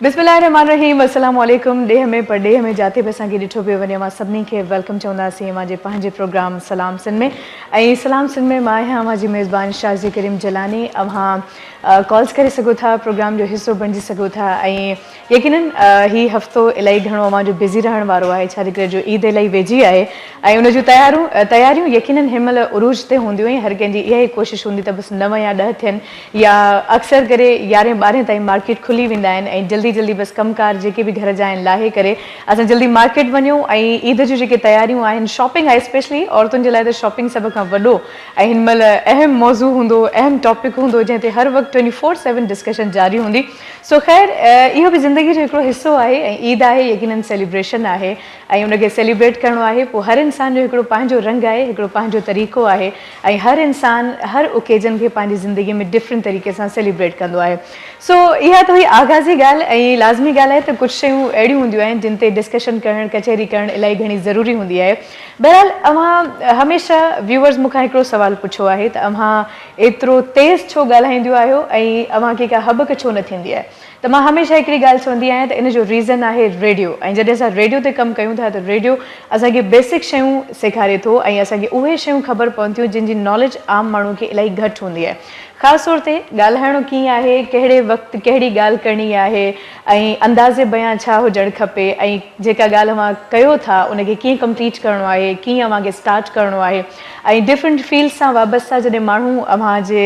بسم الله الرحمٰن الرحيم السلام عليڪم ڏيهه ۾ پرڏيهه ۾ جاتي به اسان کي ڏٺو پيو وڃي اوهان سڀني کي welcome چونداسين اوهان جي پنهنجي پروگرام سلام سنڌ ۾ ۽ سلام سنڌ ۾ مان آهيان اوهان جي ميزبان شازيه ڪريم جلاني اوهان ڪالز ڪري سگهو ٿا پروگرام جو حصو بڻجي سگهو ٿا ۽ يقينن هي هفتو الائي گهڻو اوهان جو بزي رهڻ وارو آهي ڇا جي ڪري جو عيد الائي ويجهي آهي ۽ ان جون تيارون تياريون يقينن هن مهل عروج تي هونديون ۽ هر ڪنهن جي اها ئي ڪوشش هوندي ته بس نو يا ڏهه ٿين يا اڪثر ڪري يارهين ٻارهين تائين مارڪيٽ کلي ويندا آهن ۽ جلدي جلدي بس ڪم ڪار جيڪي به گهر جا آهن لاهي ڪري اسان جلدي مارڪيٽ وڃون ۽ عيد جون جيڪي تياريون آهن شاپنگ آهي اسپيشلي عورتن جي لاء ته شاپنگ سڀ کان وڏو ۽ هن مهل اهم موضوع هوندو اهم ٽاپڪ هوندو جنهن تي هر وقت ٽوئنٽي فور سيون ڊسڪشن جاري هوندي سو خير اهو به زندگي جو هڪڙو حصو آهي ۽ عيد آهي يقينن سيليبريشن آهي ۽ ان کي سيليبريٽ ڪرڻو آهي پوء هر انسان جو هڪڙو پنهنجو رنگ آهي هڪڙو پنهنجو طريقو آهي ۽ هر انسان هر اوڪيجن کي پنهنجي زندگي ۾ ڊفرنٽ طريقي سان سيليبريٽ ڪندو آهي سو اها ته هئي آغازي ڳالهه ۽ لازمي ڳالهه آهي ته ڪجهه شيون اهڙيون هونديون آهن جن تي ڊسڪشن ڪرڻ ڪچهري ڪرڻ الاهي گهڻي ضروري هوندي آهي بهرحال اوهان هميشه ويوئرز مون کان هڪڙو سوال پڇيو آهي ته اوهان ايترو تيز ڇو ڳالهائينديون آهيو ۽ اوهان کي ڪا هٻڪ ڇو نه ٿيندي آهي ته مان هميشه هڪڙي ڳالهه چوندي آهيان ته ان جو ريزن آهي ريڊيو ۽ جڏهن اسان ريڊيو تي ڪم ڪيون ٿا ته ريڊيو اسان کي بيسڪ شيون سيکاري ٿو ۽ اسان کي اهي شيون خبر پون ٿيون جن جي ناليج عام ماڻهو کي الاهي گهٽ هوندي آهي خاص طور تي ڳالهائڻو ڪيئن آهي ڪهڙي وقت ڪهڙي ڳالهه ڪرڻي آهي ۽ انداز بيان ڇا هجڻ کپي ۽ جيڪا ڳالهه اوهان ڪيو ٿا ان کي ڪيئن ڪمپليٽ ڪرڻو آهي ڪيئن اوهان کي اسٽارٽ ڪرڻو آهي ۽ ڊفرنٽ فيلڊ سان وابسته جڏهن ماڻهو اوهان جي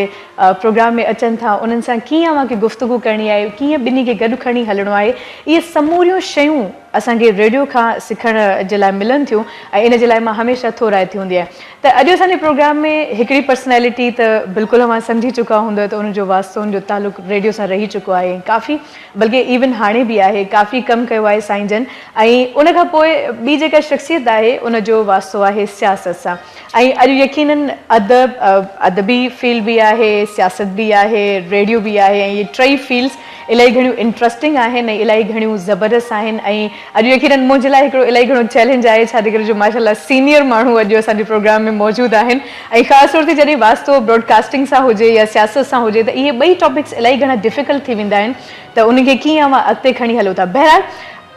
پروگرام ۾ اچن ٿا انهن سان ڪيئن اوهان کي گفتگو ڪرڻي آهي ڪيئن ٻنهي کي گڏ کڻي هلڻو آهي اهي سموريون شيون اسان کي ريڊيو کان سکڻ جي لاء ملن ٿيون ۽ ان جي لاء مان هميشه ٿورائتي هوندي آهيان ته اڄ اسان جي پروگرام ۾ هڪڙي پرسنالٽي ته بلڪل اوهان سمجهي چڪا هوندؤ ته ان جو واسطو ان جو تعلق ريڊيو سان رهي چڪو آهي ۽ ڪافي بلڪه ايون هاڻي به آهي ڪافي ڪم ڪيو آهي سائين جن ۽ ان کان پوء ٻي جيڪا شخصيت آهي ان جو واسطو آهي سياست سان ۽ اڄ يقينن ادب ادبي فيلڊ به آهي سياست به آهي ريڊيو به آهي ۽ اهي ٽئي فيلڊس الاهي گهڻيون انٽرسٽنگ آهن ۽ الاهي گهڻيون زبردست آهن ۽ اڄ يقينن منهنجي لاء هڪڙو الاهي گهڻو چئلينج آهي ڇا جي ڪري جو ماشاء الله سينيئر ماڻهو اڄ اسان جي پروگرام ۾ موجود آهن ۽ خاص طور تي جڏهن واسطو براڊڪاسٽنگ سان هجي يا سياست سان هجي ته اهي ٻئي ٽاپڪس الاهي گهڻا ڊفيڪلٽ ٿي ويندا آهن ته انهن کي ڪيئن اوهان اڳتي کڻي هلو ٿا بهرحال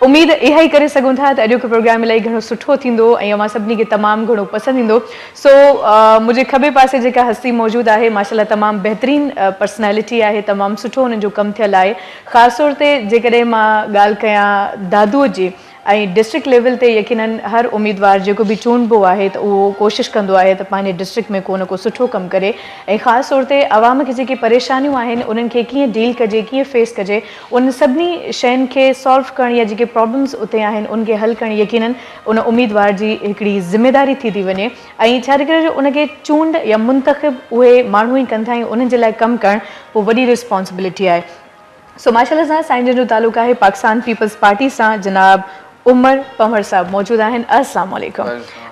اميد اها ئي ڪري سگهون ٿا ته اڄوڪو پروگرام الاهي گهڻو سٺو ٿيندو ۽ اوهان سڀني کي تمام گهڻو پسند ايندو سو منهنجي کٻي پاسي جيڪا هستي موجود آهي ماشاء الله تمام بهترين پرسنالٽي آهي تمام سٺو انهن جو ڪم ٿيل آهي خاص طور تي جيڪڏهن مان ڳالهه ڪيان دادو جي ۽ ڊسٽرڪٽ ليول تي يقينن هر اميدوار جيڪو به چونڊبو آهي ته اهو ڪوشش ڪندو آهي ته پنهنجي ڊسٽرڪٽ ۾ ڪو نه ڪو سٺو ڪم ڪري ۽ خاص طور تي عوام کي جيڪي پريشانيون آهن انهن کي ڪيئن ڊيل ڪجي ڪيئن فيس ڪجي انهن سڀني شين کي سالو ڪرڻ يا جيڪي پرابلمز اتي آهن ان کي حل ڪرڻ يقينن ان اميدوار جي هڪڙي ذميداري ٿي ٿي وڃي ۽ ڇا جي ڪري جو ان کي چونڊ يا منتخب اهي ماڻهو ئي ڪن ٿا ۽ انهن جي لاء ڪم ڪرڻ پوء وڏي ريسپانسبلٽي آهي سو ماشاء الله سان سائين جن جو تعلق آهي پاڪستان پيپلز پارٽي سان جناب عمر پنهور صاحب موجود آهن السلام عليڪم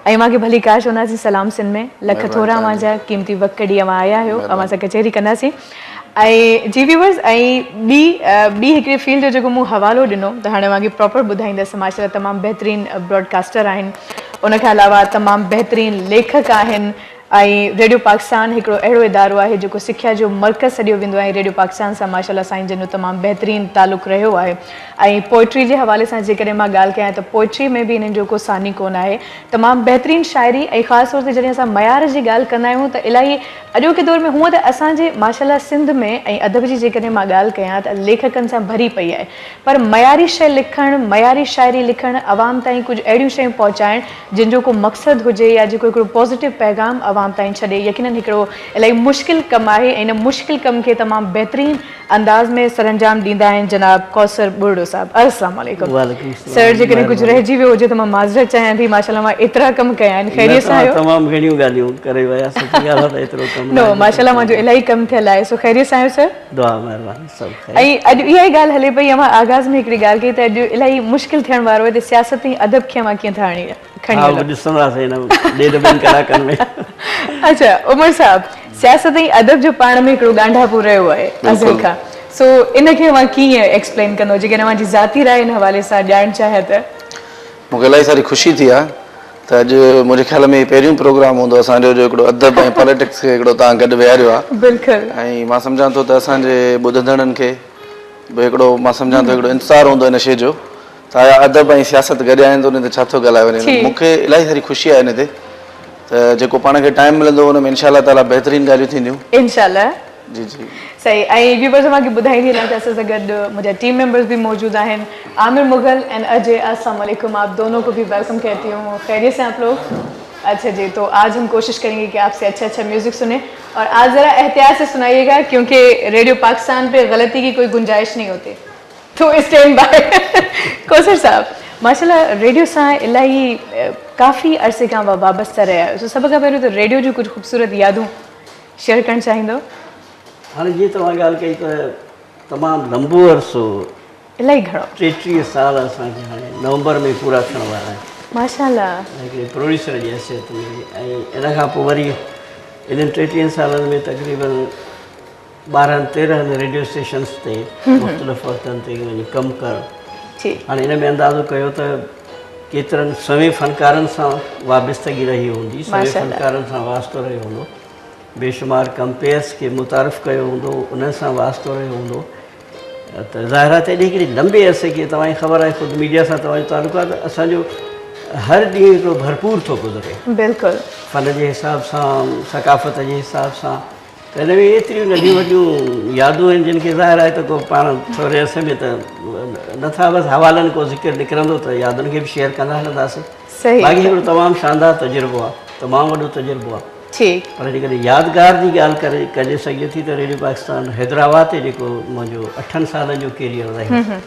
۽ اوهان کي ڀليڪار چونداسين سلام سنڌ ۾ لک ٿورا اوهان جا قيمتي وقت ڪڍي اوهان آيا آهيو اوهان سان ڪچهري ڪنداسين ۽ جي ويورز ۽ ٻي ٻي هڪڙي فيلڊ جو جيڪو مون حوالو ڏنو ته هاڻي اوهان کي پراپر ٻڌائيندس ماشاء الله تمام بهترين براڊ ڪاسٽر آهن ان کان علاوه تمام بهترين ليکڪ آهن ۽ ريڊيو پاڪستان هڪڙو اهڙو ادارو آهي جيڪو سکيا جو مرڪز سڏيو ويندو آهي ۽ ريڊيو پاڪستان سان ماشاء الله سائين جن جو تمام بهترين تعلق رهيو آهي ۽ پوئٽري جي حوالي سان جيڪڏهن مان ڳالهه ڪيان ته پوئٽري ۾ به انهن جو ڪو ثاني ڪونه آهي تمام بهترين شاعري ۽ خاص طور تي جڏهن اسان معيار جي ڳالهه ڪندا آهيون ته الاهي اڄوڪي دور ۾ هونء ته اسان جي ماشاء الله سنڌ ۾ ۽ ادب جي جيڪڏهن مان ڳالهه ڪيان ته ليکڪن سان ڀري پئي آهي پر معياري شيء لکڻ معياري شاعري لکڻ عوام تائين ڪجهه اهڙيون شيون پهچائڻ جن جو ڪو مقصد هجي يا جيڪو هڪڙو پازيٽو پيغام عوام تائين ڇڏي يقينن هڪڙو الاهي مشڪل ڪم آهي ۽ ان مشڪل ڪم کي تمام بهترين انداز ۾ سرانجام ڏيندا آهن جناب ڪوثر ٻرڙو صاحب السلام عليڪم وعليڪم السلام سر جيڪڏهن ڪجهه رهجي ويو هجي ته مان معذرت چاهيان ٿي ماشاءالله مان ايترا ڪم ڪيا آهن خيريت سان آهيو تمام گهڻيون ڳالهيون ڪري ويا سچي ڳالهه آهي ته ايترو ڪم نو ماشاءالله منهنجو الاهي ڪم ٿيل آهي سو خيريت سان آهيو سر دعا مهرباني سڀ خير. ۽ اڄ اها ئي ڳالهه هلي پئي اوهان آغاز ۾ هڪڙي ڳالهه ڪئي ته اڄ الاهي مشڪل ٿيڻ وارو آهي ته سياست ۽ ادب کي اوهان ڪيئن ٿا آڻي کڻي ها هلو. اهو ڏسنداسين هن ڏيڍ ٻن ڪلاڪن ۾. اڇا عمر صاحب سياست ۽ ادب جو پاڻ ۾ هڪڙو ڳانڍاپو رهيو آهي ازل کان سو ان کي اوهان ڪيئن ايڪسپلين ڪندو جيڪڏهن اوهان جي ذاتي راء ان حوالي سان ڄاڻڻ چاهيان ته. مون کي الاهي ساري خوشي ٿي آهي ته اڄ منهنجي خيال ۾ هي پهريون پروگرام هوندو اسان جو جو هڪڙو ادب ۽ پاليٽڪس کي هڪڙو توهان گڏ ويهاريو آهي بلڪل ۽ مان سمجهان ٿو ته اسان جي ٻڌندڙن کي به هڪڙو مان سمجهان ٿو هڪڙو انتظار هوندو ان شيء جو ته آيا ادب ۽ سياست گڏ آهن ته ان تي ڇا ٿو ڳالهايو وڃي. مون کي الاهي ساري خوشي آهي ان تي ته جيڪو پاڻ کي ٽائيم ملندو ان ۾ انشاء الله تعاليٰ بهترين ڳالهيون ٿينديون. انشاء الله. جي جي. صحيح ۽ ويورز اوهان کي ٻڌائيندي هلان ته اسان سان گڏ منهنجا ٽيم ميمبرز به موجود آهن عامر مغل اينڊ اجي السلام عليڪم آپ دونو کو به ويلڪم کهتي هون خيريت سي آپ لوگ اڇا جي تو آج هم ڪوشش ڪرينگي ڪي آپ سي اڇا اڇا ميوزڪ سني اور آج ذرا احتياط سي سنائيي گا ڪيونڪه ريڊيو پاڪستان پي غلطي ڪي ڪوئي گنجائش نهين هوتي تو اسٽينڊ باء ڪوثر صاحب ماشاءالله ريڊيو سان الاهي ڪافي عرصي کان وابسته رهيا آهيو سو سڀ کان پهريون ته ريڊيو جون ڪجهه خوبصورت يادون شيئر ڪرڻ چاهيندو؟ هاڻي جيئن توهان ڳالهه ڪئي ته تمام لمبو عرصو الاهي گهڻو 33 سال اسان کي هاڻي نومبر ۾ پورا ٿيڻ وارا آهن. ماشاءالله. هڪڙي پروڊيوسر جي حيثيت ۾ ۽ ان کان پوء وري انهن 33 سالن ۾ تقريبن 12 13 ريڊيو اسٽيشنس تي مختلف وقتن تي وڃي ڪم ڪرڻ. هاڻي ان ۾ اندازو ڪيو ته ڪيترن سوين فنڪارن سان وابستگي رهي هوندي، سوين فنڪارن سان واسطو رهيو هوندو. بيشمار ڪمپيئرس کي متعارف ڪيو هوندو، انهن سان واسطو رهيو هوندو ته ظاهر آهي ته ايڏي هڪڙي لمبي عرصي کي توهان کي خبر آهي خود ميڊيا سان توهان جو تعلق آهي ته اسان جو هر ڏينهن هڪڙو ڀرپور ٿو گذري. بلڪل. فن جي حساب سان، ثقافت جي حساب سان ته ان ۾ ايتريون ننڍيون وڏيون يادون آهن جن کي ظاهر آهي ته ڪو پاڻ ٿوري عرصي ۾ ته نٿا بس حوالن ڪو ذڪر نڪرندو ته يادن کي به شيئر ڪندا هلنداسين. صحيح. باقي هڪڙو تمام شاندار تجربو آهي، تمام وڏو تجربو آهي. ٺيڪ. پر جيڪڏهن يادگار جي ڳالهه ڪري ڪجي سگهجي ٿي ته ريڊيو پاڪستان حيدرآباد تي جيڪو منهنجو اٺن سالن جو ڪيريئر رهيو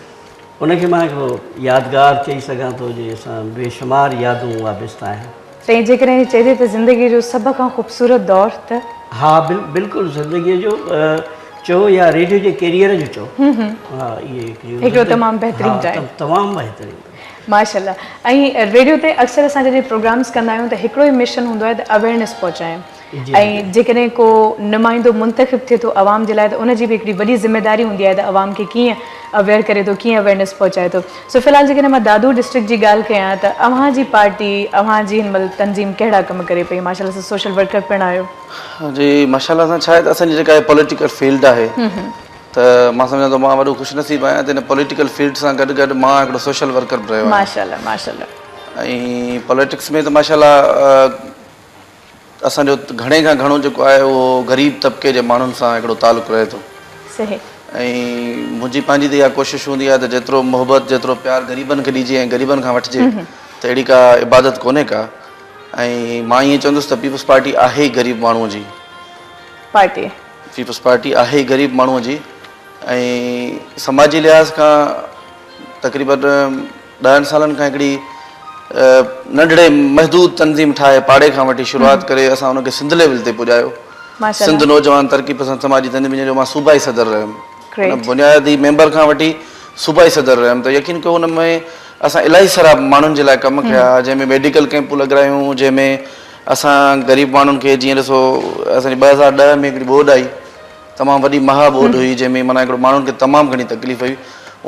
ان کي مان هڪڙو يادگار چئي سگهان ٿو جنهن سان بيشمار يادون وابسته آهن. سائين جيڪڏهن چئجي ته زندگي جو سڀ کان خوبصورت دور ته؟ ها بلڪل زندگي جو چئو يا ريڊيو جي ڪيريئر جو چئو ها اهي هڪڙو تمام بهترين ٽائيم. تمام بهترين. ماشاءالله ۽ ريڊيو تي اڪثر اسان جڏهن پروگرامز ڪندا آهيون ته هڪڙو ئي مشن هوندو آهي ته اويئرنيس پهچايون ۽ جيڪڏهن ڪو نمائندو منتخب ٿئي ٿو عوام جي لاء ته ان جي به هڪڙي وڏي ذميداري هوندي آهي ته عوام کي ڪيئن اويئر ڪري ٿو ڪيئن اويئرنيس پهچائي ٿو سو في الحال جيڪڏهن مان دادو ڊسٽرڪٽ جي ڳالهه ڪيان ته اوهان جي پارٽي اوهان جي هن مهل تنظيم ڪهڙا ڪم ڪري پئي ماشاءالله سان سوشل ورڪر پڻ آهيو. جي ماشاءالله سان ڇا آهي ته اسان جي جيڪا پوليٽيڪل فيلڊ آهي ته مان سمجهان ٿو مان وڏو خوش نصيب آهيان ته ان پوليٽيڪل فيلڊ سان گڏ گڏ مان هڪڙو سوشل ورڪر به رهيو آهيان. ماشاءالله ماشاءالله. ۽ پوليٽڪس ۾ ته ماشاءالله اسان جو گهڻي کان گهڻو جيڪو آهي اهو غريب طبقي جي ماڻهن سان هڪڙو تعلق رهي ٿو. صحيح. ۽ منهنجي پنهنجي ته اها ڪوشش هوندي آهي ته جيترو محبت جيترو پيار غريبن کي ڏجي ۽ غريبن کان وٺجي ته اهڙي ڪا عبادت ڪونهي ڪا ۽ مان ائين چوندس ته پيپلز پارٽي آهي ئي غريب ماڻهو جي پارٽي. پيپلز پارٽي آهي ئي غريب ماڻهوء جي ۽ سماجي لحاظ کان تقريبن ڏهن سالن کان هڪڙي ننڍڙي محدود تنظيم ٺاهي پاڙي کان وٺي شروعات ڪري اسان ان کي سنڌ ليول تي پڄايو. سنڌ نوجوان ترقي پسند سماجي تنظيم جنهن جو مان صوبائي صدر رهيم. ان بنيادي ميمبر کان وٺي صوبائي صدر رهيم ته يقين ڪيو ان ۾ اسان الاهي سارا ماڻهن جي لاء ڪم ڪيا جنهن ۾ ميڊيڪل ڪئمپون لڳرايون جنهن ۾ اسان غريب ماڻهن کي جيئن ڏسو اسان جي 2010 ۾ هڪڙي ٻوڏ آئي تمام وڏي مها ٻوڏ هئي جنهن ۾ معنيٰ هڪڙو ماڻهن کي تمام گهڻي تڪليف هئي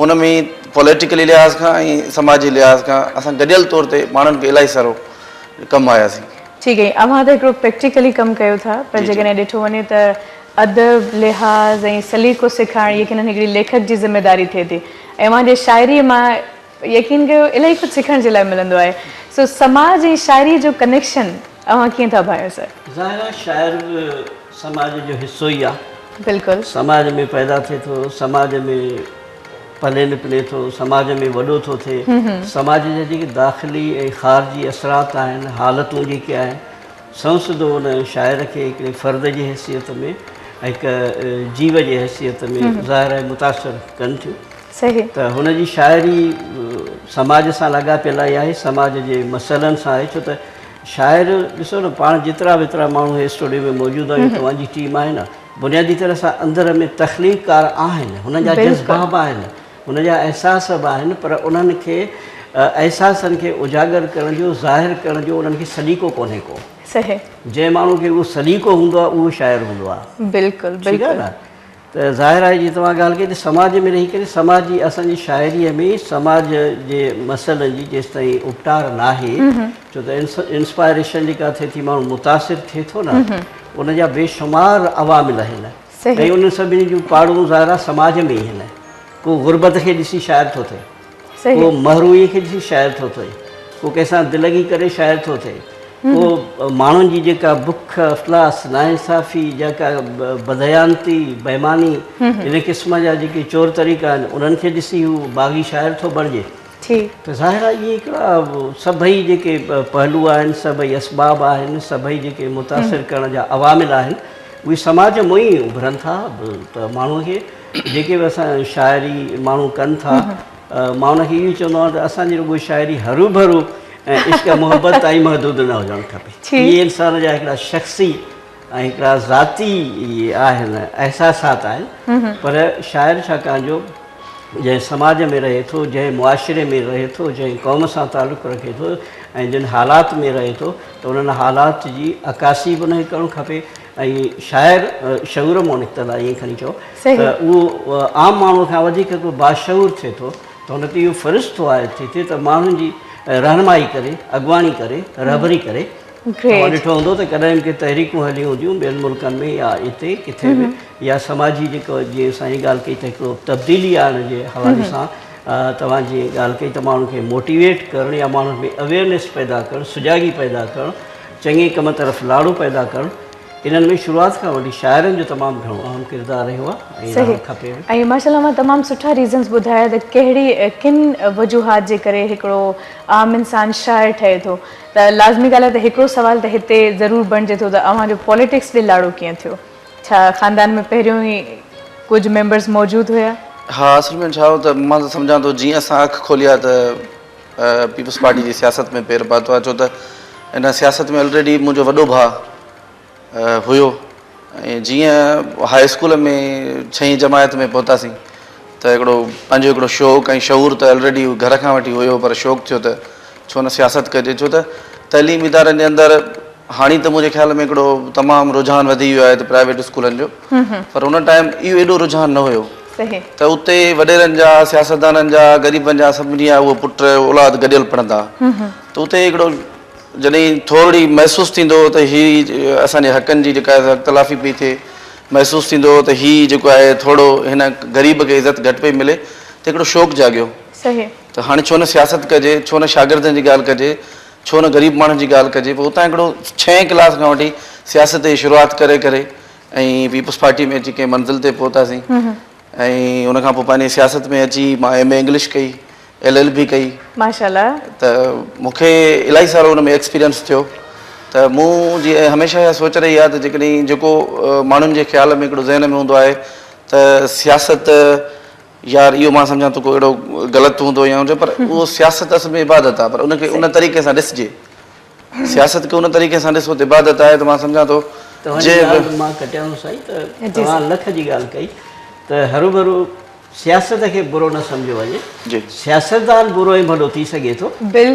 ان ۾ پوليٽيڪلي لحاظ کان ۽ سماجي لحاظ کان اسان گڏيل طور تي ماڻهن کي الاهي سارو ڪم آياسين. ٺيڪ آهي اوهان ته هڪڙو پريڪٽيڪلي ڪم ڪيو ٿا پر جيڪڏهن ڏٺو وڃي ته ادب لحاظ ۽ سليقو سيکارڻ يقينن هڪڙي ليکڪ جي ذميداري ٿئي ٿي ۽ اوهان جي شاعري مان يقين ڪيو الاهي ڪجهه سکڻ جي لاء ملندو آهي سو سماج ۽ شاعري جو ڪنيڪشن اوهان ڪيئن ٿا ڀانيو سر؟ ظاهر آهي شاعر به سماج جو حصو ئي آهي. بلڪل. سماج ۾ پيدا ٿئي ٿو، سماج ۾ پلي نپني ٿو، سماج ۾ وڏو ٿو ٿئي، سماج جا جيڪي داخلي ۽ خارجي اثرات آهن، حالتون جيڪي آهن، سنئون سڌو ان شاعر کي هڪڙي فرد جي حيثيت ۾ ۽ هڪ جيو جي حيثيت ۾ ظاهر آهي متاثر ڪن ٿيون. صحيح. ته هن جي شاعري سماج سان لاڳاپيل ئي آهي، سماج جي مسئلن سان آهي، ڇو ته شاعر ڏسو نه پاڻ جيترا به ايترا ماڻهو هي اسٽوڊيو ۾ موجود آهيون توهان جي ٽيم آهي نه بنيادي طرح سان اندر ۾ تخليقڪار آهن هنن جا جذبا به آهن هن جا احساس به آهن پر انهن کي احساسن کي اجاگر ڪرڻ جو ظاهر ڪرڻ جو انهن کي سليقو ڪونهي ڪو. صحيح. جنهن ماڻهو کي اهو سليقو هوندو آهي اهو شاعر هوندو آهي. بلڪل بلڪل. ٺيڪ آهي نه. ته ظاهر آهي جيئن توهان ڳالهه ڪئي ته سماج ۾ رهي ڪري سماجي اسان جي شاعريء ۾ سماج جي مسئلن جي جيستائين اپٽار ناهي ڇو ته انسپائريشن جيڪا ٿئي ٿي ماڻهو متاثر ٿئي ٿو نه ان جا بيشمار عوامل آهن ۽ انهن سڀني جون پاڙون ظاهر آهي سماج ۾ ئي آهن. ڪو غربت کي ڏسي شاعر ٿو ٿئي، ڪو محروميء کي ڏسي شاعر ٿو ٿئي، ڪو ڪنهن سان دلگي ڪري شاعر ٿو ٿئي، ڪو ماڻهن جي جيڪا بک، افلاس، ناانصافي، جيڪا بدديانتي، بيماني، ان قسم جا جيڪي چور طريقا آهن، انهن کي ڏسي هو باغي شاعر ٿو بڻجي. ته ظاهر آهي اهي هڪڙا سڀئي جيڪي پهلو آهن، سڀئي اسباب آهن، سڀئي جيڪي متاثر ڪرڻ جا عوامل آهن، اهي سماج مان ئي اڀرن ٿا ته ماڻهوء کي جيڪي به اسان شاعري ماڻهو ڪن ٿا، مان ان کي اهو ئي چوندو آهيان ته اسان جي رڳو شاعري هروڀرو ۽ عشق محبت تائين محدود نه هجڻ کپي. اهي انسان جا هڪڙا شخصي ۽ هڪڙا ذاتي آهن، احساسات آهن، پر شاعر ڇاڪاڻ جو جنهن سماج ۾ رهي ٿو، جنهن معاشري ۾ رهي ٿو، جنهن قوم سان تعلق رکي ٿو ۽ جن حالات ۾ رهي ٿو ته انهن حالات جي عڪاسي به ان کي ڪرڻ کپي ۽ شاعر شعور مان نڪتل آهي ائين کڻي چئو ته اهو عام ماڻهوء کان وڌيڪ هڪ باشعور ٿئي ٿو ته هن تي اهو فرض ٿو عائد ٿي ٿئي ته ماڻهن جي رهنمائي ڪري، اڳواڻي ڪري، رهبري ڪري. توهان ڏٺو هوندو ته ڪڏهن به ڪي تحريڪون هليون هونديون ٻين ملڪن ۾ يا اتي ڪٿي به يا سماجي جيڪو جيئن سائين ڳالهه ڪئي ته هڪڙو تبديلي آڻڻ جي حوالي سان توهان جيئن ڳالهه ڪئي ته ماڻهن کي موٽيويٽ ڪرڻ يا ماڻهن ۾ اويئرنيس پيدا ڪرڻ، سجاڳي پيدا ڪرڻ، چڱي ڪم طرف لاڙو پيدا ڪرڻ، انهن ۾ شروعات کان وٺي شاعرن جو تمام گهڻو اهم ڪردار رهيو آهي ۽ رهڻ کپي به. ۽ ماشاء الله اوهان تمام سٺا ريزنز ٻڌايا ته ڪهڙي ڪن وجوهات جي ڪري هڪڙو عام انسان شاعر ٺهي ٿو ته لازمي ڳالهه آهي ته هڪڙو سوال ته هتي ضرور بڻجي ٿو ته اوهان جو پاليٽڪس ڏي لاڙو ڪيئن ٿيو؟ ڇا خاندان ۾ پهريون ئي ڪجهه ميمبرز موجود هيا؟ ها اصل ۾ ڇا هو ته مان ته سمجهان ٿو جيئن اسان اک کولي آ ته پيپلز پارٽي جي سياست ۾ پير پاتو آ ڇو ته ان سياست ۾ الريڊي منهنجو وڏو ڀاء هيو ۽ جيئن هاء اسڪول ۾ ڇهين جماعت ۾ پهتاسين ته هڪڙو پنهنجو هڪڙو شوق ۽ شعور ته الريڊي گهر کان وٺي هيو پر شوق ٿيو ته ڇو نه سياست ڪجي ڇو ته تعليم ادارن جي اندر هاڻي ته منهنجي خيال ۾ هڪڙو تمام رجحان وڌي ويو آهي ته پرائيويٽ اسڪولن جو پر ان ٽائيم اهو ايڏو رجحان نه هيو ته اتي وڏيرن جا سياستدانن جا غريبن جا سڀني جا اهو پٽ اولاد گڏيل پڙهندا ته اتي هڪڙو جڏهن ٿورڙي محسوس ٿيندو هو ته هي اسان جي حقن جي جيڪا آهي حق تلافي پئي ٿئي، محسوس ٿيندو هو ته هي جيڪو آهي ٿورڙو هن غريب کي عزت گهٽ پئي ملي ته هڪڙو شوق جاڳيو ته هاڻي ڇو نه سياست ڪجي، ڇو نه شاگردن جي ڳالهه ڪجي، ڇو نه غريب ماڻهن جي ڳالهه ڪجي. پوء اتان هڪڙو ڇهين ڪلاس کان وٺي سياست جي شروعات ڪري ڪري ۽ پيپلز پارٽي ۾ اچي ڪنهن منزل تي پهتاسين ۽ ان کان پوء پنهنجي سياست ۾ اچي مان ايم اي انگلش ڪئي. ايل ايل بي ڪئي. ماشاءالله. ته مون کي الاهي سارو ان ۾ ايڪسپيرينس ٿيو ته مون جي هميشه اها سوچ رهي آهي ته جيڪڏهن جيڪو ماڻهن جي خيال ۾ هڪڙو ذهن ۾ هوندو آهي ته سياست يار اهو مان سمجهان ٿو ڪو اهڙو غلط هوندو يا هجي پر اهو سياست اصل ۾ عبادت آهي پر ان کي ان طريقي سان ڏسجي سياست کي ان طريقي سان ڏسو ته عبادت آهي ته مان سمجهان ٿو توهان جي ڳالهه مان ڪٽيان ٿو سائين ته توهان لک جي ڳالهه ڪئي ته هروڀرو سياست کي برو نه سمجهيو وڃي. سياستدان برو ۽ ڀلو ٿي سگهي ٿو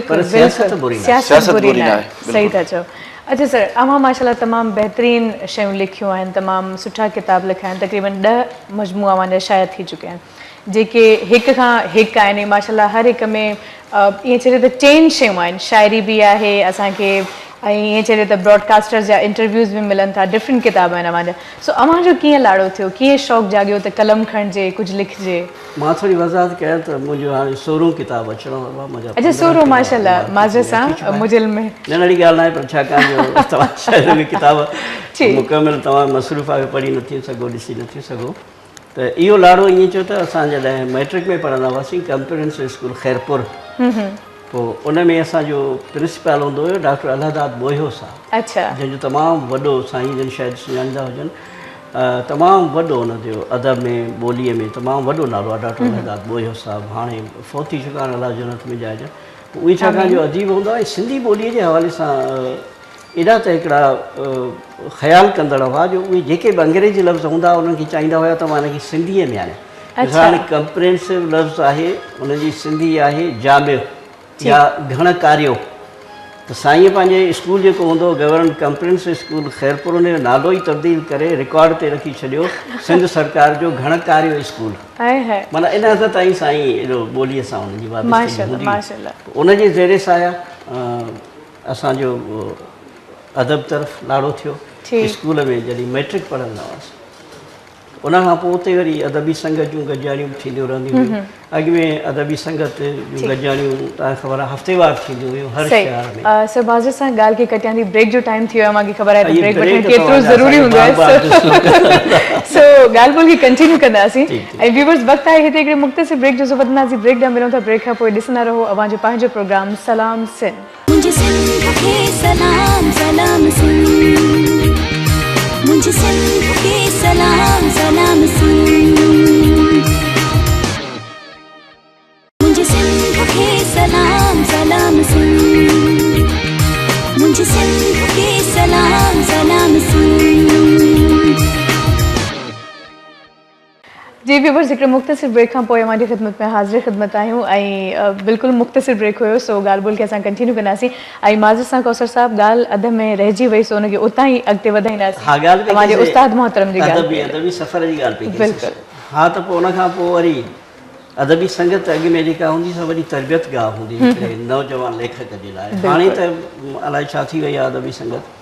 پر سياست بري ناهي. سياست بري ناهي صحيح ٿا چئو. اڇا سر اوهان ماشاءالله تمام بهترين شيون لکيون آهن تمام سٺا ڪتاب لکيا آهن تقريبن ڏهه مجموعا اوهان جا شايع ٿي چڪيا آهن جيڪي هڪ کان هڪ آهن ۽ ماشاءالله هر هڪ ۾ ائين چئجي ته چئن شيون آهن شاعري به آهي اسان کي ۽ ائين چئجي ته براڊ ڪاسٽرز جا انٽرويوز به ملن ٿا ڊفرنٽ ڪتاب آهن اوهان جا سو اوهان جو ڪيئن لاڙو ٿيو، ڪيئن شوق جاڳيو ته قلم کڻجي، ڪجهه لکجي؟ مان ٿوري وضاحت ڪيان ته منهنجو هاڻي سورهون ڪتاب اچڻ وارو آهي، منهنجا اڇا 15 سورهون ڪتاب ماشاء الله مارڪيٽ معذرت ۾ سان اچي چڪا آهن. منهنجي علم ۾. نه اهڙي ڳالهه ناهي پر ڇاڪاڻ جو توهان شايد اهي ڪتاب مڪمل توهان مصروف آهيو پڙهي نه ٿي سگهو ڏسي نه ٿي سگهو ته اهو لاڙو ائين چيو ته اسان جڏهن مئٽرڪ ۾ پڙهندا هئاسين ڪمپرهنسو اسڪول خيرپور پوء ان ۾ اسان جو پرنسپال هوندو هيو ڊاڪٽر الهداد ٻوهيو صاحب اڇا جنهن جو تمام وڏو سائين جن شايد سڃاڻيندا هجن تمام وڏو ان جو ادب ۾ ٻوليء ۾ تمام وڏو نالو آهي ڊاڪٽر الهداد ٻوهيو صاحب هاڻي فوت ٿي چڪا آهن الله جنت ۾ جاء ڏين اهي ڇاڪاڻ جو اديب هوندا ۽ سنڌي ٻوليء جي حوالي سان ايڏا ته هڪڙا خيال ڪندڙ هئا جو اهي جيڪي به انگريزي لفظ هوندا هئا انهن کي چاهيندا هيا ته مان ان کي سنڌيء ۾ آڻيان. مثال هاڻي ڪمپرينسو لفظ آهي ان جي سنڌي آهي جامع يا گهڻ ڪاريو ته سائينء پنهنجي اسڪول جيڪو هوندو هو گورنمينٽ ڪمپرينسو اسڪول خيرپور ان جو نالو ئي تبديل ڪري رڪارڊ تي رکي ڇڏيو سنڌ سرڪار جو گهڻ ڪاريو اسڪول معنيٰ ان حد تائين سائين ايڏو ٻوليء سان ان جي وابستگي هوندي هئي. ان جي زير سايه اسان جو ادب طرف لاڙو ٿيو. اسڪول ۾ جڏهن مئٽرڪ پڙهندا هئاسين ان کان پوء اتي وري ادبي سنگت جون گڏجاڻيون به ٿينديون رهنديون هيون. اڳ ۾ ادبي سنگت جون گڏجاڻيون توهان کي خبر آهي هفتيوار ٿينديون هيون هر شهر ۾. صحيح سر معذرت سان ڳالهه کي ڪٽيان ٿي بريڪ جو ٽائيم ٿي ويو آهي اوهان کي خبر آهي ته بريڪ وٺڻ ڪيترو ضروري هوندو آهي سو ڳالهه ٻولهه کي ڪنٽينيو ڪنداسين ۽ ويورز وقت آهي هتي هڪڙي مختصر بريڪ جو سو وڌنداسين بريڪ ڏانهن ملون ٿا بريڪ کان پوء ڏسندا رهو اوهان جو پنهنجو پروگرام سلام سنڌ. منهنجي سنڌ کي سلام سلام سنڌ منهنجي سنڌ کي سلام سلام سنڌ منهنجي سنڌ کي سلام سلام سنڌ منهنجي سنڌ کي سلام سلام سنڌ. جي ويورز هڪڙي مختصر بريڪ کان پوء اوهان جي خدمت ۾ حاضر خدمت آهيون ۽ بلڪل مختصر بريڪ هيو سو ڳالهه ٻولهه کي اسان ڪنٽينيو ڪنداسين ۽ معذرت سان ڪوثر صاحب ڳالهه اڌ ۾ رهجي وئي سو ان کي اتان ئي اڳتي وڌائينداسين ها ڳالهه پئي اوهان جي ڪئي سي استاد محترم جي ڳالهه ادبي ادبي سفر جي ڳالهه پئي ڪئي سي بلڪل. ها ته پوء ان کان پوء وري ادبي سنگت اڳ ۾ جيڪا هوندي سا وڏي تربيت گاهه هوندي هڪڙي نوجوان ليکڪ جي لاء هاڻي ته الائي ڇا ٿي وئي آهي ادبي سنگت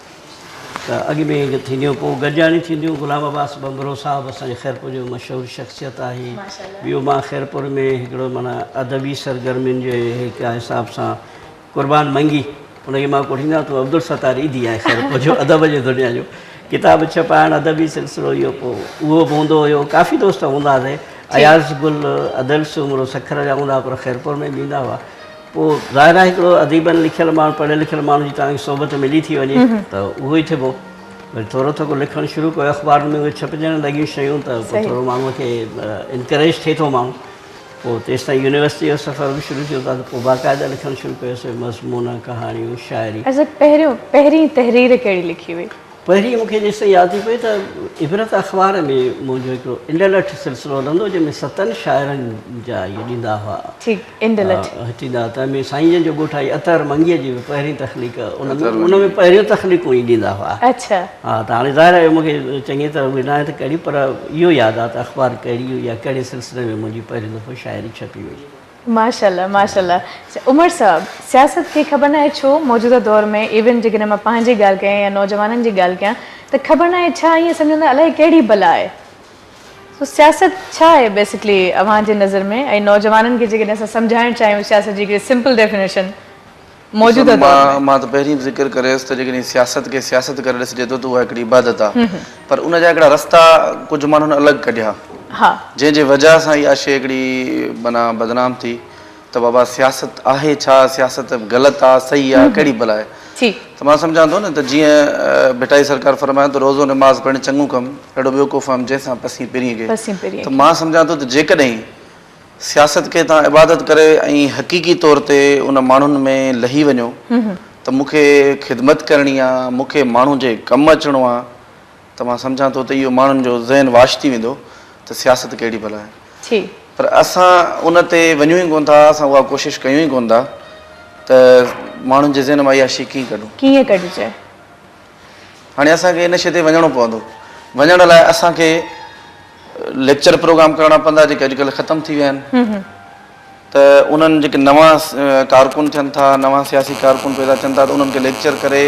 ته اڳ ۾ ٿينديون پوء گڏجاڻيون ٿينديون غلام عباس ڀنڀرو صاحب اسان جي خيرپور جو مشهور شخصيت آهي ٻيو مان خيرپور ۾ هڪڙو معنيٰ ادبي سرگرمين جي هڪ حساب سان قربان منگي ان کي مان ڪوٺيندو آهيان تون عبدالستار ايڌي آهي خيرپور جو ادب جي دنيا جو ڪتاب ڇپائڻ ادبي سلسلو اهو پوء اهو به هوندو هيو ڪافي دوست هوندا هئاسي اياز گل ادل سومرو سکر جا هوندا هئا پر خيرپور ۾ به ايندا هئا پوء ظاهر آهي هڪڙو اديبن لکيل ماڻهو پڙهيل لکيل ماڻهو جي توهان کي صحبت ملي ٿي وڃي ته اهو ئي ٿبو وري ٿورو ٿورو لکڻ شروع ڪيو اخبارن ۾ اهي ڇپجڻ لڳيون شيون ته پوء ٿورو ماڻهو کي انڪريج ٿئي ٿو ماڻهو پوء تيستائين يونيورسٽي جو سفر به شروع ٿيو ته پوء باقاعده لکڻ شروع ڪيوسين مضمون ڪهاڻيون شاعري. اچا پهريون پهرين تحرير ڪهڙي لکي هئي؟ پهرين مون کي جيستائين ياد ٿي پئي ته عبرت اخبار ۾ منهنجو هڪڙو انڊلٺ سلسلو هلندو هو جنهن ۾ ستن شاعرن جا اهي ڏيندا هئا. ٺيڪ انڊلٺ. ڏيندا هئا تنهن ۾ سائين جن جو ڳوٺ آهي اطهر منگيء جي به پهرين تخليق ان ۾ ان ۾ پهريون تخليقون ئي ڏيندا هئا. اڇا. ها ته هاڻي ظاهر آهي مون کي چڱي طرح اهي ناهي ته ڪهڙي پر اهو ياد آهي ته اخبار ڪهڙي هئي يا ڪهڙي سلسلي ۾ منهنجي پهريون دفعو شاعري ڇپي وئي. ماشاءالله ماشاءالله عمر صاحب سياست کي خبر ناهي ڇو موجوده دور ۾ ايون جيڪڏهن مان پنهنجي ڳالهه ڪيان يا نوجوانن جي ڳالهه ڪيان ته خبر ناهي ڇا ائين سمجهندا الائي ڪهڙي بلا آهي سو سياست ڇا آهي بيسڪلي اوهان جي نظر ۾ ۽ نوجوانن کي جيڪڏهن اسان سمجهائڻ چاهيون سياست جي هڪڙي سمپل ڊيفينيشن موجوده دور ۾. مان ته پهرين به ذڪر ڪري ويس ته جيڪڏهن سياست کي سياست ڪري ڏسجي ٿو ته اها هڪڙي عبادت آهي پر ان جا هڪڙا رستا ڪجهه ماڻهن الڳ ڪڍيا جنهن جي وجهه سان اها شيء هڪڙي معنيٰ بدنام ٿي ته بابا سياست آهي ڇا سياست غلط آهي صحيح آهي ڪهڙي بلا آهي ته مان سمجهان ٿو نه ته جيئن ڀٽائي سرڪار فرمايو ته روزو نماز پڻ چڱو ڪم اهڙو ٻيو ڪو فهم جنهن سان پسين پرينء کي ته مان سمجهان ٿو ته جيڪڏهن سياست کي توهان عبادت ڪري ۽ حقيقي طور تي ان ماڻهن ۾ لهي وڃو ته مون کي خدمت ڪرڻي آ، مون کي ماڻهن جي ڪم اچڻو آ ته مان سمجهان ٿو ته اهو ماڻهن جو ذهن واش ٿي ويندو ته سياست ڪهڙي بلا آهي. پر اسان ان تي وڃون ئي ڪونه ٿا، اسان اها ڪوشش ڪيون ئي ڪونه ٿا ته ماڻهن جي ذهن مان اها شيء ڪيئن ڪڍون. ڪيئن ڪڍجي؟ هاڻي اسان کي ان شيء تي وڃڻو پوندو. وڃڻ لاء اسان کي ليڪچر پروگرام ڪرڻا پوندا جيڪي اڄڪلهه ختم ٿي ويا آهن ته انهن جيڪي نوان ڪارڪن ٿين ٿا نوان سياسي ڪارڪن پيدا ٿين ٿا ته انهن کي ليڪچر ڪري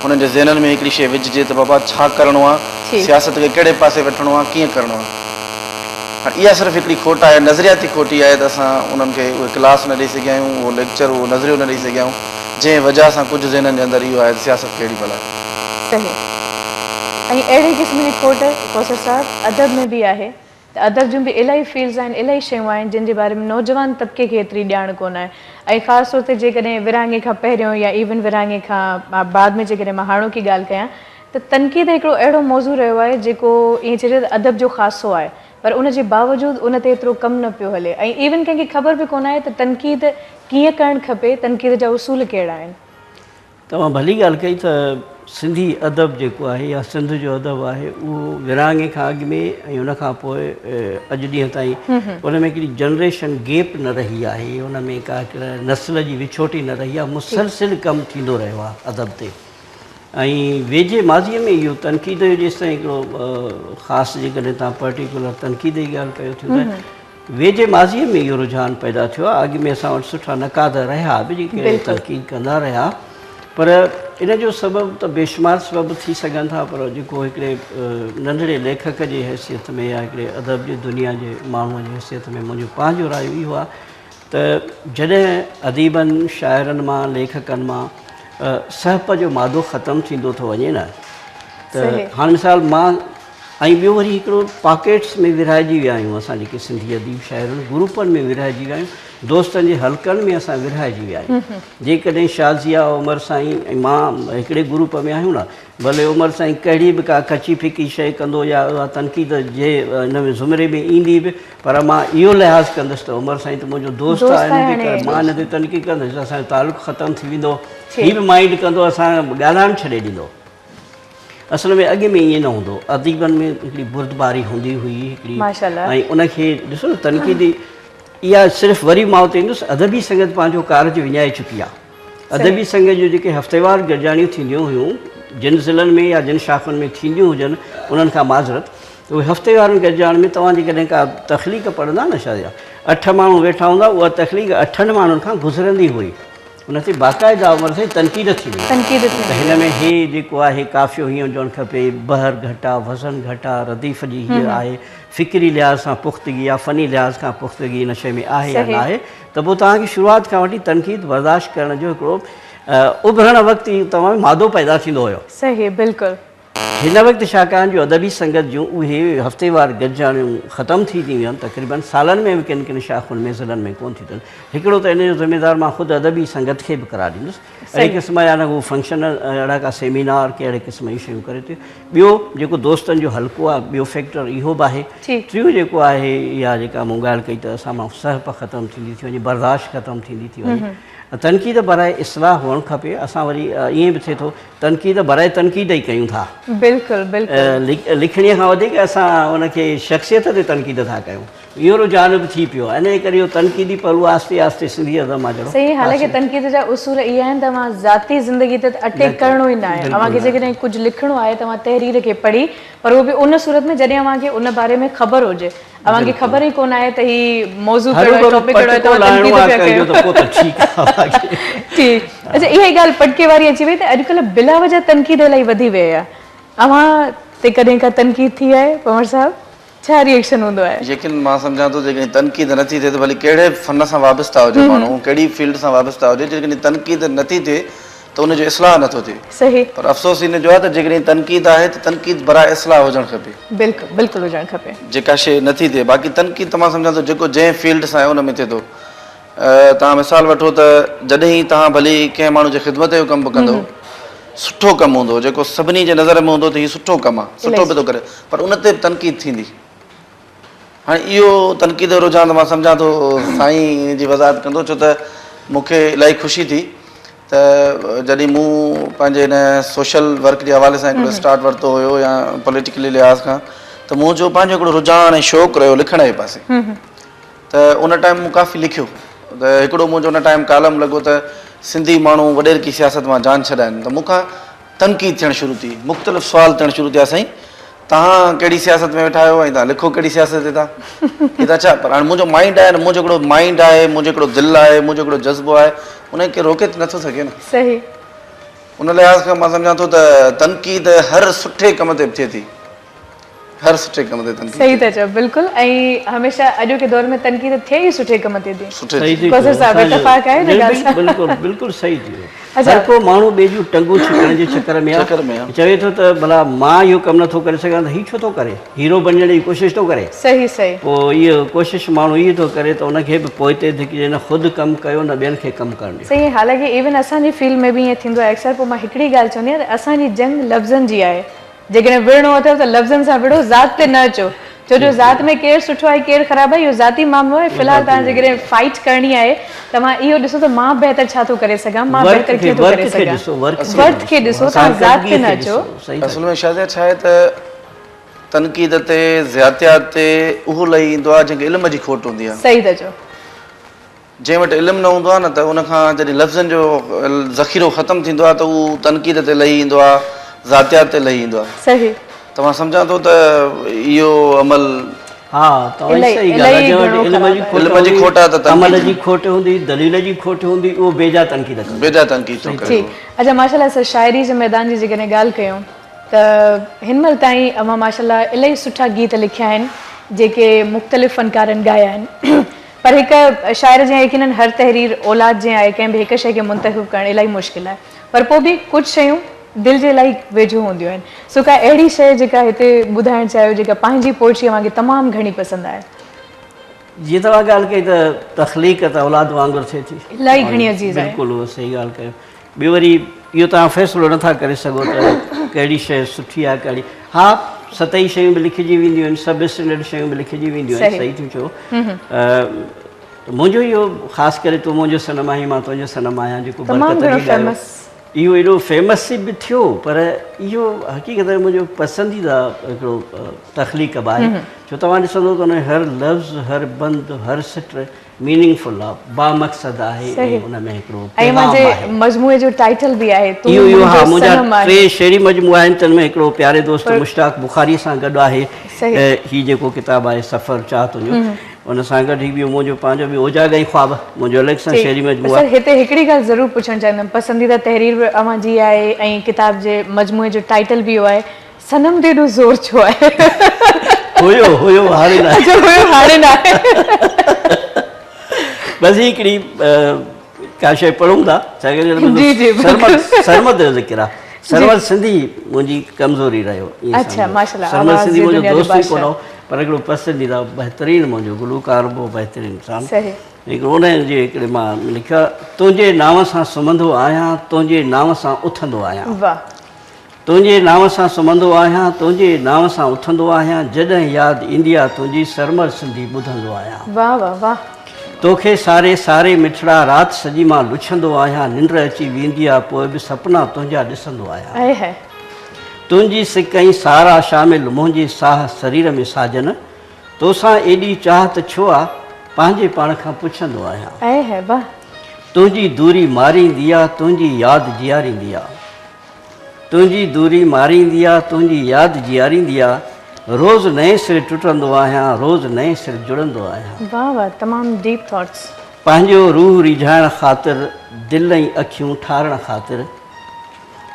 انهن جي ذهنن ۾ هڪڙي شيء وجهجي ته بابا ڇا ڪرڻو آهي سياست کي ڪهڙي پاسي وٺڻو آهي ڪيئن ڪرڻو آهي هاڻي اها صرف هڪڙي کوٽ آهي نظرياتي کوٽ اها آهي ته اسان انهن کي اهي ڪلاس نه ڏئي سگهيا آهيون اهو ليڪچر اهو نظريو نه ڏئي سگهيا آهيون جنهن وجهه سان ڪجهه ذهنن جي اندر اهو آهي ته سياست ڪهڙي بلا آهي. صحيح ۽ اهڙي قسم جي کوٽ ڪوثر صاحب ادب ۾ به آهي ته ادب جون به الاهي فيلڊز آهن الاهي شيون آهن جن جي باري ۾ نوجوان طبقي کي ايتري ڄاڻ ڪونه آهي ۽ خاص طور تي جيڪڏهن ورهاڱي کان پهريون يا ايون ورهاڱي کان بعد ۾ جيڪڏهن مان هاڻوڪي ڳالهه ڪيان ته تنقيد هڪڙو اهڙو موضوع رهيو آهي جيڪو ائين چئجي ته ادب جو خاصو آهي پر ان جي باوجود ان تي ايترو ڪم نه پيو هلي ۽ ايون ڪنهن کي خبر به ڪونه آهي ته تنقيد ڪيئن ڪرڻ کپي، تنقيد جا اصول ڪهڙا آهن. توهان ڀلي ڳالهه ڪئي ته سنڌي ادب جيڪو آهي يا سنڌ جو ادب آهي اهو ورهاڱي کان اڳ ۾ ۽ ان کان پوء اڄ ڏينهن تائين ان ۾ هڪڙي جنريشن گيپ نه رهي آهي ان ۾ ڪا هڪڙي نسل جي وڇوٽي نه رهي آهي مسلسل ڪم ٿيندو رهيو آهي ادب تي ۽ ويجهي ماضيء ۾ اهو تنقيد جو جيستائين هڪڙو خاص جيڪڏهن توهان پرٽيڪولر تنقيد جي ڳالهه ڪيو ٿيون ته ويجهي ماضيء ۾ اهو رجحان پيدا ٿيو آهي. اڳ ۾ اسان وٽ سٺا نقاد رهيا به جيڪي تنقيد ڪندا رهيا پر ان جو سبب ته بيشمار سبب ٿي سگهن ٿا پر جيڪو هڪڙي ننڍڙي ليکڪ جي حيثيت ۾ يا هڪڙي ادب جي دنيا جي ماڻهوء جي حيثيت ۾ منهنجو پنهنجو رايو اهو آهي ته جڏهن اديبن، شاعرن مان، ليکڪن مان سهپ جو مادو ختم ٿيندو ٿو وڃي نه ته هاڻ مثال مان ۽ ٻيو وري هڪڙو پاڪيٽس ۾ ورهائجي ويا آهيون اسان جيڪي سنڌي اديب شاعر آهن گروپن ۾ ورهائجي ويا آهيون دوستن جي حلقن ۾ اسان ورهائجي ويا آهيون جيڪڏهن شازيه عمر سائين ۽ مان هڪڙي گروپ ۾ آهيون نه ڀلي عمر سائين ڪهڙي به ڪا ڪچي ڦڪي شيء ڪندو يا اها تنقيد جي ان ۾ زمري ۾ ايندي به پر مان اهو لحاظ ڪندس ته عمر سائين ته منهنجو دوست آهي ان جي ڪري مان ان تي تنقيد ڪندس اسان جو تعلق ختم ٿي ويندو هي به مائنڊ ڪندو اسان ڳالهائڻ ڇڏي ڏيندو. اصل ۾ اڳ ۾ ائين نه هوندو اديبن ۾ هڪڙي بردباري هوندي هئي هڪڙي ۽ ان کي ڏسو نه تنقيدي اها صرف وري مان اتي ايندس ادبي سنگت پنهنجو ڪارج وڃائي چڪي آهي ادبي سنگت جون جيڪي هفتيوار گڏجاڻيون ٿينديون هيون جن ضلعن ۾ يا جن شاخن ۾ ٿينديون هجن انهن کان معذرت ته اهي هفتيوارن گڏجاڻين ۾ توهان جيڪڏهن ڪا تخليق پڙهندا نه شايد اٺ ماڻهو ويٺا هوندا اها تخليق اٺن ماڻهن کان گذرندي هئي ان تي باقاعده عمر سائين تنقيد ٿي وئي تنقيد ٿي ته هن ۾ هي جيڪو آهي قافيو هيئن هجڻ کپي، بحر گهٽ آ، وزن گهٽ آ، رديف جي هيء آهي، فڪري لحاظ سان پختگي يا فني لحاظ کان پختگي ان شيء ۾ آهي يا ناهي ته پوء توهان کي شروعات کان وٺي تنقيد برداشت ڪرڻ جو هڪڙو اڀرڻ وقت ئي توهان ۾ مادو پيدا ٿيندو هيو. صحيح بلڪل. هن وقت ڇاڪاڻ جو ادبي سنگت جون اهي هفتيوار گڏجاڻيون ختم ٿي ٿي ويون تقريبن سالن ۾ به ڪن ڪن شاخن ۾ ضلعن ۾ ڪونه ٿيون ٿين. هڪڙو ته ان جو ذميدار مان خود ادبي سنگت کي به قرار ڏيندس. اهڙي قسم جا نه هو فنڪشن اهڙا ڪا سيمينار ڪي اهڙي قسم جون شيون ڪري ٿي. ٻيو جيڪو دوستن جو حلقو آهي ٻيو فيڪٽر اهو به آهي. ٽيون جيڪو آهي اها جيڪا مون ڳالهه ڪئي ته اسان مان سهپ ختم ٿيندي ٿي وڃي برداشت ختم ٿيندي ٿي وڃي. تنقيد براء اصلاح هئڻ کپي اسان وري ائين به ٿئي ٿو تنقيد براء تنقيد ئي ڪيون ٿا. بلڪل بلڪل. لکڻيء کان وڌيڪ اسان ان کي شخصيت تي تنقيد ٿا ڪيون. اهو رجحان به ٿي پيو آهي. انهيء ڪري اهو تنقيدي پهلو آهستي آهستي سنڌي ادب مان جهڙو صحيح حالانڪه تنقيد جا اصول اهي آهن ته اوهان ذاتي زندگي تي ته اٽيڪ ڪرڻو ئي ناهي. اوهان کي جيڪڏهن ڪجهه لکڻو آهي ته اوهان تحرير کي پڙهي پر اهو به ان صورت ۾ جڏهن اوهان کي ان باري ۾ خبر هجي. اوهان کي خبر ئي ڪونه آهي ته هي موضوع ڪهڙو آهي ٽاپڪ ڪهڙو آهي توهان تنقيد پيا ڪيو ٺيڪ اڇا اها ئي ڳالهه پٽڪي واري اچي وئي ته اڄڪلهه بلا وجه تنقيد الاهي وڌي وئي آهي اوهان تي ڪڏهن ڪا تنقيد ٿي آهي پنهور صاحب ڇا ريئڪشن هوندو آهي؟ يقين مان سمجهان ٿو جيڪڏهن تنقيد نه ٿي ٿئي ته ڀلي ڪهڙي به فن سان وابسته هجي ماڻهو ڪهڙي به فيلڊ سان وابسته هجي جيڪڏهن تنقيد نه ٿي ٿئي ته ان جو اصلاح نه ٿو ٿئي. صحيح. پر افسوس ان جو آهي ته جيڪڏهن تنقيد آهي ته تنقيد براء اصلاح هجڻ کپي. بلڪل بلڪل هجڻ کپي. جيڪا شيء نه ٿي ٿئي. باقي تنقيد ته مان سمجهان ٿو جيڪو جنهن فيلڊ سان آهي ان ۾ ٿئي ٿو. توهان مثال وٺو ته جڏهن توهان ڀلي ڪنهن ماڻهو جي خدمت جو ڪم به ڪندو سٺو ڪم هوندو جيڪو سڀني جي نظر ۾ هوندو ته هي سٺو ڪم آهي سٺو به ٿو ڪري پر ان تي به تنقيد ٿيندي. هاڻي اهو تنقيد جو رجحان ته مان سمجهان ٿو سائين جي وضاحت ڪندو ڇو ته مون کي الاهي خوشي ٿي ته جڏهن مون پنهنجي هن سوشل ورڪ جي حوالي سان هڪڙو اسٽارٽ ورتو هيو يا پوليٽيڪلي لحاظ کان ته منهنجو پنهنجو هڪڙو رجحان ۽ شوق رهيو لکڻ جي پاسي ته ان ٽائيم مون ڪافي لکيو ته هڪڙو منهنجو ان ٽائيم ڪالم لڳو ته سنڌي ماڻهو وڏيرڪي سياست مان جان ڇڏائن ته مون کان تنقيد ٿيڻ شروع ٿي مختلف سوال ٿيڻ شروع ٿيا سائين توهان ڪهڙي سياست ۾ ويٺا آهيو ۽ توهان لکو ڪهڙي سياست تي ٿا هي ته ڇا پر هاڻي منهنجو مائنڊ آهي نه منهنجو هڪڙو مائنڊ آهي منهنجو هڪڙو دل آهي منهنجو هڪڙو جذبو آهي ان کي روڪي ته نٿو سگهي نه صحيح ان لحاظ کان مان سمجهان ٿو ته تنقيد هر سٺي ڪم تي به ٿئي ٿي هر سٺي ڪم تي تنقيد صحيح ٿا چئو بلڪل ۽ هميشه اڄوڪي دور ۾ تنقيد ٿئي ئي سٺي ڪم تي ٿي سٺي ٿي ڪوثر صاحب اتفاق آهي ان ڳالهه سان بلڪل بلڪل صحيح ٿي هر ڪو ماڻهو ٻئي جون ٽنگون ڇڪڻ جي چڪر ۾ آ چوي ٿو ته ڀلا مان اهو ڪم نٿو ڪري سگهان ته هي ڇو ٿو ڪري هيرو بنجڻ جي ڪوشش ٿو ڪري صحيح صحيح پوء اهو ڪوشش ماڻهو اهو ٿو ڪري ته ان کي به پوئتي ڌڪجي نه خود ڪم ڪيو نه ٻين کي ڪم ڪرڻ ڏيو صحيح حالانڪه ايون اسان جي فيلڊ ۾ به ائين ٿيندو آهي اڪثر پوء مان هڪڙي ڳالهه چوندي آهيان ته اسان جي جنگ لفظن جي آهي جيڪڏهن وڙهڻو اٿو ته لفظن سان وڙهو ذات تي نه اچو ڇو جو ذات ۾ ڪير سٺو آهي ڪير خراب آهي اهو ذاتي معاملو آهي في الحال توهان جيڪڏهن فائيٽ ڪرڻي آهي توهان اهو ڏسو ته مان بهتر ڇا ٿو ڪري سگهان مان بهتر ڪيئن ٿو ڪري سگهان ورٿ کي ڏسو توهان ذات تي نه اچو. اصل ۾ شازيه ڇا آهي ته تنقيد تي زيادتيات تي اهو لهي ايندو آهي جنهن کي علم جي کوٽ هوندي آهي. صحيح ٿا چئو. جنهن وٽ علم نه هوندو آهي نه ته ان کان جڏهن لفظن جو ذخيرو ختم ٿيندو آهي ته هو تنقيد تي لهي ايندو آهي، ذاتيات تي لهي ايندو آهي. صحيح. ته مان سمجهان ٿو ته اهو عمل ها توهان جي صحيح ڳالهه آهي جنهن وٽ علم جي کوٽ علم جي کوٽ آهي ته عمل جي کوٽ هوندي دليل جي کوٽ هوندي اهو بيجا تنقيد ڪندو. بيجا تنقيد ٿو ڪري. ٺيڪ اڇا ماشاءالله سر شاعري جي ميدان جي جيڪڏهن ڳالهه ڪيون ته هن مهل تائين اوهان ماشاءالله الاهي سٺا گيت لکيا آهن جيڪي مختلف فنڪارن ڳايا آهن پر هڪ شاعر جيان يقينن هر تحرير اولاد جيان آهي ڪنهن به هڪ شيء کي منتخب ڪرڻ الاهي مشڪل آهي پر پوء به ڪجهه شيون دل جي الاهي ويجهو هونديون آهن سو ڪا اهڙي شيء جيڪا هتي ٻڌائڻ چاهيو جيڪا پنهنجي پوئٽري اوهان کي تمام گهڻي پسند آهي. جيئن توهان ڳالهه ڪئي ته تخليق ته اولاد وانگر ٿئي ٿي. الاهي گهڻي عزيز آهي. بلڪل اهو صحيح ڳالهه ڪيو. ٻيو وري اهو توهان فيصلو نٿا ڪري سگهو ته ڪهڙي شيء سٺي آهي ڪهڙي ها سطحي شيون به لکجي وينديون آهن سب اسٽينڊرڊ شيون به لکجي وينديون آهن صحيح ٿيون چئو. منهنجو اهو خاص ڪري تون منهنجو صنم آهين مان تنهنجو صنم آهيان جيڪو برڪت علي ڳايو. اهو ايڏو فيمس به ٿيو پر اهو حقيقت ۾ منهنجو پسنديده هڪڙو تخليق به آهي ڇو توهان ڏسندو ته ان ۾ هر لفظ هر بند هر سٽ ميننگ فل آهي بامقصد آهي ۽ ان ۾ هڪڙو پيغام آهي. مجموعي جو ٽائيٽل به آهي تون اهو اهو ها منهنجو منهنجا صنم آهين. ٽي شعري مجموعا آهن تن ۾ هڪڙو پياري دوست مشتاق بخاري سان گڏ آهي هي جيڪو ڪتاب آهي سفر چاهه تنهنجو ان سان گڏ هي ٻيو منهنجو پنهنجو به اوجاڳ ۽ خواب منهنجو الڳ سان شعري مجموعو سر هتي هڪڙي ڳالهه ضرور پڇڻ چاهيندم پسنديده تحرير به اوهان جي آهي ۽ ڪتاب جي مجموعي جو ٽائيٽل به اهو آهي صنم تي ايڏو زور ڇو آهي؟ هيو هيو هاڻي ناهي. اڇا هيو هاڻي ناهي. بس هي هڪڙي ڪا شيء پڙهون ٿا جي جي سرمد سرمد جو ذڪر آهي سرمد سنڌي منهنجي ڪمزوري رهيو اڇا ماشاءالله سرمد سنڌي منهنجو دوست ئي ڪونه هو پر هڪڙو پسنديده بهترين منهنجو گلوڪار به بهترين انسان هڪڙو ان جي هڪڙي مان لکيو تنهنجي نانء سان سمهندو آهيان تنهنجي نانء سان اٿندو آهيان واهه تنهنجي نانء سان سمهندو آهيان، تنهنجي نانء سان اٿندو آهيان، جڏهن ياد ايندي آ تنهنجي، سرمد سنڌي ٻڌندو آهيان. واه واه واه. توکي ساري ساري مٺڙا، رات سڄي مان لڇندو آهيان، ننڊ اچي ويندي آ پوء به سپنا تنهنجا ڏسندو آهيان. آئي هاء. تنهنجي سڪ ۽ سار آ شامل منهنجي ساهه سرير ۾ ساجن، توسان ايڏي چاهت ڇو آ، پنهنجي پاڻ کان پڇندو آهيان. آئي هاء واه. تنهنجي دوري ماريندي آ، تنهنجي ياد جياريندي آ. تنهنجي دوري ماريندي آ، تنهنجي ياد جياريندي آ، روز نئين سر ٽٽندو آهيان، روز نئين سر جڙندو آهيان. واه واه تمام ڊيپ ٿاٽس. پنهنجو روح ريجهائڻ خاطر دل ۽ اکيون ٺارڻ خاطر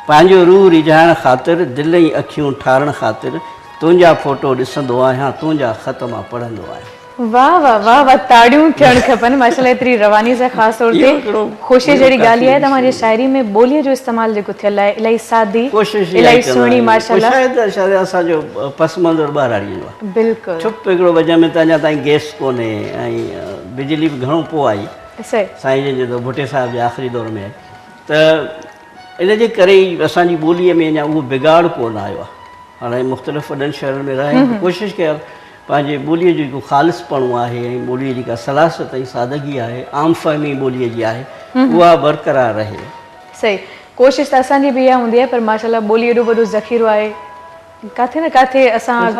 پنهنجو روح ريجهائڻ خاطر دل ۽ اکيون ٺارڻ خاطر تنهنجا فوٽو ڏسندو آهيان تنهنجا خط مان پڙهندو آهيان. واه واه واه واه تاڙيون ٿيڻ کپن ماشاءالله ايتري رواني سان خاص طور تي خوشي جهڙي ڳالهه اها آهي ته اوهان جي شاعري ۾ ٻولي جو استعمال جيڪو ٿيل آهي الاهي سادي الاهي سهڻي ماشاءالله. شايد شايد اسان جو پس منظر ٻهراڙي جو آهي بلڪل ڇپ هڪڙو وجهه ۾ ته اڃا تائين گئس ڪونهي ۽ بجلي به گهڻو پوء آئي سائين جن جي ڀٽي صاحب جي آخري دور ۾ آئي ته ان جي ڪري ئي اسان جي ٻولي ۾ اڃا اهو بگاڙ ڪونه آيو آهي هاڻي مختلف وڏن شهرن ۾ رهيا آهيون ڪوشش ڪيا پنهنجي ٻوليء جو جيڪو خالص پڻو آهي ۽ ٻوليء جي جيڪا سلاست ۽ سادگي آهي، عام فهمي ٻوليء جي آهي، اها برقرار رهي. صحيح. ڪوشش ته اسان جي به اها هوندي آهي پر ماشاءالله ٻولي ايڏو وڏو ذخيرو آهي ڪاٿي نه ڪاٿي اسان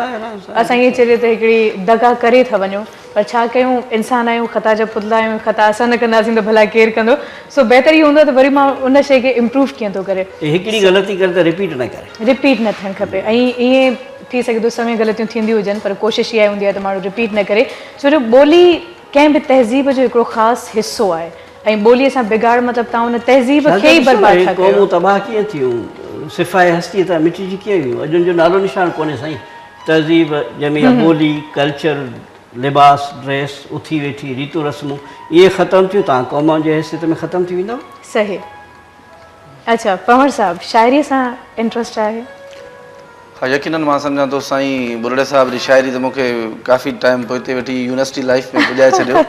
اسان ائين چئجي ته هڪڙي دغا ڪري ٿا وڃون پر ڇا ڪيون انسان آهيون خطا جا پتلا آهيون خطا اسان نه ڪنداسين ته ڀلا ڪير ڪندو سو بهتر اهو هوندو آهي ته وري مان ان شيء کي امپروو ڪيئن ٿو ڪري. هڪڙي غلطي ڪري ته رپيٽ نه ڪري. رپيٽ نه ٿيڻ کپي ۽ ائين ٿي سگهي ٿو سوين غلطيون ٿينديون هجن پر ڪوشش اها هوندي آهي ته ماڻهو رپيٽ نه ڪري ڇو جو ٻولي ڪنهن به تهذيب جو هڪڙو خاص حصو آهي ۽ ٻولي سان بگاڙ مطلب توهان ان تهذيب کي ئي برباد ٿا ڪيو. قومون تباهه ڪيئن ٿيون، صفحه هستيء تان مٽجي ڪيئن ويون، اڄ ان جو نالو نشان ڪونهي سائين. تهذيب جنهن ۾ اها ٻولي، ڪلچر، لباس، ڊريس، اٿي ويٺي، ريتون رسمون اهي ختم ٿيون توهان قوم جي حيثيت ۾ ختم ٿي ويندؤ. صحيح. اڇا پنهور صاحب شاعري سان انٽرسٽ آهي؟ ها يقينن مان سمجهان ٿو سائين ٻرڙي صاحب جي شاعري ته مون کي ڪافي ٽائيم پوئتي وٺي يونيورسٽي لائيف ۾ پڄائي ڇڏيو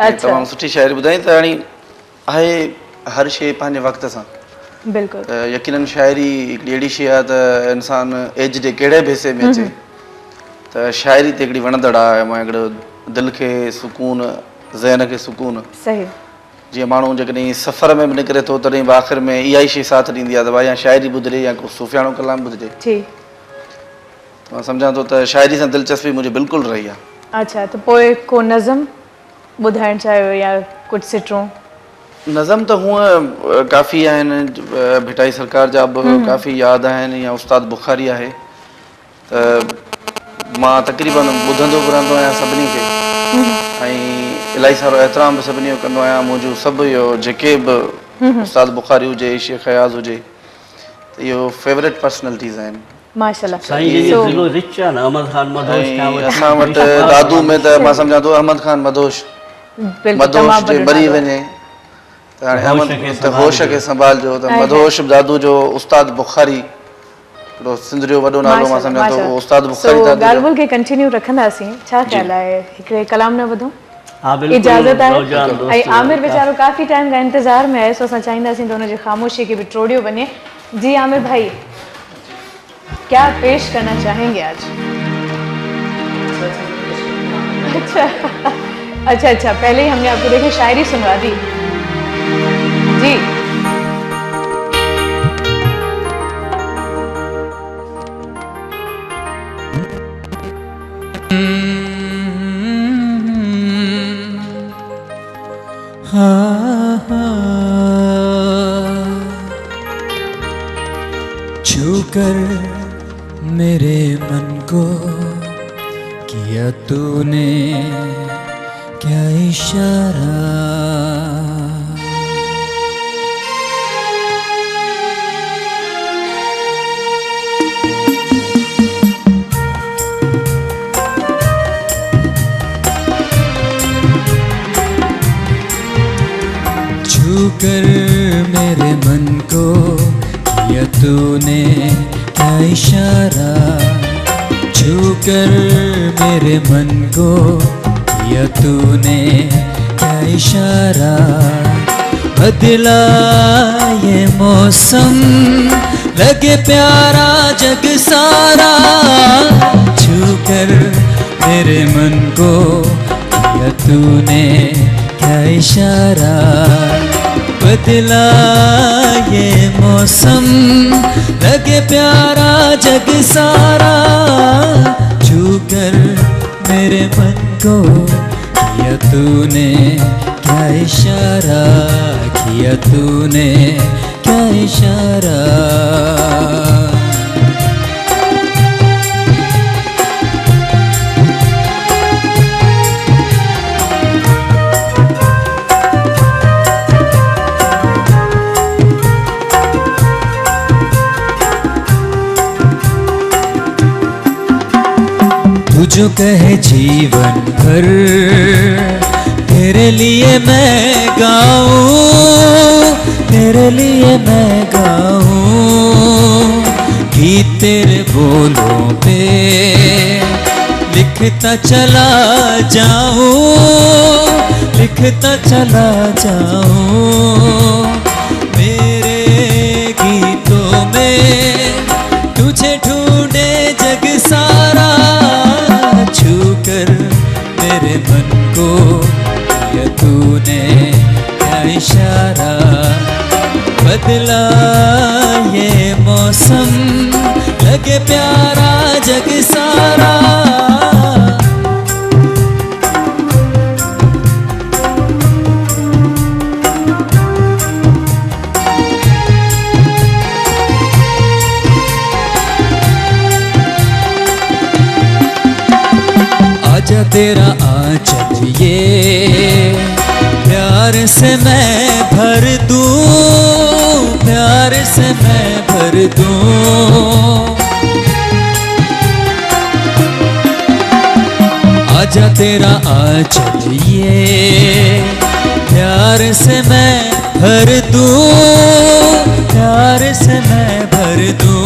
۽ تمام سٺي شاعري ٻڌائين ته هاڻي آهي هر شيء پنهنجي وقت سان بلڪل ته يقينن شاعري هڪڙي اهڙي شيء آهي ته انسان ايج جي ڪهڙي به حصي ۾ اچي ته شاعري ته هڪڙي وڻندڙ آهي ۽ هڪڙو دل کي سڪون ذهن کي سڪون صحيح جيئن ماڻهو جيڪڏهن سفر ۾ به نڪري ٿو تڏهن به آخر ۾ اها ئي شيء ساٿ ڏيندي آهي ته ڀائي يا شاعري ٻڌجي يا ڪو صوفياڻو ڪلام ٻڌجي. جي. ته مان سمجهان ٿو ته شاعري سان دلچسپي منهنجي بلڪل رهي آهي. اڇا ته پوء ڪو نظم ٻڌائڻ چاهيو يا ڪجهه سٽون؟ نظم ته هونء ڪافي آهن، ڀٽائي سرڪار جا به ڪافي ياد آهن يا استاد بخاري آهي ته مان تقريبن ٻڌندو به رهندو آهيان سڀني کي ۽ الاهي سارو احترام به سڀني جو ڪندو آهيان. منهنجون سڀ اهو جيڪي به استاد بخاري هجي، شيخ اياز هجي، ته اهو فيورٽ پرسنلٽيز آهن. ماشاءالله. سائين جن جو ضلعو رچ آهي نه احمد خان مدهوش کان وٺي اسان وٽ دادو ۾ ته مان سمجهان ٿو احمد خان مدهوش، مدهوش جي مري وڃي ته هاڻي احمد ته هوش کي سنڀالجو ته مدهوش دادو جو استاد بخاري هڪڙو سنڌ جو وڏو نالو مان سمجهان ٿو اهو استاد بخاري دادو جو. ڳالهه ٻولهه کي ڪنٽينيو رکنداسين، ڇا خيال آهي هڪڙي ڪلام نه ٻڌون؟ ها بلڪل اجازت آهي ۽ عامر ويچارو ڪافي ٽائيم کان انتظار ۾ آهي سو اسان چاهينداسين ته ان جي خاموشي کي به ٽوڙيو وڃي. جي عامر ڀائي ڪيا پيش ڪرنا چاهين گي آج؟ اچھا اچھا اچھا پهلي هي هم ني آپ ڪو ديکي شاعري سنوا the. جي. छूकर मेरे मन को किया तूने क्या इशारा, छूकर मेरे मन को किया तूने क्या इशारा, छूकर मेरे मन को किया तूने क्या इशारा, बदला ये मौसम लगे प्यारा जग सारा, छूकर मेरे मन को किया तूने क्या इशारा, बदला ये मौसम लगे प्यारा जग सारा, छूकर मेरे मन को किया तूने क्या इशारा, किया तूने क्या इशारा। तू जो कहे जीवन भर तेरे लिए मैं गाऊं, तेरे लिए मैं गाऊं, गीत तेरे बोलों पे लिखता चला जाऊं, लिखता चला जाऊं, मेरे गीतों में तुझे ढूंढे जग सारा, छूकर मेरे मन को किया तूने क्या इशारा, बदला ये मौसम लगे प्यारा जग सारा। आजा तेरा आंचल ये प्यार से मैं भर दूं, प्यार से मैं भर दूं, आजा तेरा आंचल ये प्यार से मैं भर दूं, प्यार से मैं भर दूं,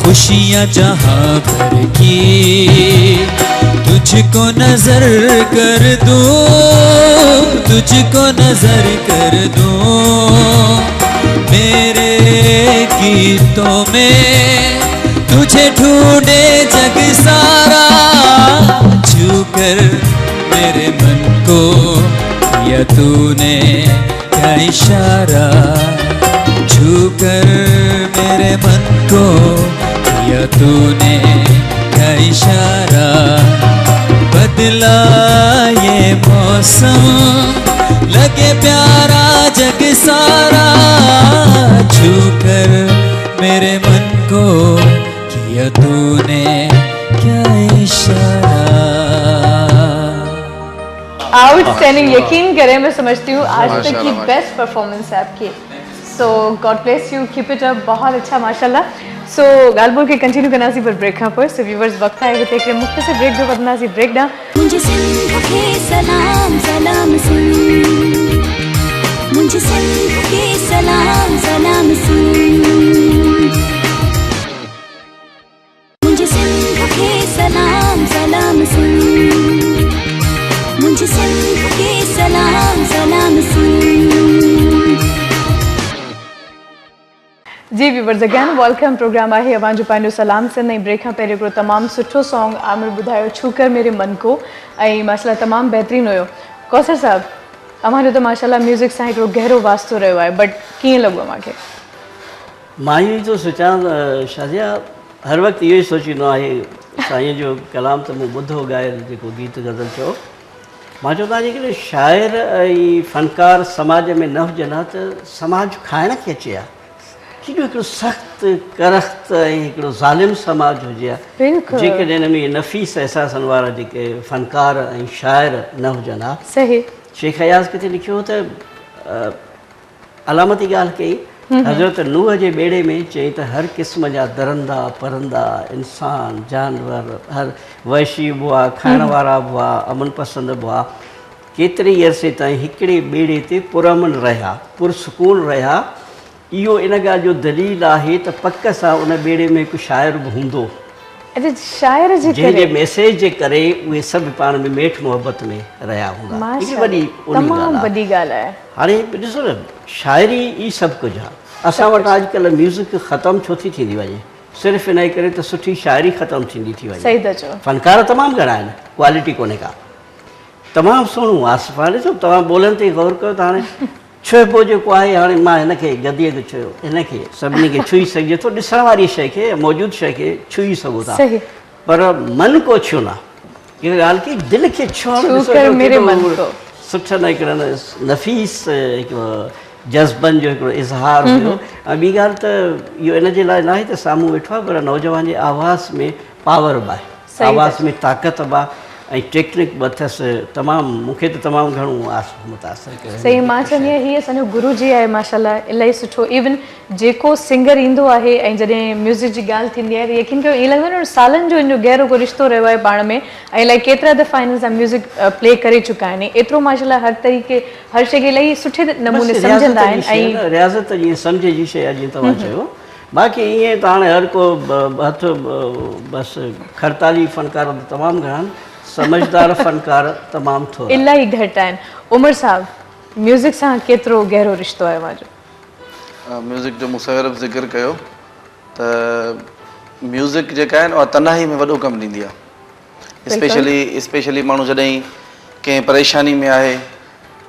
खुशियाँ जहाँ भर की तुझको नजर कर दूं, तुझको नजर कर दूं, मेरे गीतों में तुझे ढूंढे जग सारा, छूकर मेरे मन को किया तूने क्या इशारा, छूकर मेरे मन को किया तूने क्या इशारा, बदला ये मौसम लगे प्यारा जग सारा, छूकर मेरे मन को किया तूने क्या आउटस्टैंडिंग, यकीन करें मैं समझती हूँ आज तक की बेस्ट परफॉर्मेंस है आपकी। So God bless you, keep it up, बहुत अच्छा माशाल्लाह। सो ॻाल्हि ॿोल खे कंटिन्यू कंदासीं पर ब्रेक खां पोइ। सो व्यूअर्स, वक़्तु आहे हिते हिकिड़े मुख़्तसर ब्रेक जो, वधंदासीं ब्रेक ॾांहुं। मुंहिंजी सिंध खे सलाम सलाम सिंध, मुंहिंजी सिंध खे सलाम सलाम सिंध, मुंहिंजी सिंध खे सलाम सलाम सिंध, मुंहिंजी सिंध खे सलाम सलाम सिंध। जी व्यूअर्स, अगेन welcome. Programme आहे अव्हांजो पंहिंजो सलाम सिंध ऐं ब्रेक खां पहिरियों हिकिड़ो तमामु सुठो सॉन्ग आमिर ॿुधायो, छूकर मेरे मन को, ऐं माशाल्लाह तमामु बहितरीन हुयो। कौसर साहब, अव्हांजो त माशाल्लाह म्यूज़िक सां हिकिड़ो गहिरो वास्तो रहियो आहे, बट कीअं लॻो अव्हांखे? मां इहो ई थो सोचां शाज़िया, हर वक़्तु इहो ई सोचींदो आहियां, साईं जो कलाम त मूं ॿुधो ॻायल जेको गीत ग़ज़ल चयो, मां चवंदो आहियां जेकॾहिं शाइर ऐं फ़नकार समाज में न हुजनि हा त समाज खाइण खे अचे हा। केॾो हिकिड़ो सख़्तु करख़्त ऐं हिकिड़ो ज़ालिम समाज हुजे हा जेकॾहिं हिन में नफ़ीस अहसासनि वारा जेके फ़नकार ऐं शाइर न हुजनि हा। सही। शेख अयाज़ किथे लिखियो त अलामती ॻाल्हि कई, हज़रत नूह जे ॿेड़े में चई त हर क़िस्म जा दरंदा परंदा, इंसान, जानवर, हर वहशी बि हुआ, खाइण वारा बि हुआ, अमन पसंद बि हुआ, केतिरे ई अरसे ताईं हिकिड़े ॿेड़े ते पुरअमन रहिया, पुरसुकून रहिया। इहो इन ॻाल्हि जो दलील आहे त पक सां उन ॿेड़े में हिकु शाइर बि हूंदो। अच्छा, शाइर जे जंहिंजे मैसेज जे करे उहे सभु पाण में मेठ मोहबत में रहिया हूंदा। हिकिड़ी वॾी तमामु वॾी ॻाल्हि आहे। हाणे ॾिसो न, शाइरी ई सभु कुझु आहे। असां वटि अॼुकल्ह म्यूज़िक ख़तमु छो थी थींदी वञे? सिर्फ़ु इन जे करे त सुठी शाइरी ख़तमु थींदी थी वञे। सही था चओ। फ़नकार तमामु घणा आहिनि, क्वालिटी कोन्हे का। तमामु सुहिणो आसिफ़ आहे, ॾिसो तव्हां ॿोलनि ते गौर कयो त हाणे छुइबो जेको आहे, हाणे मां हिनखे गदीअ खे छुयो, हिनखे सभिनी खे छुई सघिजे थो, ॾिसण वारी शइ खे, मौजूदु शइ खे छुई सघो था, पर मन को छुना, इहा ॻाल्हि की दिलि खे छुअणु सुठनि हिकिड़नि नफ़ीस हिकिड़ो जज़्बनि जो हिकिड़ो इज़हार हुयो। ऐं ॿी ॻाल्हि त इहो इन जे लाइ न आहे त साम्हूं वेठो आहे, पर नौजवान जे आवाज़ में पावर बि आहे, आवाज़ में ताक़त बि आहे ऐं टेक्निक बि अथसि। तमामु मूंखे त तमामु घणो आस मुतासिर कयो। सही, मां चवंदी आहियां हीअ असांजो गुरू जी आहे माशाल्लाह, इलाही सुठो। इवन जेको सिंगर ईंदो आहे ऐं जॾहिं म्यूज़िक जी ॻाल्हि थींदी आहे त यकीन कयो ईअं लॻंदो आहे न सालनि जो हिन जो गहिरो को रिश्तो रहियो आहे पाण में, ऐं इलाही केतिरा दफ़ा हिननि सां म्यूज़िक प्ले करे चुका आहिनि। एतिरो माशाल्लाह हर तरीक़े हर शइ खे इलाही सुठे नमूने सम्झंदा आहिनि। ऐं रियाज़त जीअं सम्झ जी शइ आहे जीअं तव्हां चयो, बाक़ी ईअं त हाणे हर को हथु बसि खरताली फ़नकार त तमामु घणा आहिनि, समझदार फ़नकार तमामु थोरा इलाही घटि आहिनि। उमर साहब, म्यूज़िक सां केतिरो गहिरो रिश्तो आहे अव्हांजो? म्यूज़िक जो मूं सवेर बि ज़िक्र कयो त म्यूज़िक जेका आहे न उहा तन्हाई में वॾो कमु ॾींदी आहे। स्पेशली माण्हू जॾहिं कंहिं परेशानी में आहे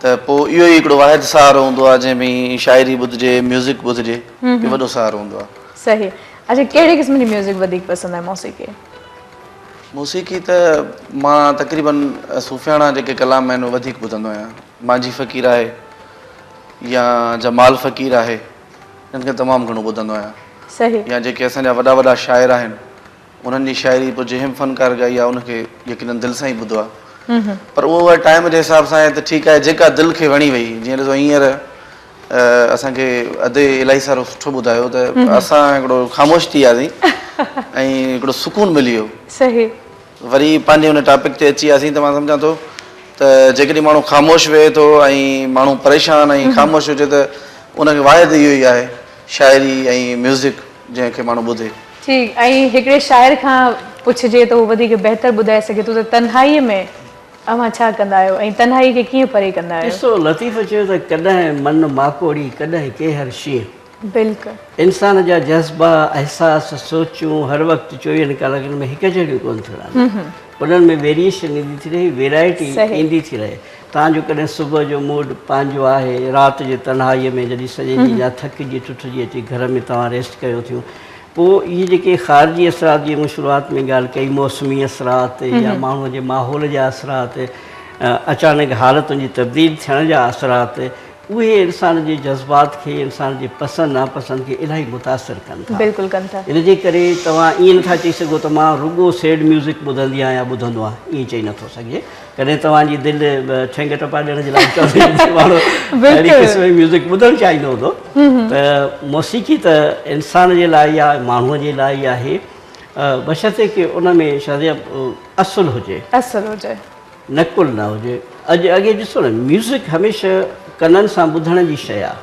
त पोइ इहो ई हिकिड़ो वाहिद सहारो हूंदो आहे जंहिंमें शाइरी ॿुधिजे, म्यूज़िक ॿुधिजे, इहो वॾो सहारो हूंदो आहे। सही। अच्छा, कहिड़े क़िस्म जी म्यूज़िक वधीक पसंदि आहे? मौसीक़ी? मौसीक़ी त मां तक़रीबन सूफ़ियाणा जेके कलाम आहिनि उहे वधीक ॿुधंदो आहियां। मांझी फ़क़ीर आहे या जमाल फ़क़ीर आहे, इन्हनि खे तमामु घणो ॿुधंदो आहियां। सही। या जेके असांजा वॾा वॾा शाइर आहिनि उन्हनि जी शाइरी पोइ जंहिं बि फ़नकार ॻाई आहे उनखे यकीनन दिलि सां ई ॿुधो आहे, पर उहो टाइम जे हिसाब सां आहे त ठीकु आहे, जेका दिलि खे वणी वई। जीअं ॾिसो हींअर असांखे अदे इलाही सारो सुठो ॿुधायो त असां हिकिड़ो ख़ामोश थी वियासीं ऐं हिकिड़ो सुकून मिली वियो। सही। वरी पंहिंजे हुन टॉपिक ते अची वियासीं त मां सम्झां थो त जेकॾहिं माण्हू ख़ामोश वेहे थो ऐं माण्हू परेशान ऐं ख़ामोश हुजे त उनखे वाहिद इहो ई आहे शाइरी ऐं म्यूज़िक जंहिंखे माण्हू ॿुधे। ठीकु। ऐं हिकिड़े शाइर खां पुछिजे त उहो वधीक बहितर ॿुधाए सघे थो त तन्हाईअ में अव्हां छा कंदा आहियो ऐं तन्हाई खे कीअं परे कंदा आहियो? ॾिसो, लतीफ़ चयो त कॾहिं मन माकोड़ी, कॾहिं केहर शींहुं। बिल्कुलु। इंसान जा जज़्बा, अहसास, सोचूं हर वक़्तु 24 कलाकनि में हिकु जहिड़ियूं कोन थियूं रहनि, उन्हनि में वेरिएशन ईंदी थी रहे, वेराइटी ईंदी थी रहे। तव्हांजो कॾहिं सुबुह जो मूड पंहिंजो आहे, राति जे तन्हाईअ में जॾहिं सॼे ॾींहुं जा थकिजी टुटिजी अची घर में तव्हां रेस्ट कयो थियूं, पोइ इहे जेके ख़ारिजी असरात जीअं मूं शुरूआत में ॻाल्हि कई, मौसमी असरात या माण्हूअ जे माहौल जा असरात, अचानक हालतुनि जी तब्दील थियण जा असरात, اهي انسان جي جذبات کي، انسان جي پسند ناپسند کي الاهي متاثر ڪن ٿا. بلڪل ڪن ٿا. ان جي ڪري توهان ائين نٿا چئي سگهو ته مان رڳو سيڊ ميوزڪ ٻڌندي آهيان يا ٻڌندو آهيان، ائين چئي نٿو سگهجي. ڪڏهن توهان جي دل ٺينگ ٽپا ڏيڻ جي لاء به چوندي هوندي، ماڻهو اهڙي قسم جي ميوزڪ ٻڌڻ چاهيندو هوندو. ته موسيقي ته انسان جي لاء ئي آهي، ماڻهوء جي لاء ئي آهي، بشرطيڪ ان ۾ شازيه اصل هجي. اصل هجي. نقل نه هجي. اڄ اڳي ڏسو نه ميوزڪ هميشه ڪنن سان ٻڌڻ جي شيء آ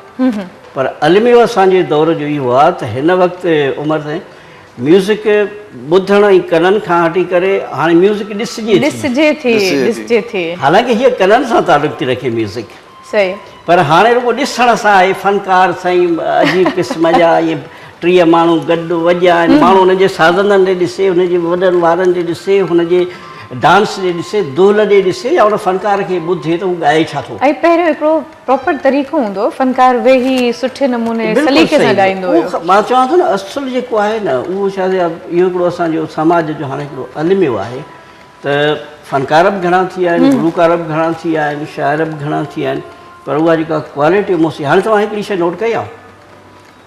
پر الميو اسان جي دور جو اهو آ ته هن وقت عمر تائين ميوزڪ ٻڌڻ ۽ ڪنن کان هٽي ڪري هاڻي ميوزڪ ڏسجي ٿي. ڏسجي ٿي ڏسجي ٿي. حالانڪه هيء ڪنن سان تعلق ٿي رکي ميوزڪ. صحيح. پر هاڻي رڳو ڏسڻ سان آهي فنڪار سائين عجيب قسم جا اهي 30 ماڻهو گڏ وڄيا آهن ماڻهو هن جي سازندن ڏي ڏسي هن جي وڏن وارن ڏي ڏسي هن جي ڊانس ڏي ڏسي دهل ڏي ڏسي يا ان فنڪار کي ٻڌي ته هو ڳائي ڇا ٿو. ۽ پهريون هڪڙو پراپر طريقو هوندو هو فنڪار ويهي سٺي نموني سليقي سان ڳائيندو هيو. مان چوان ٿو نه اصل جيڪو آهي نه اهو شايد اهو هڪڙو اسان جو سماج جو هاڻي هڪڙو الميو آهي ته فنڪار به گهڻا ٿي ويا آهن، گلوڪار به گهڻا ٿي ويا آهن، شاعر به گهڻا ٿي ويا آهن پر اها جيڪا ڪوالٽي موسيقي هاڻي توهان هڪڙي شيء نوٽ ڪئي آهي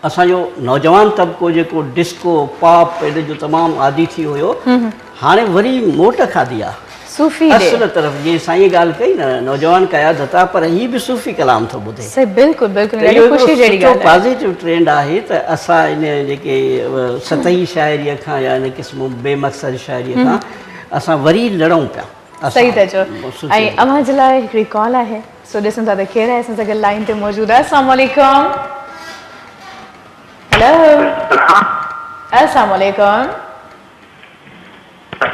اسان جو نوجوان طبقو جيڪو ڊسڪو پاپ ان جو تمام عادي ٿي ويو هاڻي وري موٽ کاڌي آهي صوفي ڏي اصل طرف جيئن سائين ڳالهه ڪئي نه نوجوان ڪيا ڌتا پر هي به صوفي ڪلام ٿو ٻڌي. صحيح بلڪل بلڪل ڏاڍي خوشي جهڙي ڳالهه آهي. پازيٽو ٽرينڊ آهي ته اسان ان جيڪي سطحي شاعريء کان يا ان قسم بي مقصد شاعريء کان اسان وري لڙون پيا. صحيح ٿا چئو ۽ اوهان جي لاء هڪڙي ڪال آهي سو ڏسون ٿا ته ڪير آهي اسان سان گڏ لائين تي موجود آهي السلام عليڪم هيلو السلام عليڪم.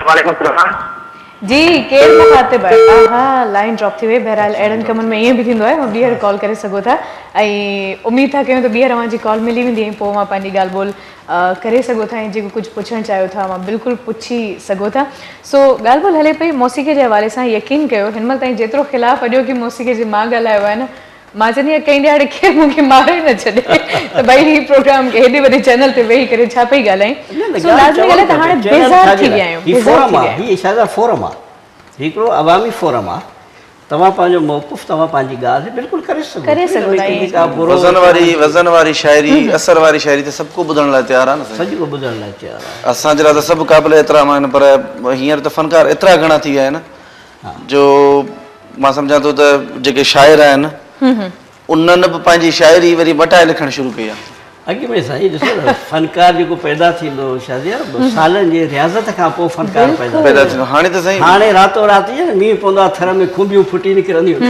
وعليڪم السلام. جي ڪير مخاطب آهي آها لائين ڊراپ ٿي وئي بهرحال اهڙن ڪمن ۾ ائين به ٿيندو آهي اوهان ٻيهر ڪال ڪري سگهو ٿا ۽ اميد ٿا ڪيون ته ٻيهر اوهان جي ڪال ملي ويندي ۽ پوء اوهان پنهنجي ڳالهه ٻولهه ڪري سگهو ٿا ۽ جيڪو ڪجهه پڇڻ چاهيو ٿا اوهان بلڪل پڇي سگهو ٿا سو ڳالهه ٻولهه هلي پئي موسيقي جي حوالي سان يقين ڪيو هن مهل تائين جيترو خلاف اڄوڪي موسيقي جي مان ڳالهايو آهي نه مان چوندي آهيان ڪنهن ڏهاڙي ڪير مون کي ماري نه ڇڏي ته ڀئي هي پروگرام هيڏي وڏي چينل تي ويهي ڪري ڇا پئي ڳالهائين سو لازمي ڳالهه آهي ته هاڻي بيزار ٿي ويا آهيون هي فورم آهي هي شايد فورم آهي هي هڪڙو عوامي فورم آهي توهان پنهنجو موقف توهان پنهنجي ڳالهه بلڪل ڪري سگهو ڪري سگهو ٿا وزن واري وزن واري شاعري اثر واري شاعري ته سڀ ڪو ٻڌڻ لاء تيار آهي نه سائين سڀ ڪو ٻڌڻ لاء تيار آهي اسان جي لاء ته سڀ قابل احترام آهن پر هينئر ته فنڪار ايترا گهڻا ٿي ويا آهن جو مان سمجهان ٿو ته جيڪي شاعر آهن انهن به پنهنجي شاعري وري مٽائي لکڻ شروع ڪئي آهي. اڳ ۾ سائين ڏسو نه فنڪار جيڪو پيدا ٿيندو هو شازيا سالن جي رياضت کان پوء فنڪار پيدا ٿيندو هاڻي ته سائين هاڻي راتو رات ائين نه مينهن پوندو آهي ٿر ۾ کنڀيون ڦٽي نڪرنديون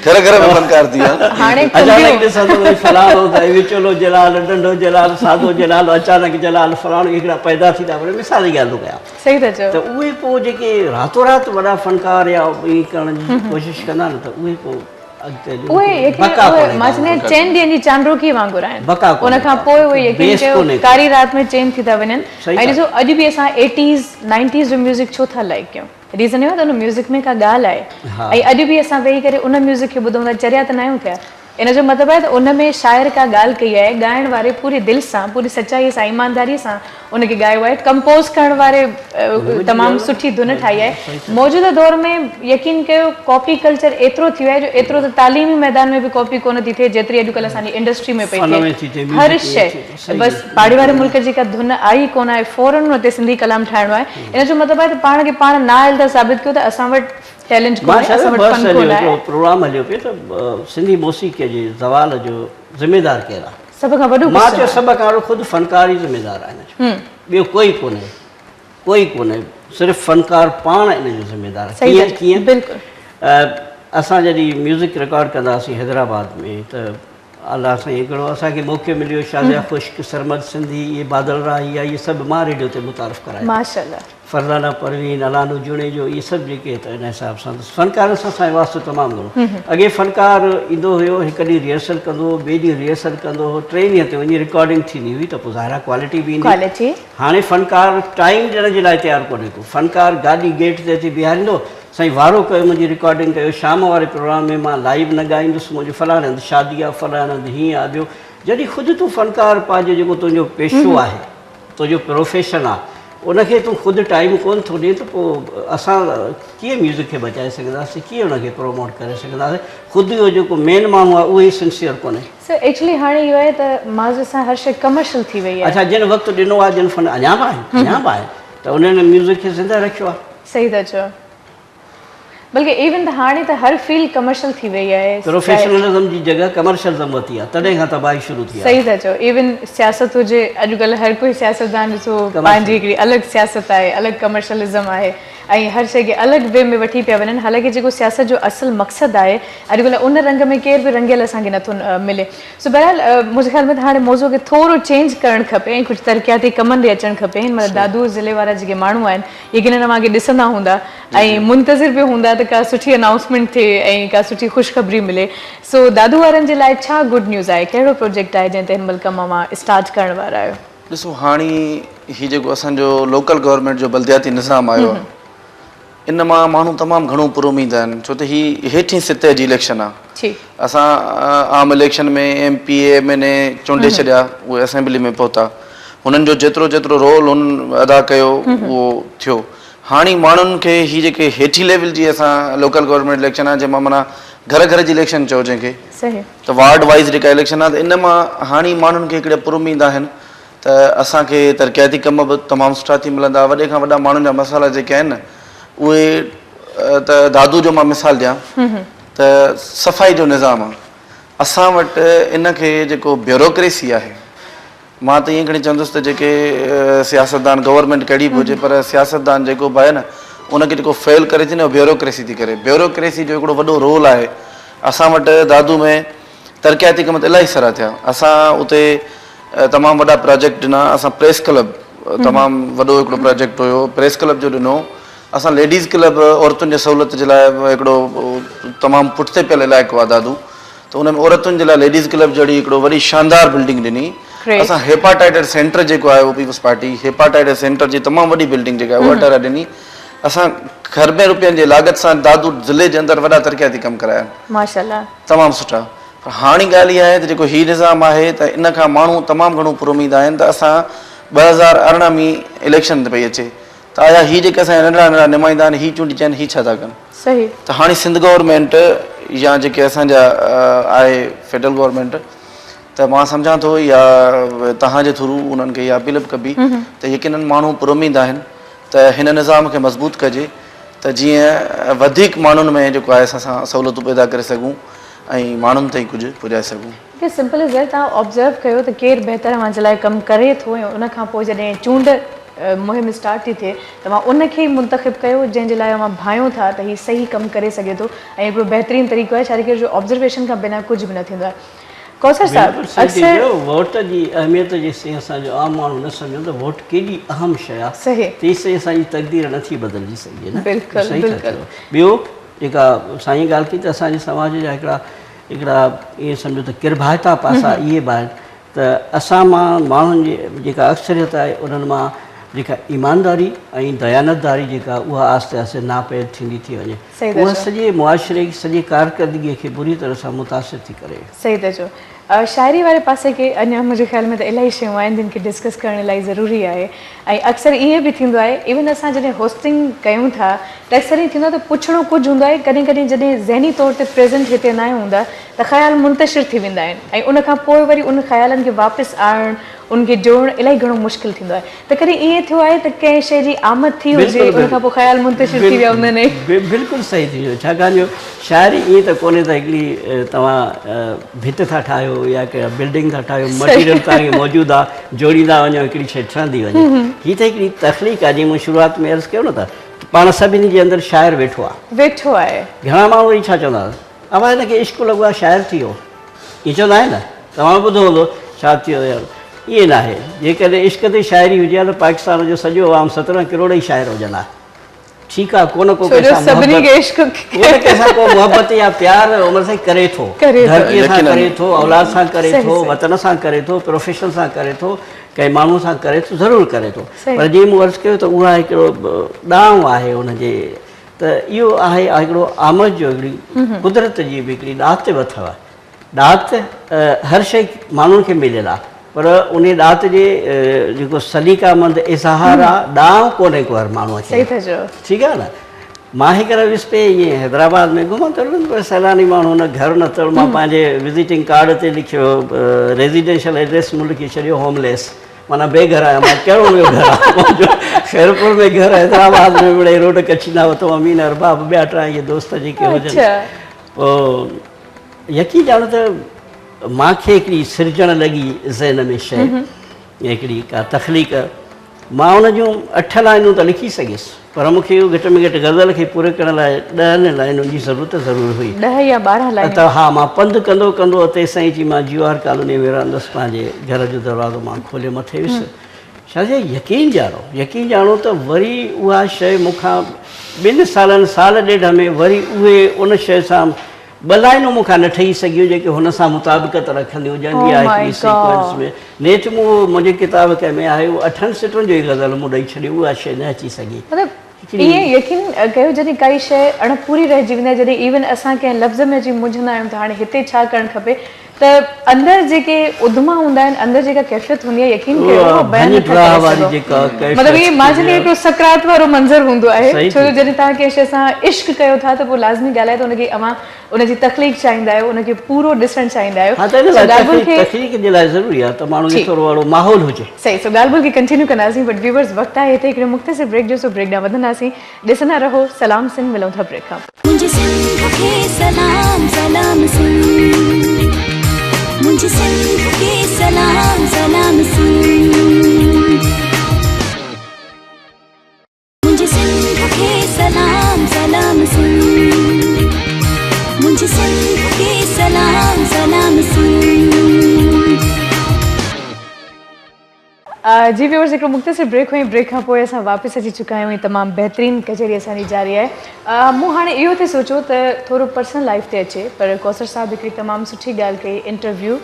گهر گهر ۾ فنڪار ٿي ويا هاڻي اچانڪ ڏسندو ته فلاڻو سائين وچولو جلال ڏنڊو جلال سادو جلال اچانڪ جلال فلاڻو هڪڙا پيدا ٿي ٿا وڃن مثال جي ڳالهه ٿو ڪيان. صحيح ٿا چئو. ته اهي پوء جيڪي راتو رات وڏا فنڪار يا ائين ڪرڻ جي ڪوشش ڪندا نه ته اهي پوء اڳتي هلي اهي يقين بقا اهي ڪونهي مان چوندي آهيان چئن ڏينهن جي چانڊوڪي وانگر آهن بقا ان ڪونهي کان پوء اهي يقين بيس ڪيو ڪونهي ڪو. ڪاري رات ۾ چين ٿي ٿا وڃن صحيح ۽ ٿا ڏسو اڄ به اسان ايٽيز نائنٽيز جو ميوزڪ ڇو ٿا لائيڪ ڪيون ريزن اهو آهي ته ان ميوزڪ ۾ ڪا ڳالهه آهي ۽ اڄ به اسان ويهي ڪري ان ميوزڪ کي ٻڌون ٿا چريا ته ناهيون ٿيا ان جو مطلب آهي ته ان ۾ شاعر ڪا ڳالهه ڪئي آهي، ڳائڻ واري پوري دل سان، پوري سچائيء سان، ايمانداريء سان ان کي ڳايو آهي، ڪمپوز ڪرڻ واري تمام سٺي ڌن ٺاهي آهي. موجوده دور ۾ يقين ڪيو ڪاپي ڪلچر ايترو ٿي ويو آهي جو ايترو ته تعليمي ميدان ۾ به ڪاپي ڪونه ٿي ٿئي جيتري اڄڪلهه اسان جي انڊسٽري ۾ پئي ٿئي. هر شيء بس پاڙي واري ملڪ جي ڪا ڌن آئي ڪونه آهي فورن ان تي سنڌي ڪلام ٺاهڻو آهي. ان جو مطلب آهي ته پاڻ کي پاڻ نااهل ٿا ثابت ڪيو ته اسان وٽ ٽيلنٽ مان ڪونهي اسان شايد وٽ بحث فن هليو ڪونه هڪڙو آهي. پروگرام هليو پئي ته سنڌي موسيقيء جي زوال جو ذميدار ڪير آهي؟ سڀ کان وڏو مان ڪوئسچن چيو آهي. سڀ کان وڏو خود فنڪار ئي ذميدار آهي ان جو ٻيو ڪوئي ڪونهي ڪوئي ڪونهي صرف فنڪار پاڻ ان جو ذميدار آهي صحيح ڪيئن ٿا چئو ڪيئن بلڪل. اسان جڏهن ميوزڪ رڪارڊ ڪندا هئاسين حيدرآباد ۾ ته الله سائين هڪڙو اسان کي موقعو مليو شازيه خشڪ سرمد سنڌي اهي بادل راهي اهي سڀ مان ريڊيو تي متعارف ڪرايا ماشاء الله. فرزانه پروين، الانو جوڻيجو اهي سڀ جيڪي ته ان حساب سان ته فنڪارن سان اسان جو واسطو تمام گهڻو. اڳي فنڪار ايندو هيو هڪ ڏينهن ريهرسل ڪندو هو، ٻئي ڏينهن ريهرسل ڪندو هو، ٽئين ڏينهن تي وڃي رڪارڊنگ ٿيندي هئي ته پوء ظاهر آهي ڪوالٽي به ايندي. ڪوالٽي. هاڻي فنڪار ٽائيم ڏيڻ جي لاء تيار ڪونهي ڪو. فنڪار گاڏي گيٽ تي اچي بيهاريندو، سائين وارو ڪيو منهنجي رڪارڊنگ ڪيو، شام واري پروگرام ۾ مان لائيو نه ڳائيندس، منهنجو فلاڻي هنڌ شادي آهي، فلاڻي هنڌ هيئن آهي ٻيو. جڏهن خود تون فنڪار پنهنجو جيڪو تنهنجو پيشو آهي، تنهنجو پروفيشن آ، ان کي تون خود ٽائيم ڪونه ٿو ڏين ته پوء اسان ڪيئن ميوزڪ کي بچائي سگهنداسين ڪيئن ان کي پروموٽ ڪري سگهنداسين خود اهو جيڪو مين ماڻهو آهي اهو ئي سنسيئر ڪونهي. سر ايڪچولي هاڻي اهو آهي ته معذرت سان هر شيء ڪمرشل ٿي وئي آهي. اڇا جن وقت ڏنو آهي جن فن اڃا به آهن اڃا به آهن ته انهن ميوزڪ کي زنده رکيو آهي. صحيح ٿا چئو. بلڪه ايون ته هاڻي ته هر فيلڊ ڪمرشل ٿي وئي آهي. پروفيشنلزم جي جڳهه ڪمرشلزم ورتي آهي تڏهن کان تباهي شروع ٿي آهي. صحيح ٿا چئو ايون سياست هجي اڄڪلهه هر ڪوئي سياستدان ڏسو پنهنجي هڪڙي الڳ سياست آهي الڳ ڪمرشلزم آهي ۽ هر شيء کي الڳ وي ۾ وٺي پيا وڃن حالانڪه جيڪو سياست جو اصل مقصد آهي اڄڪلهه ان رنگ ۾ ڪير به رنگيل اسان کي نٿو ملي سو بهرحال منهنجي خيال ۾ ته هاڻي موضوع کي ٿورو چينج ڪرڻ کپي ۽ ڪجهه ترقياتي ڪمن ڏي اچڻ کپي هن مهل دادو ضلعي وارا جيڪي ماڻهو آهن يقينن اوهان کي ڏسندا هوندا ۽ منتظر به هوندا ته ڪا سٺي انائونسمينٽ ٿئي ۽ ڪا سٺي خوشخبري ملي سو دادو وارن جي لاء ڇا گڊ نيوز آهي ڪهڙو پروجيڪٽ آهي جنهن تي هن مهل ڪم اوهان اسٽارٽ ڪرڻ وارا آهيو. ڏسو هاڻي هي جيڪو اسان جو لوڪل گورنمينٽ جو بلدياتي نظام آيو آهي ان مان ماڻهو تمام گهڻو پراميد آهن ڇو ته هي هيٺين سطح جي اليڪشن آهي اسان عام election ۾ M P A M N A چونڊي ڇڏيا اهي اسيمبلي ۾ پهتا هنن جو جيترو جيترو رول هنن ادا ڪيو اهو ٿيو هاڻي ماڻهن کي هي جيڪي هيٺين ليول جي اسان لوڪل گورنمينٽ اليڪشن آهي جنهن مان معنيٰ گهر گهر جي اليڪشن چئو جنهن کي ته وارڊ وائيز جيڪا اليڪشن آهي ته ان مان هاڻي ماڻهن کي هڪڙي پراميد آهن ته اسان کي ترقياتي ڪم به تمام سٺا ٿي ملندا، وڏي کان وڏا ماڻهن جا مسئلا جيڪي آهن نه اهي ته دادو جو مان مثال ڏيان ته صفائي جو نظام آهي اسان وٽ ان کي جيڪو بيوروڪريسي آهي مان ته ائين کڻي چوندس ته جيڪي سياستدان گورنمينٽ ڪهڙي به هجي پر سياستدان جيڪو به آهي نه ان کي جيڪو فيل ڪري ٿي نه اهو بيوروڪريسي ٿي ڪري بيوروڪريسي جو هڪڙو وڏو رول آهي اسان وٽ دادو ۾ ترقياتي ڪم ته الاهي سارا ٿيا اسان اتي تمام وڏا پراجيڪٽ ڏنا اسان پريس ڪلب تمام وڏو هڪڙو پراجيڪٽ هيو پريس ڪلب جو ڏنو اسان ليڊيز ڪلب عورتن جي سهولت جي لاء هڪڙو تمام پٺتي پيل علائقو آهي دادو ته ان ۾ عورتن جي لاء ليڊيز ڪلب جهڙي هڪڙو وڏي شاندار بلڊنگ ڏني اسان هيپاٽائٽس سينٽر جيڪو آهي اهو پيپلز پارٽي هيپاٽائٽس سينٽر جي تمام وڏي بلڊنگ جيڪا آهي اها ٺهرائي ڏني اسان کربين روپين جي لاڳت سان دادو ضلعي جي اندر وڏا ترقياتي ڪم ڪرايا آهن ماشاءالله تمام سٺا پر هاڻي ڳالهه اها آهي ته جيڪو هي نظام آهي ته ان کان ماڻهو تمام گهڻو پراميد آهن ته اسان 2018 ۾ اليڪشن پئي اچي ته آيا هي جيڪي اسان جا ننڍڙا ننڍڙا نمائندا آهن هي چونڊجي آيا آهن هي ڇا ٿا ڪن صحيح. ته هاڻي سنڌ گورنمينٽ يا جيڪي اسان جا آهي فيڊرل گورنمينٽ ته مان سمجهان ٿو يا توهان جي ٿرو انهن کي اها اپيل به ڪبي ته يقينن ماڻهو پراميد آهن ته هن نظام کي مضبوط ڪجي ته جيئن وڌيڪ ماڻهن ۾ جيڪو آهي اسان سهولتون پيدا ڪري سگهون ۽ ماڻهن تائين ڪجهه پڄائي سگهون. It is simple as that توهان آبزرو ڪيو ته ڪير بهتر اوهان جي لاء ڪم ڪري ٿو ۽ ان کان پوء جڏهن چونڊ مهم اسٽارٽ ٿي ٿئي توهان ان کي ئي منتخب ڪيو جنهن جي لاء اوهان ڀانئيو ٿا ته هي صحيح ڪم ڪري سگهي ٿو ۽ هڪڙو بهترين طريقو آهي ڇاڪاڻ جو آبزرويشن کان بنا ڪجهه به نه ٿيندو آهي. ڪوثر صاحب بلڪل صحيح ٿي اڪثر چيو ووٽ جي اهميت جيستائين اسان جو عام ماڻهو نه سمجهندو ته ووٽ ڪيڏي اهم شيء آهي صحيح. تيستائين اسان جي تقدير نه ٿي بدلجي سگهي نه بلڪل صحيح ٿا بلڪل. چئو ٻيو جيڪا سائين ڳالهه ڪئي ته اسان جي سماج جا هڪڙا هڪڙا ائين سمجهو ته ڪرڀائتا پاسا اهي به آهن ته اسان مان ماڻهن جي جيڪا اڪثريت آهي انهن مان جيڪا ايمانداري ۽ ديانتداري جيڪا اها آهستي آهستي ناپيد ٿيندي ٿي وڃي صحيح ٿا اها چئو. سڄي معاشري کي سڄي ڪارڪردگي کي بري طرح سان متاثر ٿي ڪري. صحيح ٿا چئو. شاعري واري پاسي کي اڃا منهنجي خيال ۾ ته الاهي شيون آهن جن کي ڊسڪس ڪرڻ الاهي ضروري آهي ۽ اڪثر ائين به ٿيندو آهي ايون اسان جڏهن هوسٽنگ ڪيون ٿا ته اڪثر ائين ٿيندو آهي ته پڇڻو ڪجهه هوندو آهي ڪڏهن ڪڏهن جڏهن ذهني طور تي پريزنٽ هتي ناهي هوندا ته خيال منتشر ٿي ويندا آهن ۽ ان کان پوء وري ان خيالن کي واپس آڻڻ ان کي جوڙڻ الاهي گهڻو مشڪل ٿيندو آهي ته ڪڏهن ائين ٿيو آهي ته ڪنهن شيء جي آمد ٿي هجي ان کان پوء خيال منتشر ٿي ويا هوندا آهن. بلڪل صحيح ٿي چيو ڇاڪاڻ جو شاعري ائين ته ڪونهي ته هڪڙي توهان ڀت ٿا ٺاهيو يا ڪا بلڊنگ ٿا ٺاهيو مٽيريل توهان کي موجود آهي جوڙيندا وڃو هڪڙي شيء ٺهندي وڃي هي ته هڪڙي تخليق آهي جيئن مون شروعات ۾ عرض ڪيو نه ته پاڻ سڀني جي اندر شاعر ويٺو آهي ويٺو آهي. گهڻا ماڻهو وري ڇا چوندا اوهان هن کي عشق لڳو آهي شاعر ٿي ويو ائين چوندا آهن نه توهان به ٻڌو هوندو ڇا ٿيو يار ائين ناهي جيڪڏهن عشق تي شاعري هجي ها ته پاڪستان جو سڄو عوام 17 ڪروڙ ئي شاعر هجن ها ٺيڪ آهي ڪو نه ڪو ڇو جو ڪنهن سان سڀني محبت کي عشق ڪو نه ڪنهن سان ڪو محبت يا پيار عمر سائين ڪري ٿو ڌرتي سان ڪري ٿو اولاد سان ڪري ٿو وطن سان ڪري ٿو پروفيشن سان ڪري ٿو ڪنهن ماڻهو سان ڪري ٿو ضرور ڪري ٿو پر جيئن مون عرض ڪيو ته اها هڪڙو ڏانء آهي ان جي ته اهو آهي هڪڙو آمد جو هڪڙي قدرت جي به هڪڙي ڏات به اٿو. ڏات هر شيء ماڻهن کي مليل آهي پر انهي ڏات جي جيڪو سليقه مند اظهار آ، ڏانء ڪونهي ڪو هر ماڻهوء کي. صحيح ٿا چئو. ٺيڪ آ نه. مان هيڪر ويس پئي ائين حيدرآباد ۾ گهمندو رهندس پر سيلاني ماڻهو نه گهر نه تڙ مان پنهنجي وزيٽنگ ڪارڊ تي لکيو ريزيڊنشل ايڊريس مون لکي ڇڏيو هوم ليس معنيٰ بي گهر آهيان مان ڪهڙو ٻيو گهر آهي منهنجو خيرپور ۾ گهر حيدرآباد ۾ مڙئي روڊ ڪڇيندا اٿو امين ارباب ٻيا ٽيا اهي دوست جيڪي هجن پوء يقين ڄاڻو ته مان کي هڪڙي سرجڻ لڳي ذهن ۾ شيء هڪڙي ڪا تخليق مان ان جون اٺ لائنون ته لکي سگهيس پر مون کي اهو گهٽ ۾ گهٽ غزل کي پوري ڪرڻ لاء ڏهن لائنن جي ضرورت ضرور هئي. ڏهه يا 12 لائنون. ته ها مان پنڌ ڪندو ڪندو تيسائين اچي مان جيو آر ڪالونيء ۾ رهندس پنهنجي گهر جو دروازو مان کولي مٿي ويس. شاهه جي يقين ڄاڻو يقين ڄاڻو ته وري اها شيء مون کان ٻن سالن سال ڏيڍ ۾ وري اهي ان شيء سان ٻه لائنون مون کان نه ٺهي سگهيون جيڪي هن سان مطابقت رکنديون هجن يا هڪڙي سيڪوئنس ۾. نيٺ مون اهو منهنجي ڪتاب ڪنهن ۾ آهي اهو اٺن سٽن جو ئي غزل مون ڏئي ڇڏيو اها شيء نه اچي سگهي. مطلب ائين يقين ڪيو جڏهن ڪائي شيء اڻ پوري رهجي ويندي آهي جڏهن ايون اسان ڪنهن لفظ ۾ اچي منجهندا آهيون ته هاڻي هتي ڇا ڪرڻ کپي ته اندر جيڪي اڌما هوندا آهن اندر جيڪا ڪيفيت هوندي آهي يقين ڪيو اهو بيان نٿا ڪري سگهو مطلب ائين مان چوندي آهيان هڪڙو سڪرات وارو منظر هوندو آهي ڇو جو جڏهن توهان ڪنهن شيء سان عشق ڪيو ٿا ته پوء لازمي ڳالهه آهي ته ان کي اوهان ان جي تخليق چاهيندا آهيو ان کي پورو ڏسڻ چاهيندا آهيو ها ته ان لاء تخليق جي لاء ضروري آهي ته ماڻهو کي ٿورو اهڙو ماحول هجي. صحيح سو ڳالهه ٻولهه کي ڪنٽينيو ڪنداسين بٽ ويورز وقت آهي هتي هڪڙي مختصر بريڪ جو سو بريڪ ڏانهن وڌنداسين ڏسندا رهو سلام سنڌ ملون ٿا بريڪ کان پوء. منهنجي سنڌ کي سلام سلام سنڌ منهنجي سنڌ کي سلام سلام سنڌ منهنجي سنڌ کي سلام سلام سنڌ منهنجي سنڌ کي سلام سلام سنڌ. جي ويورز هڪڙو مختصر بريڪ هئي بريڪ کان پوء اسان واپس اچي چڪا آهيون ۽ تمام بهترين ڪچهري اسان جي جاري آهي مون هاڻي اهو ٿي سوچيو ته ٿورو پرسنل لائف تي اچي پر ڪوثر صاحب هڪڙي تمام سٺي ڳالهه ڪئي انٽرويو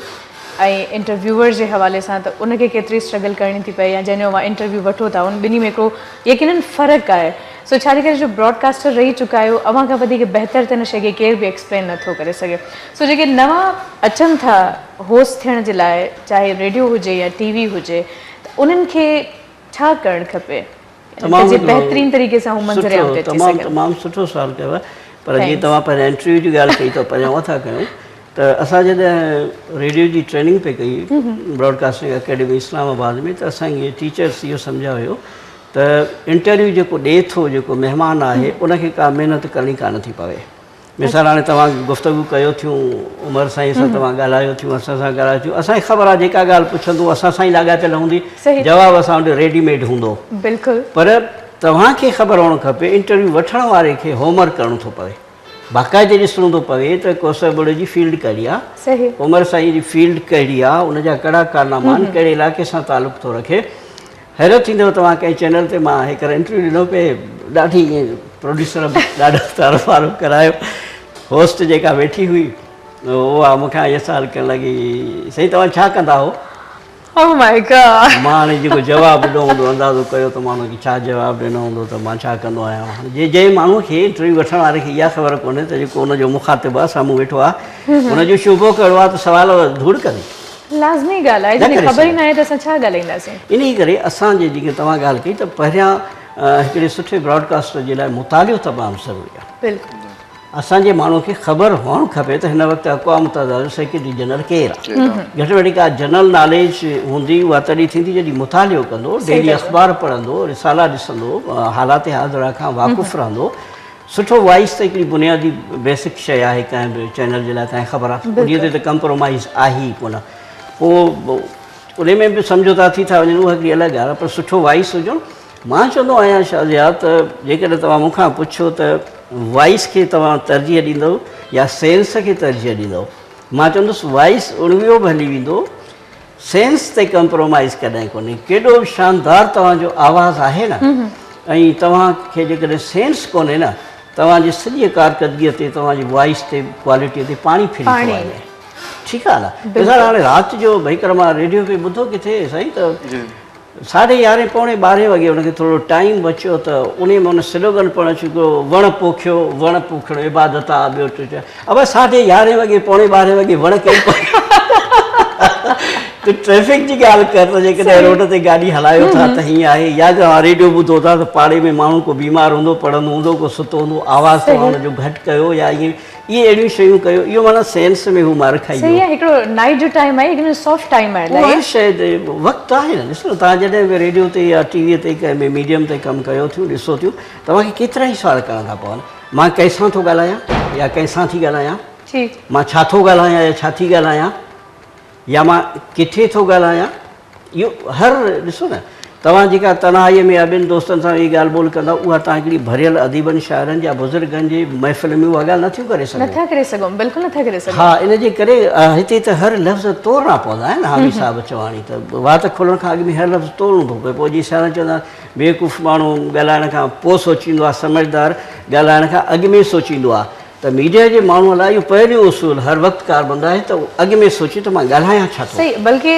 ۽ انٽرويوئر جي حوالي سان ته ان کي ڪيتري اسٽرگل ڪرڻي ٿي پئي يا جنهن جو اوهان انٽرويو وٺو ٿا ان ٻنهي ۾ هڪڙو يقينن فرق آهي سو ڇا جي ڪري جو براڊ ڪاسٽر رهي چڪا آهيو اوهان کان وڌيڪ بهتر ته ان شيء کي ڪير به ايڪسپلين نٿو ڪري سگهي سو جيڪي نوان اچن ٿا هوسٽ ٿيڻ جي لاء چاهي ريڊيو هجي يا ٽي وي هجي ته انهن کي ڇا ڪرڻ کپي ته جي بهترين طريقي سان هو منظر عام تي اچي سگهن. تمام سٺو سوال ڪيو آهي پر جيئن توهان پهريان انٽرويو جي ڳالهه ڪئي ته پهريان اها ٿا ڪيون ته اسان جڏهن ريڊيو جي ٽريننگ پئي ڪئي براڊ ڪاسٽنگ اڪيڊمي اسلام آباد ۾ ته اسان کي ٽيچرس اهو سمجهايو ته انٽرويو جيڪو ڏئي ٿو جيڪو مهمان آهي ان کي ڪا محنت ڪرڻي ڪانه ٿي پوي. مثال هاڻي توهان گفتگو ڪيو ٿيون عمر سائين سان توهان ڳالهايو ٿيون اسان سان ڳالهايو ٿيون اسان کي خبر آهي جيڪا ڳالهه پڇندو اسان سان ئي لاڳاپيل هوندي جواب اسان وٽ ريڊي ميڊ هوندو بلڪل پر توهان کي خبر هئڻ کپي انٽرويو وٺڻ واري کي هوم ورڪ ڪرڻو ٿو پوي باقاعدي ڏسڻو ٿو پوي ته ڪوثر ٻڙي جي فيلڊ ڪهڙي آهي عمر سائين جي فيلڊ ڪهڙي آهي ان جا ڪهڙا ڪارناما آهن ڪهڙي علائقي سان تعلق ٿو رکي حيرت ٿيندو توهان ڪنهن چينل تي مان هيڪر انٽرويو ڏنو پئي ڏاڍي ائين پروڊيوسر به ڏاڍو تعارف وارف ڪرايو هوسٽ جيڪا ويٺي هئي اها مون کان اهو سوال ڪرڻ لڳي سائين توهان ڇا ڪندا هو Oh my God. مان هاڻي جيڪو جواب ڏنو هوندو اندازو ڪيو ته مان هن کي ڇا جواب ڏنو هوندو ته مان ڇا ڪندو آهيان هاڻي جي جنهن ماڻهو کي انٽرويو وٺڻ واري کي اها خبر ڪونهي ته جيڪو ان جو مخاطب آهي سامهون ويٺو آهي ان جو شعبو ڪهڙو آهي ته سوال ڌوڙ ڪندي لازمي ڳالهه آهي جڏهن خبر ئي ناهي ته اسان ڇا ڳالهائينداسين. انهي ڪري اسان جي جيڪي توهان ڳالهه ڪئي ته پهريان هڪڙي سٺي براڊ ڪاسٽر جي لاء مطالعو تمام ضروري آهي. بلڪل. اسان جي ماڻهو کي خبر هئڻ کپي ته هن وقت اقوام متحده جو سيڪريٽري جنرل ڪير آهي. گهٽ ۾ گهٽ ڪا جنرل ناليج هوندي اها تڏهن ٿيندي جڏهن مطالعو ڪندو، ڊيلي اخبار پڙهندو، رسالا ڏسندو، حالات حاضره کان واقف رهندو. سٺو وائس ته هڪڙي بنيادي بيسڪ شيء آهي ڪنهن به چينل جي لاء تنهن خبر آهي انهي تي ته ڪمپرومائز آهي ئي ڪونه پوء انهي ۾ به سمجهوتا ٿي ٿا وڃن اها هڪڙي الڳ ڳالهه آهي پر سٺو وائس هجڻ مان چوندو آهيان شازيا ته جيڪڏهن توهان مون کان پڇو ته وائس کي توهان ترجيح ڏيندو يا سينس کي ترجيح ڏيندو مان چوندس وائس اڻويهو به هلي ويندو سينس تي ڪمپرومائيز ڪڏهن ڪونهي. ڪيڏو به شاندار توهان جو آواز آهي نه ۽ توهان کي جيڪڏهن سينس ڪونهي نه توهان جي سڄي ڪارڪردگيء تي توهان جي وائس تي ڪوالٽيء تي پاڻي ڦري ٿو وڃي. ٺيڪ آهي نه. مثال هاڻي رات جو ڀئي ڪر مان ريڊيو پئي ٻڌو ڪٿي سائين ته ساڍي يارهين پوڻي ٻارهين وڳي ان کي ٿورو ٽائيم بچيو ته انهي ۾ ان سلوگن پڙهڻ شروع ڪيو وڻ پوکيو وڻ پوکڻ عبادت آ ٻيو ٽيون چيو ابا ساڍي يارهين وڳي پوڻي ٻارهين وڳي وڻ ڪير پوکي. تون ٽريفڪ جي ڳالهه ڪر ته جيڪڏهن روڊ تي گاڏي هلايو ٿا ته هيئن آهي يا توهان ريڊيو ٻڌو ٿا ته پاڙي ۾ ماڻهو ڪو بيمار هوندو پڙهندو هوندو ڪو ستو هوندو آواز توهان ان جو گهٽ ڪيو يا ائين اهي اهڙيون شيون ڪيو اهو معنيٰ سينس ۾ هو مار کائي ويو. صحيح آهي هڪڙو نائيٽ جو ٽائيم آهي هڪڙو سافٽ ٽائيم آهي الاهي. هر شيء تي وقت آهي نه ڏسو نه توهان جڏهن به ريڊيو تي يا ٽي وي تي ڪنهن به ميڊيم تي ڪم ڪيو ٿيون ڏسو ٿيون توهان کي ڪيترا ئي سوال ڪرڻا ٿا پون مان ڪنهن سان ٿو ڳالهايان يا ڪنهن سان ٿي ڳالهايان مان ڇا ٿو ڳالهايان يا ڇا ٿي ڳالهايان يا مان ڪٿي ٿو ڳالهايان؟ اهو هر ڏسو نه توهان جيڪا تنهائيء ۾ يا ٻن دوستن سان ويهي ڳالهه ٻولهه ڪندا اها توهان هڪڙي ڀريل اديبن شاعرن يا بزرگن جي محفل ۾ اها ڳالهه نٿيون ڪري سگهو. نٿا ڪري سگهون بلڪل نٿا ڪري سگهون. ها ان جي ڪري هتي ته هر لفظ تورڻا پوندا آهن حامي صاحب چواڻي ته وات کولڻ کان اڳ ۾ هر لفظ تورڻو ٿو پئي پوء جي سياڻا چوندا آهن بيوقوف ماڻهو ڳالهائڻ کان پوء سوچيندو آهي سمجهدار ڳالهائڻ کان اڳ ۾ سوچيندو آهي. ته ميڊيا جي ماڻهوء لاء اهو پهريون اصول هر وقت ڪاربند آهي ته اهو اڳ ۾ سوچي ته مان ڳالهايان ڇا ٿو. صحيح بلڪه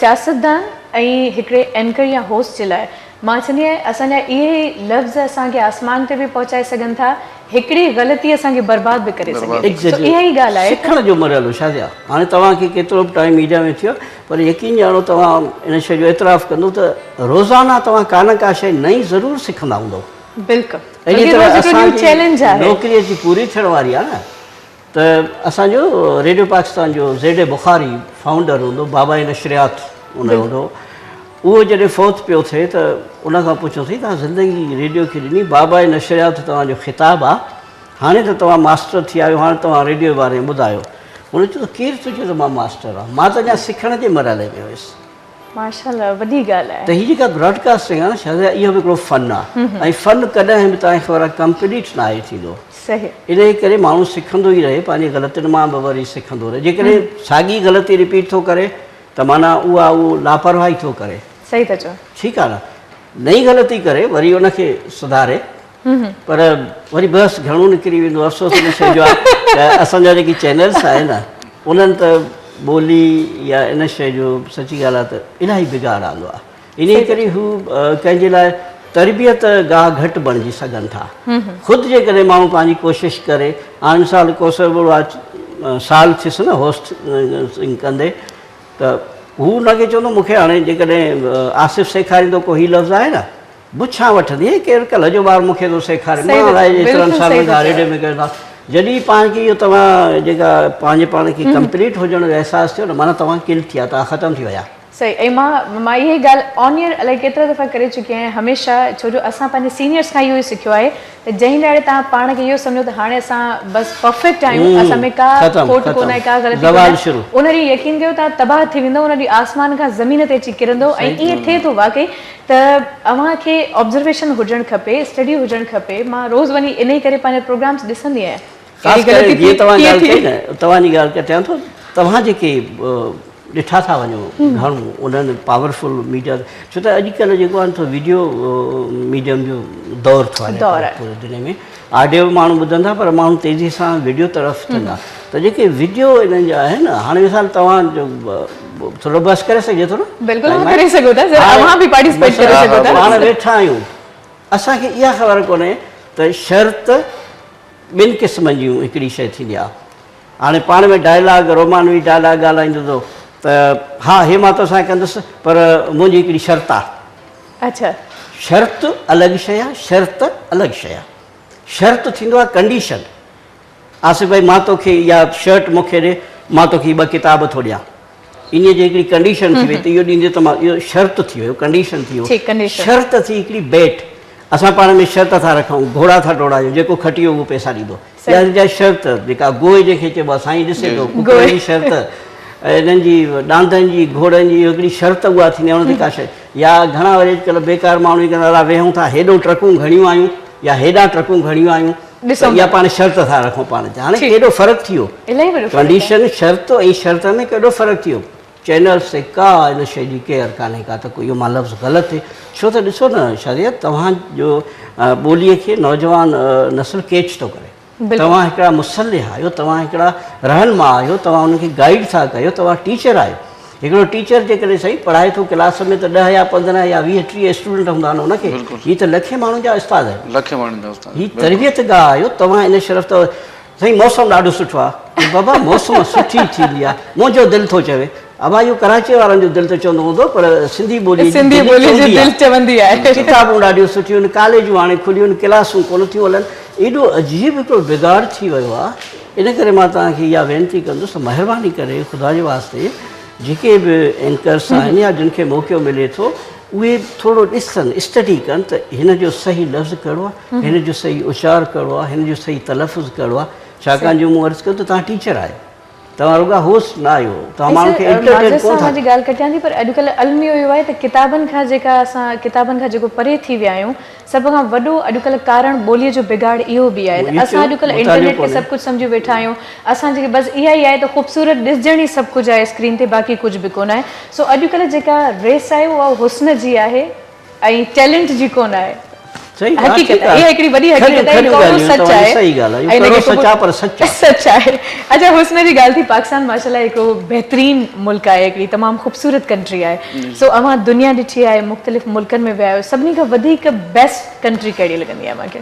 سياستدان ۽ هڪڙي اينڪر يا هوسٽ جي لاء مان چوندي آهيان اسان جا اهي ئي لفظ اسان کي آسمان تي به پهچائي سگهن ٿا هڪڙي غلطي اسان کي برباد به ڪري سگهي ٿي سو اها ئي ڳالهه آهي ته. سکڻ جو مرحلو شازيا هاڻي توهان کي ڪيترو به ٽائيم ميڊيا ۾ ٿيو آهي پر يقين ڄاڻو توهان ان شيء جو اعتراف ڪندو ته روزانه توهان ڪا نه ڪا شيء نئين ضرور سکندا هوندؤ. بلڪل اهڙي طرح اسان جي نوڪري اچي پوري ٿيڻ واري آهي نه ته اسان جو ريڊيو پاڪستان جو زيڊ اي بخاري فائونڊر هوندو بابائي نشريات ان جو هوندو اهو جڏهن فوت پيو ٿئي ته ان کان پڇيو سين توهان زندگي ريڊيو کي ڏني بابائي نشريات توهان جو خطاب آهي هاڻي ته توهان ماسٽر ٿي آيو هاڻي توهان ريڊيو جي باري ۾ ٻڌايو هن چيو ته ڪير ٿو چئي ته مان ماسٽر آهيان مان ته اڃا سکڻ جي مرحلي ۾ هيس ماشاءالله وڏي ڳالهه آهي. ته هي جيڪا براڊڪاسٽنگ آهي نه شازيا اهو به هڪڙو فن آهي ۽ فن ڪڏهن به توهان کي خبر آهي ڪمپليٽ ناهي ٿيندو. صحيح. انهي ڪري ماڻهو سکندو ئي رهي پنهنجي غلطين مان به وري سکندو رهي جيڪڏهن ساڳي غلطي رپيٽ ٿو ڪري ته معنيٰ اها اهو لاپرواهي ٿو ڪري. صحيح ٿا چئو. ٺيڪ آهي نه نئين غلطي ڪري وري ان کي سڌاري. پر وري بحث گهڻو نڪري ويندو افسوس ان شيء جو آهي ته اسان جا جيڪي چينلس آهن نه انهن ته ٻولي يا ان شيء جو سچي ڳالهه آهي ته الاهي بگاڙ آندو آهي انهي ڪري هو ڪنهن جي لاء تربيت گاهه گهٽ بڻجي سگهن ٿا خود جيڪڏهن ماڻهو پنهنجي ڪوشش ڪري هاڻي مثال ڪوثر ٻڙو سال ٿيس نه هوسٽ ڪندي ته هو ان کي چوندو مون کي هاڻي جيڪڏهن آصف سيکاريندو ڪو هي لفظ آهي نه بڇان وٺندي هئي ڪير ڪلهه جو ٻار مون کي ٿو سيکاري مان الائي ايترن سالن کان ريڊيو ۾ ڪيو ٿا جڏهن پاڻ کي اهو توهان جيڪا پنهنجي پاڻ کي ڪمپليٽ هجڻ جو احساس ٿيو نه معنيٰ توهان ڪل ٿيا توهان ختم ٿي ويا. صحيح ۽ مان مان اها ئي ڳالهه آن ايئر الائي ڪيترا دفعا ڪري چڪي آهيان هميشه ڇو جو اسان پنهنجي سينيئرس کان اهو ئي سکيو آهي ته جنهن ڏهاڙي توهان پاڻ کي اهو سمجهو ته هاڻي اسان بس پرفيڪٽ آهيون اسان ۾ ڪا کوٽ ڪونه آهي ڪا غلطي ڪونه آهي ان ڏينهن يقين ڪيو توهان تباهه ٿي ويندؤ ان ڏينهن آسمان کان زمين تي اچي ڪرندو ۽ ائين ٿئي ٿو واقعي ته اوهان کي آبزرويشن هجڻ کپي اسٽڊي هجڻ کپي مان روز وڃي انهي ڪري پنهنجا پروگرامس ڏسندي آهيان خاص ڪري جيئن توهان ڳالهه ڪئي نه توهان جي ڳالهه ڪٽيان ٿو توهان جيڪي ڏٺا ٿا وڃو گهڻو انهن پاورفل ميڊيا ڇو ته اڄڪلهه جيڪو آهي ٿو ويڊيو ميڊيم جو دور ٿو هلي پوري دنيا ۾ آڊيو به ماڻهو ٻڌن ٿا پر ماڻهو تيزي سان ويڊيو طرف ٿيندا ته جيڪي ويڊيو انهن جا آهن هاڻي مثال توهان جو ٿورو بحث ڪري سگهجي ٿو نه؟ بلڪل اوهان ڪري سگهو ٿا سر اوهان به پارٽيسپيٽ ڪري سگهو ٿا. پاڻ ويٺا آهيون اسان کي اها خبر ڪونهي ته شرط ٻن قسمن جون هڪڙي شيء ٿيندي آهي هاڻي پاڻ ۾ ڊائلاگ رومانوي ڊائلاگ ڳالهائيندو ٿو ته ها هي مان توسان ڪندس پر منهنجي هڪڙي شرط آهي. اڇا. شرط الڳ شيء آهي شرط الڳ شيء آهي شرط ٿيندو آهي ڪنڊيشن آصف ڀائي مان توکي اها شرٽ مون کي ڏي مان توکي هي ٻه ڪتاب ٿو ڏيان انهيء جي هڪڙي ڪنڊيشن ٿي وئي ته اهو ڏيندي ته مان اهو شرط ٿي ويو ڪنڊيشن ٿي ويو شرط ٿي هڪڙي بيٽ اسان پاڻ ۾ شرط ٿا رکون گهوڙا ٿا ڊوڙايون جيڪو کٽي ويو اهو پئسا ڏيندو يا جا شرط جيڪا گوء جنهن کي چئبو آهي سائين ڏسي ٿو ڪڪڙن جي شرط انهن جي ڏاندن جي گهوڙن جي هڪڙي شرط اها ٿيندي آهي ان تي ڪا شيء يا گهڻا وري اڄڪلهه بيڪار ماڻهو ئي ڪندا ويهون ٿا هيڏو ٽرڪون گهڻيون آيون يا هيڏانهن ٽرڪون گهڻيون آيون ته اها پاڻ شرط ٿا رکون پاڻ تي هاڻي ڪيڏو فرق ٿي ويو ڪنڊيشن شرط ۽ شرط ۾ ڪيڏو فرق ٿي ويو چينلز تي ڪا ان شيء جي ڪيئر ڪانهي ڪا ته اهو مان لفظ غلط ٿئي ڇو ته ڏسو نه شازيه توهان جو ٻوليء کي نوجوان نسل ڪيچ ٿو ڪري توهان هڪڙا مصلح آهيو توهان هڪڙا رهنما آهيو توهان انهن کي گائيڊ ٿا ڪيو توهان ٽيچر آهيو هڪڙو ٽيچر جيڪڏهن سائين پڙهائي ٿو ڪلاس ۾ ته ڏهه يا 15 يا 20 30 اسٽوڊنٽ هوندا آهن ان کي هي ته لکين ماڻهن جا استاد آهن لکين ماڻهن جا استاد هي تربيت گاهه آهيو توهان ان شرف ته سائين موسم ڏاڍو سٺو آ. بابا موسم سٺي ٿيندي آ. منهنجو دل ٿو چوي. ابا اهو ڪراچيء وارن جو دل ته چوندو هوندو پر سنڌي ٻوليء جي سنڌي ٻوليء جي دل چوندي آهي. ڪتابون ڏاڍيون سٺيون آهن، ڪاليجون هاڻي کليون آهن، ڪلاسون ڪونه ٿيون هلن. ايڏو عجيب هڪڙو بگاڙ ٿي ويو آ. ان ڪري مان توهان کي اها وينتي ڪندس ته مهرباني ڪري خدا جي واسطي جيڪي به اينڪرس آهن يا جن کي موقعو ملي ٿو اهي ٿورو ڏسن، اسٽڊي ڪن ته هن جو صحيح لفظ ڪهڙو آهي، هن جو صحيح اچار ڪهڙو آهي، هن جو صحيح تلفظ ڪهڙو آهي، ڇاڪاڻ جو مون عرض ڪيو ته توهان ٽيچر آهيو، توهان رڳا هوسٽ نه آهيو، توهان ماڻهن کي انٽرٽين ڪونه ٿا. اوهان جي ڳالهه ڪٽيان ٿي پر اڄڪلهه الميو اهو آهي ته ڪتابن کان جيڪا اسان ڪتابن کان جيڪو پري ٿي ويا آهيون سڀ کان وڏو اڄڪلهه ڪارڻ ٻوليء جو بگاڙ اهو به آهي ته اسان اڄڪلهه انٽرنيٽ کي سڀ ڪجهه سمجهي ويٺا آهيون اسان جي بس اها ئي آهي ته خوبصورت ڏسجڻ ئي سڀ ڪجهه آهي اسڪرين تي باقي ڪجهه به ڪونه آهي سو اڄڪلهه جيڪا ريس آهي اها حسن جي آهي ۽ ٽيلنٽ جي ڪونه آهي. حقيقت آهي اها هڪڙي وڏي حقيقت آهي ڪوڙو سچ آهي ۽ ان کي قبول پر سچ آهي سچ آهي. اڇا حسن جي ڳالهه ٿي پاڪستان ماشاء الله هڪڙو بهترين ملڪ آهي هڪڙي تمام خوبصورت ڪنٽري آهي سو اوهان دنيا ڏٺي آهي مختلف ملڪن ۾ ويا آهيو سڀني کان وڌيڪ بيسٽ ڪنٽري ڪهڙي لڳندي آهي اوهان کي؟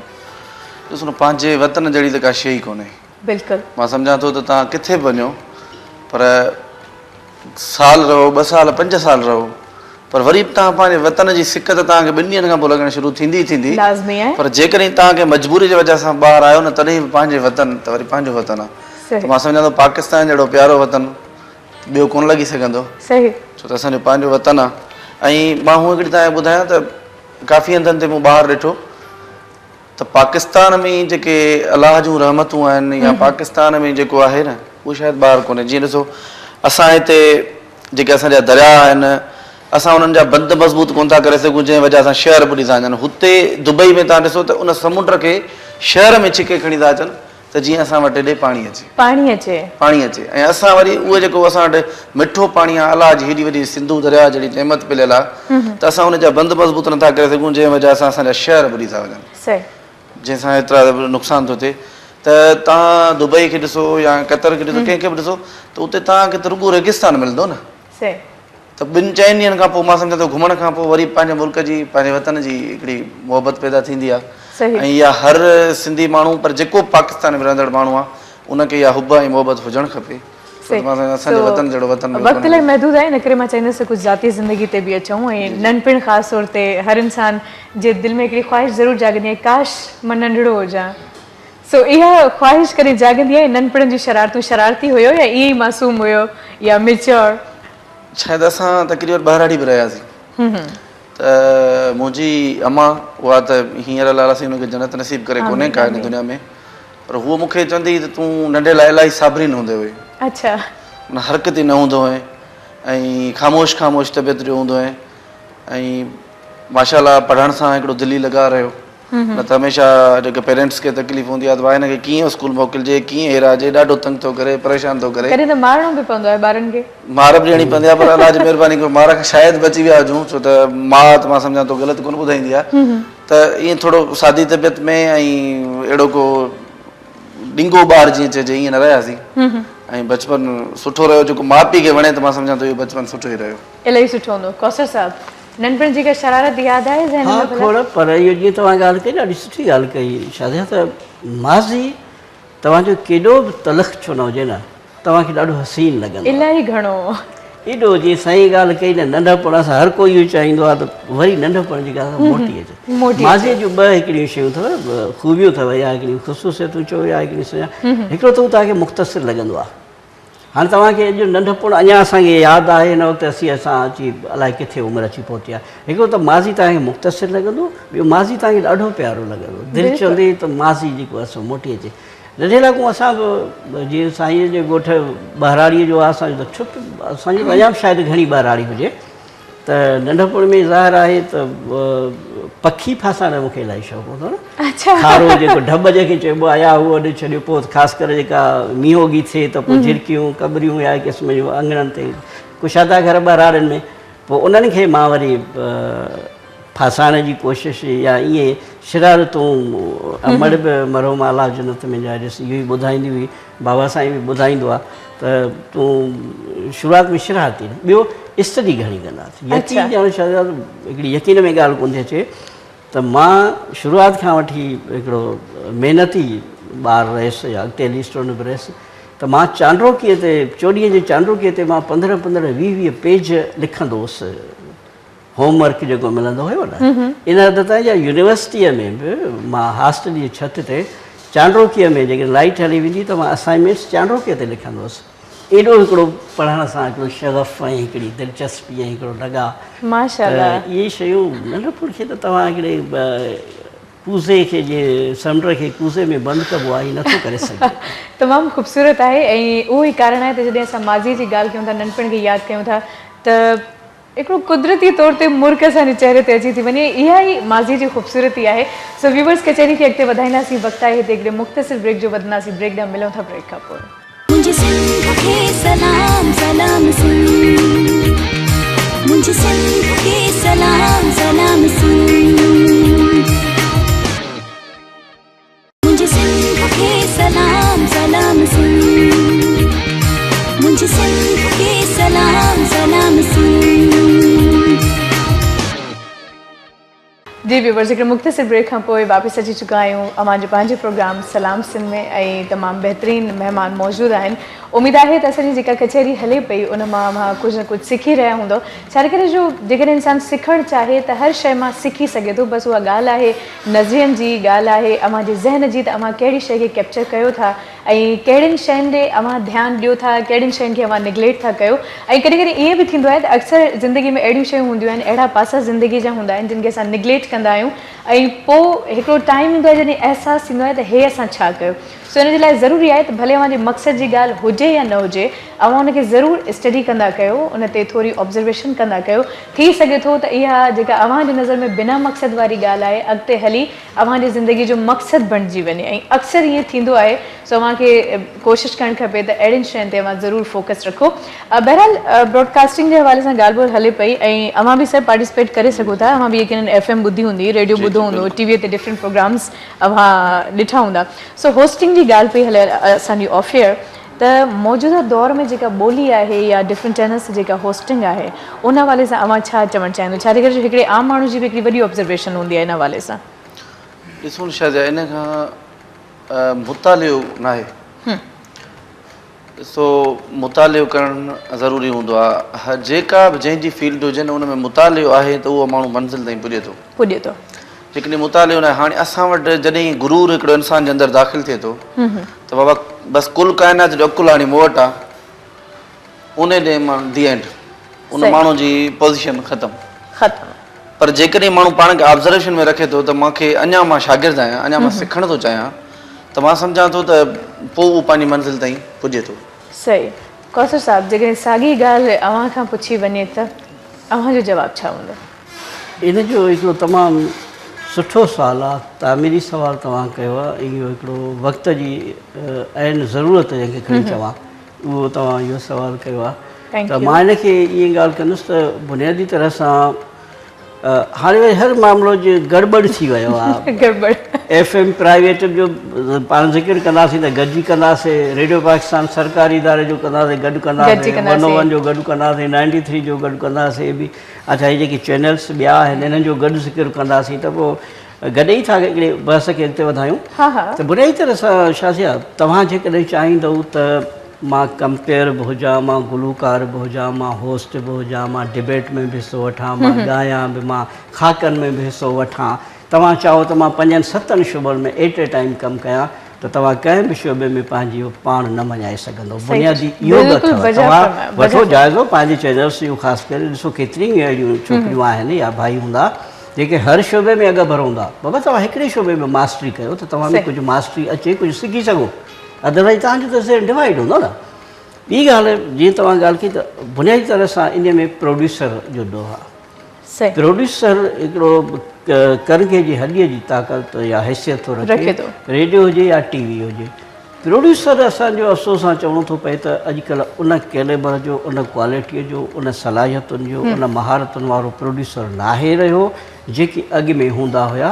ڏسو نه پنهنجي وطن جهڙي ته ڪا شيء ئي ڪونهي. بلڪل. مان سمجهان ٿو ته توهان ڪٿي به وڃو پر سال رهو، ٻه سال، پنج سال رهو پر وري به توهان پنهنجي وطن جي سڪ ته توهان کي ٻن ڏينهن کان پوء لڳڻ شروع ٿيندي ئي ٿيندي. لازمي آهي. پر جيڪڏهن توهان ڪنهن مجبوري جي وجهه سان ٻاهر آيو نه تڏهن به پنهنجي وطن ته وري پنهنجو وطن آهي. ته مان سمجهان ٿو پاڪستان جهڙو پيارو وطن ٻيو ڪونه لڳي سگهندو. صحيح. ڇو ته اسان جو پنهنجو وطن آهي ۽ مان هونء هڪڙي توهان کي ٻڌايان ته ڪافي هنڌن تي مون ٻاهر ڏٺو ته پاڪستان ۾ جيڪي الله جون رحمتون آهن يا پاڪستان ۾ جيڪو آهي نه اهو شايد ٻاهر ڪونهي جيئن ڏسو اسان هتي جيڪي اسان جا درياء آهن اسان انهن جا بند مضبوط ڪونه ٿا ڪري سگهون جنهن وجه سان شهر ٻڏي ٿا وڃن هتي دبئي ۾ تان ڏسو ته ان سمنڊ کي شهر ۾ ڇڪي کڻي ٿا اچن ته جيئن اسان وٽ هيڏي پاڻي اچي. پاڻي اچي. پاڻي اچي ۽ اسان وري اهو جيڪو اسان وٽ مٺو پاڻي آهي الله جي هيڏي وڏي سنڌو درياء جهڙي نعمت مليل آهي ته اسان ان جا بند مضبوط نٿا ڪري سگهون جنهن وجهه سان اسان جا شهر ٻڏي ٿا وڃن جنهن سان ايترا نقصان ٿو ٿئي ته توهان دبئي کي ڏسو يا قطر کي ڏسو ڪنهن کي به ڏسو ته اتي توهان کي ته رڳو ريگستان ملندو نه. ته ٻن چئن ڏينهن کان پوء مان سمجهان ٿو گهمڻ کان پوء وري پنهنجي ملڪ جي پنهنجي وطن جي هڪڙي محبت پيدا ٿيندي آهي ۽ اها هر سنڌي ماڻهو پر جيڪو به پاڪستان ۾ رهندڙ ماڻهو آهي ان کي اها حب ۽ محبت هجڻ کپي ڇو ته مان سمجهان اسان جي وطن جهڙو وطن ٻيو وقت ڪونهي. الائي محدود آهي ان ڪري مان چاهيندس ته ڪجهه ذاتي زندگي تي به اچون ۽ ننڍپڻ خاص طور تي هر انسان جي دل ۾ هڪڙي خواهش ضرور جاڳندي آهي ڪاش مان ننڍڙو هجان سو اها خواهش ڪڏهن جاڳندي آهي ننڍپڻ جون شرارتون شرارتي هيو يا ائين ئي معصوم هيو يا ميچور. شايد اسان تقريبن ٻهراڙي به رهياسين ته منهنجي امان اها ته هينئر الله سائين ان کي جنت نصيب ڪري ڪونهي ڪا هن دنيا ۾ پر هوء مون کي چوندي هئي ته تون ننڍي لاء الاهي صابرين هوندي هئي اڇا معنيٰ حرڪتي نه هوندو هئين ۽ خاموش خاموش طبيعت جو هوندو هئين ۽ ماشاء الله پڙهڻ سان هڪڙو دلي لڳاء رهيو نه ته هميشه جيڪي پيرنٽس کي تڪليف هوندي آهي ته ڀاء هن کي ڪيئن اسڪول موڪلجي ڪيئن هيراجي ڏاڍو تنگ ٿو ڪري پريشان ٿو ڪري. ڪڏهن ته مارڻو به پوندو آهي ٻارن کي. مار به ڏيڻي پوندي آهي پر الله جي مهرباني ڪري مار کان شايد بچي ويا هجون ڇو ته ماء ته مان سمجهان ٿو غلط ڪونه ٻڌائيندي آهي ته ائين ٿورو سادي طبيعت ۾ ۽ اهڙو ڪو ڏنگو ٻار جيئن چئجي ائين نه رهياسين ۽ بچپن سٺو رهيو جيڪو ماء پيء کي وڻي ته مان سمجهان ٿو اهو بچپن سٺو ئي رهيو. الاهي سٺو هوندو ڪوثر صاحب. ننڍپڻ جي ڪا شرارت ياد آهي ذهن ۾ ها ڀلا؟ کوڙ پر اهو جيئن توهان ڳالهه ڪئي ڏاڍي سٺي ڳالهه ڪئي شازيا ته ماضي توهان جو ڪيڏو به تلخ ڇو نه هجي نه توهان کي ڏاڍو حسين لڳندو آهي. الاهي گهڻو. ايڏو جيئن سائين ڳالهه ڪئي نه ننڍپڻ اسان هر ڪوئي اهو چاهيندو آهي ته وري ننڍپڻ جي ڳالهه موٽي اچي. ماضي جون ٻه هڪڙيون شيون اٿو خوبيون اٿو يا هڪڙيون خصوصيتون چئو يا هڪڙيون هڪڙو ته هو توهان کي مختصر لڳندو آهي. هاڻي توهان کي اڄ ننڍپڻ اڃا اسان کي ياد آهي هن وقت اسين اسان اچي الائي ڪٿي عمر اچي پهتي آهي هڪڙو ته ماضي توهان کي مختصر لڳندو ٻيو ماضي توهان کي ڏاڍو پيارو لڳندو دل چوندي ته ماضي جيڪو آهي سو موٽي اچي ننڍي لاڪون اسان به جيئن سائين جي ڳوٺ ٻهراڙيء جو آهي اسان جو ته ڇپ اسان جو اڃا به شايد گهڻي ٻهراڙي هجي ته ننڍپڻ ۾ ظاهر آهي ته پکي ڦاسائڻ جو مونکي الاهي شوق هوندو هو نه کارو جيڪو ڍٻ جنهن کي چئبو آهي يا هو اڏي ڇڏيو پوء خاص ڪري جيڪا مينهوڳي ٿئي ته پوء جهرڪيون ڪٻريون يا قسم جون اڱڻن تي ڪشادا گهر ٻهراڙين ۾ پوء انهن کي مان وري ڦاسائڻ جي ڪوشش يا ائين شرارتون امڙ به مرحوم الله جنت ۾ جاء ڏيس اهو ئي ٻڌائيندي هئي بابا سائين به ٻڌائيندو آهي ته تون شروعات ۾ شرارتي نه ٻيو اسٽڊي گهڻي ڪندا هئاسين يقين ڄاڻو شايد هڪڙي يقين ۾ ڳالهه ڪونه ٿي اچي ته مان شروعات کان وٺي هڪڙو محنتي ٻار رهيس يا اڳتي هلي اسٽوڊنٽ به رهيس ته مان چانڊروڪيء تي چوڏهينء جي چانڊروڪيء تي مان پندرهن پندرهن ويهه ويهه پيج لکندو هوس هوم ورڪ جيڪو ملندو هيو نه ان حد تائين جا يونيورسٽيء ۾ به مان هاسٽل جي ڇت تي چانڊروڪيء ۾ جيڪڏهن لائيٽ هلي ويندي ته مان اسائنمينٽس چانڊروڪيء تي لکندو هوس. ايڏو هڪڙو پڙهڻ سان هڪڙو شغف ۽ هڪڙي دلچسپي ۽ هڪڙو لڳاء ته اهي شيون ننڍپڻ کي ته توهان هڪڙي ڪوزي کي جيئن سمنڊ کي ڪوزي ۾ بند ڪبو آهي ائين نٿو ڪري سگهجي. تمام خوبصورت آهي ۽ اهو ئي ڪارڻ آهي ته جڏهن اسان ماضي جي ڳالهه ڪيون ٿا ننڍپڻ کي ياد ڪيون ٿا ته هڪڙو قدرتي طور تي مرڪ اسان جي چهري تي اچي ٿي وڃي اها ئي ماضي جي خوبصورتي آهي سو ويورز ڪچهري کي اڳتي وڌائينداسين وقت آهي هتي هڪڙي مختصر بريڪ جو وڌنداسين بريڪ ڏانهن ملون ٿا بريڪ کان پوء. منهنجي سنڌ کي سلام سلام سنڌ منهنجي سنڌ کي سلام سلام سنڌ منهنجي سنڌ کي سلام سلام سنڌ منهنجي سنڌ کي سلام سلام سنڌ. جي ويورز هڪڙي مختصر بريڪ کان پوء واپس اچي چڪا آهيون اوهان جي پنهنجي پروگرام سلام سنڌ ۾ ۽ تمام بهترين مهمان موجود آهن اميد آهي ته اسان جي جيڪا ڪچهري هلي پئي ان مان اوهان ڪجهه نه ڪجهه سکي رهيا هوندؤ ڇا ڪري جو جيڪڏهن انسان سکڻ چاهي ته هر شيء مان سکي سگهي ٿو بس اها ڳالهه آهي نظرين جي ڳالهه آهي اوهان جي ذهن جي ته اوهان ڪهڙي شيء کي ڪيپچر ڪيو ٿا ۽ ڪهڙين شين ڏي اوهان ڌيان ڏيو ٿا ڪهڙين شين کي اوهان نگليٽ ٿا ڪيو ۽ ڪڏهن ڪڏهن ائين به ٿيندو آهي ته اڪثر زندگي ۾ اهڙيون شيون هونديون آهن اهڙا پاسا زندگي جا هوندا آهن جن کي اسان نگليٽ ڪندا آهيون ۽ پوء هڪڙو ٽائيم ايندو آهي جڏهن احساس ٿيندو آهي ته هي اسان ڇا ڪيو سو ان جي لاء ضروري آهي ته ڀلي اوهان جي مقصد جي ڳالهه هجي يا نه هجي اوهان ان کي ضرور اسٽڊي ڪندا ڪيو ان تي ٿوري آبزرويشن ڪندا ڪيو ٿي سگهي ٿو ته اها جيڪا اوهان جي نظر ۾ بنا مقصد واري ڳالهه آهي اڳتي هلي اوهان جي زندگي جو مقصد بڻجي وڃي ۽ اڪثر ائين ٿيندو آهي سو اوهان کي ڪوشش ڪرڻ کپي ته اهڙين شين تي اوهان ضرور فوڪس رکو. بهرحال براڊڪاسٽنگ جي حوالي سان ڳالهه ٻولهه هلي پئي ۽ اوهان به سر پارٽيسپيٽ ڪري سگهو ٿا اوهان به يقينن ايف ايم ٻڌي هوندي ريڊيو ٻڌو هوندو ٽي وي تي ڊفرنٽ پروگرامز اوهان ڏٺا هوندا سو هوسٽنگ جي ڳالهه پئي هلي اسان جي آف ايئر ته موجوده دور ۾ جيڪا ٻولي آهي يا ڊفرنٽ چينلز تي جيڪا هوسٽنگ آهي ان حوالي سان اوهان ڇا چوڻ چاهيندو ڇا جي ڪري جو هڪڙي عام ماڻهو جي به هڪڙي وڏي آبزرويشن هوندي آهي ان حوالي سان. ڏسو نه شازيا ان کان مطالعو ناهي سو مطالعو ڪرڻ ضروري هوندو آهي جيڪا به جنهن جي فيلڊ هجي نه ان ۾ مطالعو آهي ته اهو ماڻهو منزل تائين پڄي ٿو پڄي ٿو. جيڪڏهن مطالعو ناهي هاڻي اسان وٽ جڏهن غرور هڪڙو انسان جي اندر داخل ٿئي ٿو ته بابا بس ڪل ڪائنات جو عقل هاڻي مون وٽ آ ان ڏينهن مان the and ان ماڻهو جي پوزيشن ختم ختم پر جيڪڏهن ماڻهو پاڻ کي آبزرويشن ۾ رکي ٿو ته مان کي اڃا مان شاگرد آهيان اڃا مان سکڻ ٿو چاهيان ته مان سمجهان ٿو ته پوء اهو پنهنجي منزل تائين پڄي ٿو. صحيح ڪوثر صاحب جيڪڏهن ساڳي ڳالهه اوهان کان پڇي وڃي ته اوهان جو جواب ڇا هوندو؟ ان جو هڪڙو تمام سٺو سوال آ، تعميري سوال توهان ڪيو آ ۽ اهو هڪڙو وقت جي عين ضرورت جنهن کي کڻي چوان اهو توهان اهو سوال ڪيو آ ته مان ان کي ائين ڳالهه ڪندس ته بنيادي طرح سان هاڻي وري هر معاملو جي گڙٻڙ ٿي ويو آ گڙٻڙ ايف ايم پرائيويٽ جو پاڻ ذڪر ڪنداسين ته گڏجي ڪنداسين ريڊيو پاڪستان سرڪاري اداري جو ڪنداسين گڏ ڪنداسين ون او ون جو گڏ ڪنداسين نائنٽي ٿري جو گڏ ڪنداسين به اڇا هي جيڪي چينلس ٻيا آهن انهن جو گڏ ذڪر ڪنداسين ته پوء گڏ ئي ٿا هڪڙي بحث کي اڳتي وڌايون ته بنيادي طرح سان شازيه توهان جيڪڏهن چاهيندؤ ته مان ڪمپيئر به هجان مان گلوڪار به هجان مان هوسٽ به هجان مان ڊبيٽ ۾ به حصو وٺان مان ڳايان به مان خاڪن ۾ به حصو وٺان توهان چاهو ته مان پنجن ستن شعبن ۾ ايٽ اي ٽائيم ڪم ڪيان ته توهان ڪنهن به شعبي ۾ پنهنجي پاڻ نه مڃائي سگهندؤ. بنيادي اهو به اٿو. توهان وٺو جائزو پنهنجي چينلز جو خاص ڪري ڏسو ڪيتريون ئي اهڙيون ڇوڪريون آهن يا ڀائي هوندا جيڪي هر شعبي ۾ اڳڀرو هوندا. بابا توهان هڪڙي شعبي ۾ ماسٽري ڪيو ته توهان ۾ ڪجهه ماسٽري اچي ڪجهه سکي سگهو. ادروائيز توهان جو ته ذهن ڊوائيڊ هوندو نه. ٻي ڳالهه جيئن توهان ڳالهه ڪئي ته بنيادي طرح سان ان ۾ پروڊيوسر جو ڏوهه آهي. پروڊيوسر هڪڙو ڪرنگهي جي هڏيء جي طاقت يا حيثيت ٿو رکي، ريڊيو هجي يا ٽي وي هجي. پروڊيوسر اسان جو افسوس سان چوڻو ٿو پئي ته اڄڪلهه ان ڪيليبر جو، ان ڪوالٽيء جو، ان صلاحيتن جو، ان مهارتن وارو پروڊيوسر ناهي رهيو، جيڪي اڳ ۾ هوندا هيا،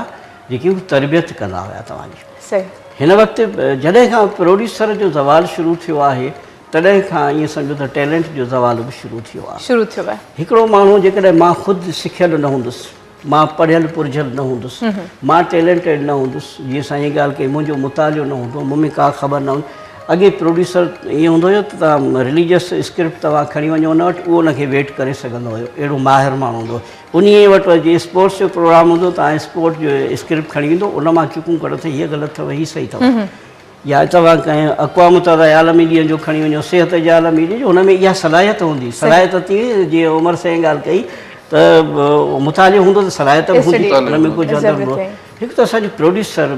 جيڪي هو تربيت ڪندا هيا توهان جي. هن وقت جڏهن کان پروڊيوسر جو زوال شروع ٿيو آهي، تڏهن کان ائين سمجهو ته ٽيلنٽ جو زوال به شروع ٿيو آهي. شروع ٿيو آهي. هڪڙو ماڻهو جيڪڏهن مان خود سکيل نه هوندس، مان پڙهيل پرجهيل نه هوندس، مان ٽيلنٽيڊ نه هوندس، جيئن سائين ڳالهه ڪئي منهنجو مطالعو نه هوندو، مون ۾ ڪا خبر نه هوندي. اڳي پروڊيوسر ائين هوندو هيو ته توهان رليجس اسڪرپٽ توهان کڻي وڃو ان وٽ اهو ان کي ويٽ ڪري سگهندو هيو، اهڙو ماهر ماڻهو هوندو هو. انهيء وٽ جيئن اسپورٽس جو پروگرام هوندو توهان اسپورٽ جو اسڪرپٽ کڻي ويندو ان مان چڪون ڪڍندو ته هيء غلط اٿو هي صحيح اٿو. يا توهان ڪنهن اقوام متحده جي عالمي ڏينهن جو کڻي وڃو صحت جي عالمي ڏينهن جو ان ۾ اها صلاحيت هوندي صلاحيت ٿي جيئن عمر سائين ڳالهه ڪئي ته مطالعو هوندو ته صلاحيت به هوندي ان ۾ ڪجهه اندر هوندو هڪ ته اسان جو پروڊيوسر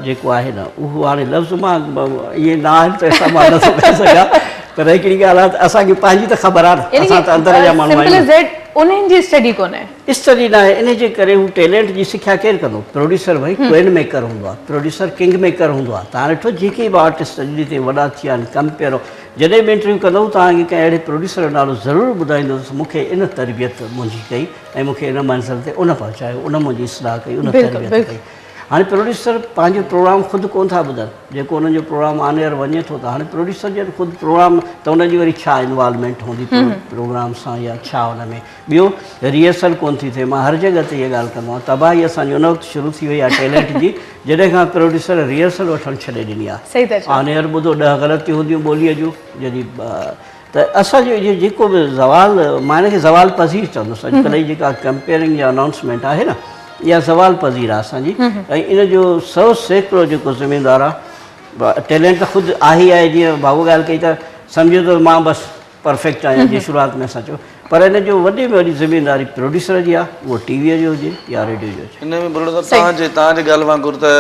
جيڪو آهي نه اهو هاڻي لفظ مان اهي نه آهن ته اسان مان نٿو ڪري سگهان پر هڪڙي ڳالهه آهي ته اسان کي پنهنجي ته خبر آهي نه اسان ته اندر جا ماڻهو آهيون انهن جي اسٽڊي ڪونهي. اسٽڊي ناهي ان جي ڪري هو ٽيلنٽ جي سکيا ڪير ڪندو پروڊيوسر ڀئي ڪوئين ميڪر هوندو آهي پروڊيوسر ڪنگ ميڪر هوندو آهي توهان ڏٺو جيڪي به آرٽسٽ اڄ ڏينهن تائين وڏا ٿيا آهن ڪمپيئر جڏهن به انٽرويو ڪندو توهان کي ڪنهن اهڙي پروڊيوسر جو نالو ضرور ٻڌائيندو ته مون کي ان تربيت منهنجي ڪئي ۽ مون کي ان منزل تي ان پهچايو ان منهنجي اصلاح ڪئي ان تربيت ڪئي هاڻي پروڊيوسر پنهنجو پروگرام خود ڪونه ٿا ٻڌن جيڪو انهن جو پروگرام آن ايئر وڃي ٿو ته هاڻي پروڊيوسر جڏهن خود پروگرام ته ان جي وري ڇا انوالومينٽ هوندي پروگرام سان يا ڇا ان ۾ ٻيو ريهرسل ڪونه ٿي ٿئي مان هر جڳهه تي اها ڳالهه ڪندو آهيان تباهي اسان جي ان وقت شروع ٿي وئي آهي ٽيلنٽ جي جڏهن کان پروڊيوسر ريهرسل وٺڻ ڇڏي ڏني آهي آن ايئر ٻڌو ڏهه غلطيون هونديون ٻوليء جون جڏهن ته اسان جو اهو جيڪو به زوال مان هن کي زوال پذير چوندس اڄڪلهه جي جيڪا ڪمپيئرنگ يا انائونسمينٽ آهي نه اها زوال پذير آهي اسان جي ۽ ان جو 100% جيڪو ذميدار آهي ٽيلنٽ ته خود آهي آهي جيئن ڀاڳو ڳالهه ڪئي ته سمجهو ته مان بس پرفيڪٽ آهيان جيئن شروعات ۾ اسان چيو پر ان جو وڏي ۾ وڏي ذميداري پروڊيوسر جي آهي اهو ٽي ويء جو هجي يا ريڊيو جو هجي. ان ۾ ٻرڙو صاحب توهان جي توهان جي ڳالهه وانگر ته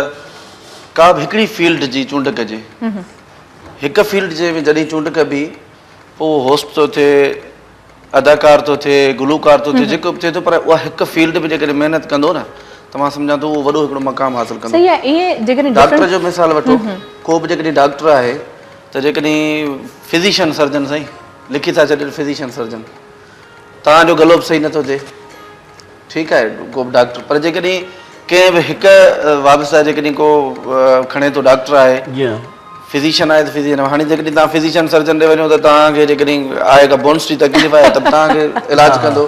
ڪا به هڪڙي فيلڊ جي چونڊ ڪجي هڪ فيلڊ جي ۾ جڏهن چونڊ ڪبي پوء اهو هوسٽ ٿو ٿئي اداڪار ٿو ٿئي گلوڪار ٿو ٿئي جيڪو به ٿئي ٿو پر اها هڪ فيلڊ ۾ جيڪڏهن محنت ڪندو نه ته مان سمجهان ٿو اهو وڏو هڪڙو مقام حاصل ڪندو. صحيح آهي ائين جيڪڏهن ڊاڪٽر جو مثال وٺو ڪو به جيڪڏهن ڊاڪٽر آهي ته جيڪڏهن فزيشن سرجن سائين لکي ٿا ڇڏين فزيشن سرجن توهان جو گلو به صحيح نٿو ٿئي ٺيڪ آهي ڪو به ڊاڪٽر پر جيڪڏهن ڪنهن به هڪ وابسته جيڪڏهن ڪو کڻي ٿو ڊاڪٽر آهي فزيشن آهي ته فزيشن هاڻي جيڪڏهن توهان فزيشن سرجن ڏي وڃو ته توهان کي جيڪڏهن آهي ڪا بونس جي تڪليف آهي ته به توهان کي علاج ڪندو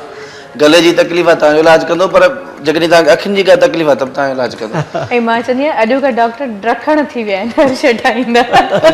گلي جي تڪليف آهي توهان جو علاج ڪندو پر جيڪڏهن توهان کي اکين جي ڪا تڪليف آهي ته به توهان جو علاج ڪندو. ۽ مان چوندي آهيان اڄوڪا ڊاڪٽر ڊکڻ ٿي ويا آهن هر شيء ٺاهيندا.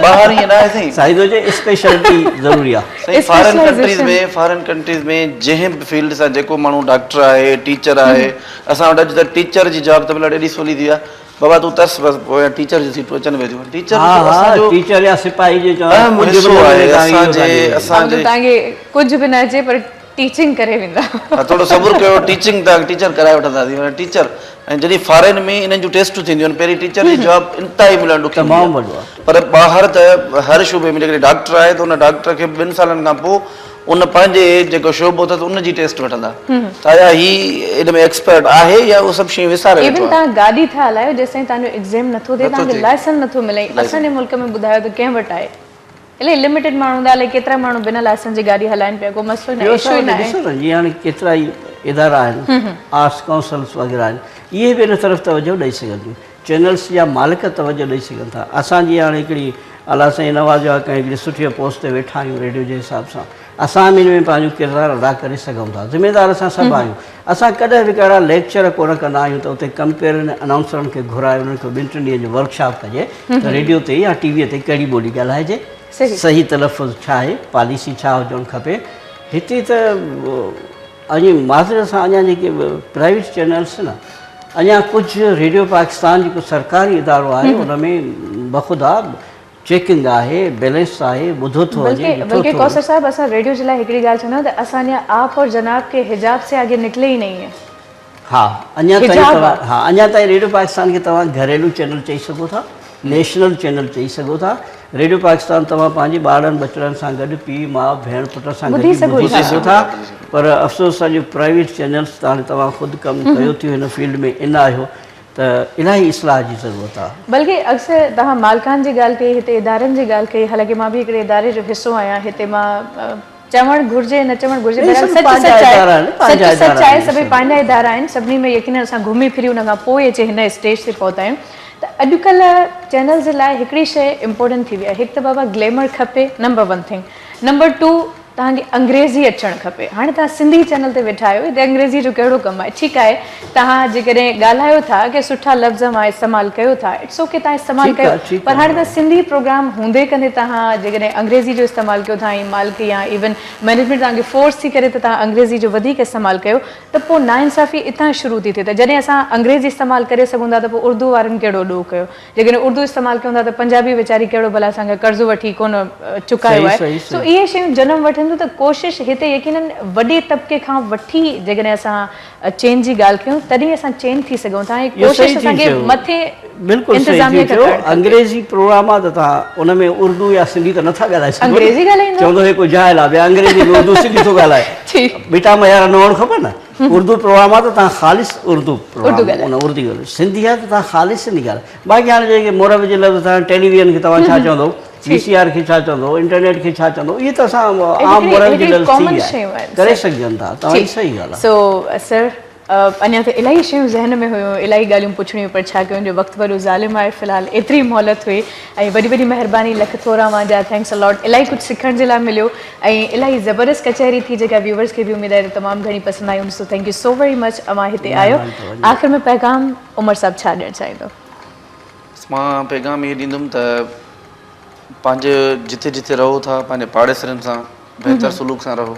ٻاهر ائين ناهي سائين. سائين ٿو چئي اسپيشلٽي ضروري آهي. سائين فارين ڪنٽريز ۾ فارين ڪنٽريز ۾ جنهن به فيلڊ سان جيڪو ماڻهو ڊاڪٽر آهي ٽيچر آهي اسان وٽ اڄ ته ٽيچر جي جاب ته ملڻ ايڏي سولي ٿي وئي آهي بابا تون ترس بس پويان ٽيچر جون سيٽون اچن ويٺيون ٽيچر ها ها ٽيچر يا سپاهي جي چوڻ اهم حصو آهي اسان جي اسان جي توهان کي ڪجهه به نه اچي پر ٽيچنگ ڪري ويندا. ها ٿورو صبر ڪيو ٽيچنگ توهان کي ٽيچر ڪرائي وٺنداسين معنيٰ ٽيچر ۽ جڏهن فارين ۾ انهن جون ٽيسٽون ٿينديون آهن پهرين ٽيچر جي جاب انتهائي ملڻ ڏکي هوندي تمام وڏو آهي پر ٻاهر ته هر شعبي ۾ جيڪڏهن ڊاڪٽر آهي ته ان ڊاڪٽر کي ٻن سالن کان پوء ان پنهنجي جيڪو شعبو اٿس ان جي ٽيسٽ وٺندا ته آيا هي ان ۾ ايڪسپرٽ آهي يا اهو سڀ شيون وساري ويٺو ايون آهي. توهان گاڏي ٿا هلايو جيستائين توهان جو ايگزيم نٿو ٿئي توهان کي لائسنس نٿو ملي اسان جي ملڪ ۾ ٻڌايو ته ڪنهن وٽ آهي الائي لميٽيڊ ماڻهو هوندا الائي ڪيترا ماڻهو بنا لائسنس جي گاڏي هلائن پيا ڪو مسئلو ئي ناهي اشو ئي ناهي. ڏسو نه جيئن هاڻي ڪيترا ئي ادارا آهن آرٽس ڪائونسلس وغيره آهن اهي به ان طرف توجهه ڏئي سگهن ٿيون چينلس جا مالڪ توجهه ڏئي سگهن ٿا اسان جيئن هاڻي هڪڙي الله سائين نوازيو آهي ڪنهن هڪڙي سٺي پوسٽ تي ويٺا آهيون ريڊيو جي حساب سان اسان به ان ۾ پنهنجو ڪردار ادا ڪري سگهون ٿا ذميدار اسان سڀ آهيون اسان ڪڏهن به ڪهڙا ليڪچر ڪونه ڪندا آهيون ته اتي ڪمپيئرن ۽ انائونسرن کي گهرائي انهن کي ٻن ٽن ڏينهن جو ورڪشاپ ڪجي ته ريڊيو تي يا ٽي ويء تي ڪهڙي ٻولي ڳالهائجي، صحيح تلفظ ڇا آهي، پاليسي ڇا هجڻ کپي. هتي ته اڃا معذرت سان اڃا جيڪي پرائيويٽ چينلس نه اڃا ڪجهه ريڊيو پاڪستان جيڪو سرڪاري ادارو آهي ان ۾ بخدا چيڪنگ آهي، بيلنس آهي، ٻڌو ٿو وڃي، ڏٺو ٿو بلڪه وڃي. ڪوثر صاحب اسان ريڊيو جي لاء هڪڙي ڳالهه چوندا آهيون ته اسان جا آپ اور جناب ڪي حجاب سي آگي نڪلي ئي نهين هي. ها اڃا تائين توهان ها اڃا تائين ريڊيو پاڪستان کي توهان گهريلو چينل چئي سگهو ٿا، نيشنل چينل چئي سگهو ٿا. ريڊيو پاڪستان توهان پنهنجي ٻارڙن ٻچڙن سان گڏ پيء ماء ڀيڻ پٽ سان گڏجي ٻڌي سگهو ٿا پر افسوس سان جو پرائيويٽ چينلز ته هاڻي توهان خود ڪم ڪيو ٿيو هن فيلڊ ۾ ان آهيو ته الاهي اصلاح جي ضرورت آ. بلڪه اڪثر توهان مالڪان جي ڳالهه ڪئي هتي ادارن جي ڳالهه ڪئي حالانڪه مان به هڪڙي اداري جو حصو آهيان هتي مان چوڻ گهرجي نه چوڻ گهرجي بهرحال سچ سچ آهي سچ سچ آهي سڀئي پنهنجا ادارا آهن سڀني ۾ يقينن اسان گهمي ڦري ان کان پوء اچي هن اسٽيج تي پهتا آهيون ته اڄڪلهه چينلز جي لاء هڪڙي شيء امپورٽنٽ ٿي وئي آهي هڪ ته بابا گليمر کپي number one thing number two. توهان کي انگريزي اچڻ کپي. هاڻي توهان سنڌي چينل تي ويٺا آهيو هتي انگريزي جو ڪهڙو ڪم آهي. ٺيڪ آهي توهان جيڪڏهن ڳالهايو ٿا ڪي سٺا لفظ اوهان استعمال ڪيو ٿا it's okay توهان استعمال ڪيو پر هاڻي توهان سنڌي پروگرام هوندي ڪندي توهان جيڪڏهن انگريزي جو استعمال ڪيو ٿا ۽ مالڪ يا ايون مئنيجمينٽ توهان کي فورس ٿي ڪري ته توهان انگريزي جو وڌيڪ استعمال ڪيو ته پوء ناانصافي اتان شروع ٿي ٿئي ته جڏهن اسان انگريزي استعمال ڪري سگهون ٿا ته پوء اردو وارن ڪهڙو ڏوهه ڪيو. جيڪڏهن اردو استعمال ڪيون ٿا ته پنجابي ويچاري ڪهڙو ڀلا اسان کان قرض وٺي ڪونه چڪايو آهي. سو اهي شيون جنم وٺن ٿيون ته ڪوشش هتي يقينن وڏي طبقي کان وٺي جيڪڏهن اسان چينج جي ڳالهه ڪيون تڏهن اسان چينج ٿي سگهون ٿا ۽ ڪوشش اسان کي مٿي انتظاميه کان ڪرڻ کپي. انگريزي پروگرام آ ته توهان ان ۾ اردو يا سنڌي ته نٿا ڳالهائي سگهو. انگريزي ڳالهائيندو. چوندو هي ڪو جاهل آ ڀيا انگريزي ۾ اردو سنڌي ٿو ڳالهائي. ٻٽا معيار نه هئڻ کپن نه. اردو پروگرام آ ته توهان خالص اردو پروگرام ان اردو ڳالهايو سنڌي آ ته توهان خالص سنڌي ڳالهايو باقي هاڻي جيڪي مروج لفظ توهان ٽيليويزن کي توهان ڇا چوندو وي سي آر کي ڇا چوندو انٽرنيٽ کي ڇا چوندو اهي ته اسان عام مروج لفظ ٿي ويا آهن ڪري سگهجن ٿا توهان جي صحيح ڳالهه آ. سو سر اڃا ته الاهي شيون ذهن ۾ هيون الاهي ڳالهيون پڇڻيون پر ڇا ڪيون جو وقت وڏو ظالم آهي في الحال ايتري مهلت هئي ۽ وڏي وڏي مهرباني لک ٿورا اوهان جا thanks a lot الاهي ڪجهه سکڻ جي لاء مليو ۽ الاهي زبردست ڪچهري ٿي جيڪا ويوورز کي به اميد آهي ته تمام گهڻي پسند آئي هوندي so thank you so very much اوهان هتي آيو آخر ۾ پيغام عمر صاحب ڇا ڏيڻ چاهيندو؟ مان پيغام اهو ڏيندم ته پنهنجي جتي جتي رهو ٿا پنهنجي پاڙيسرين سان بهتر سلوڪ سان رهو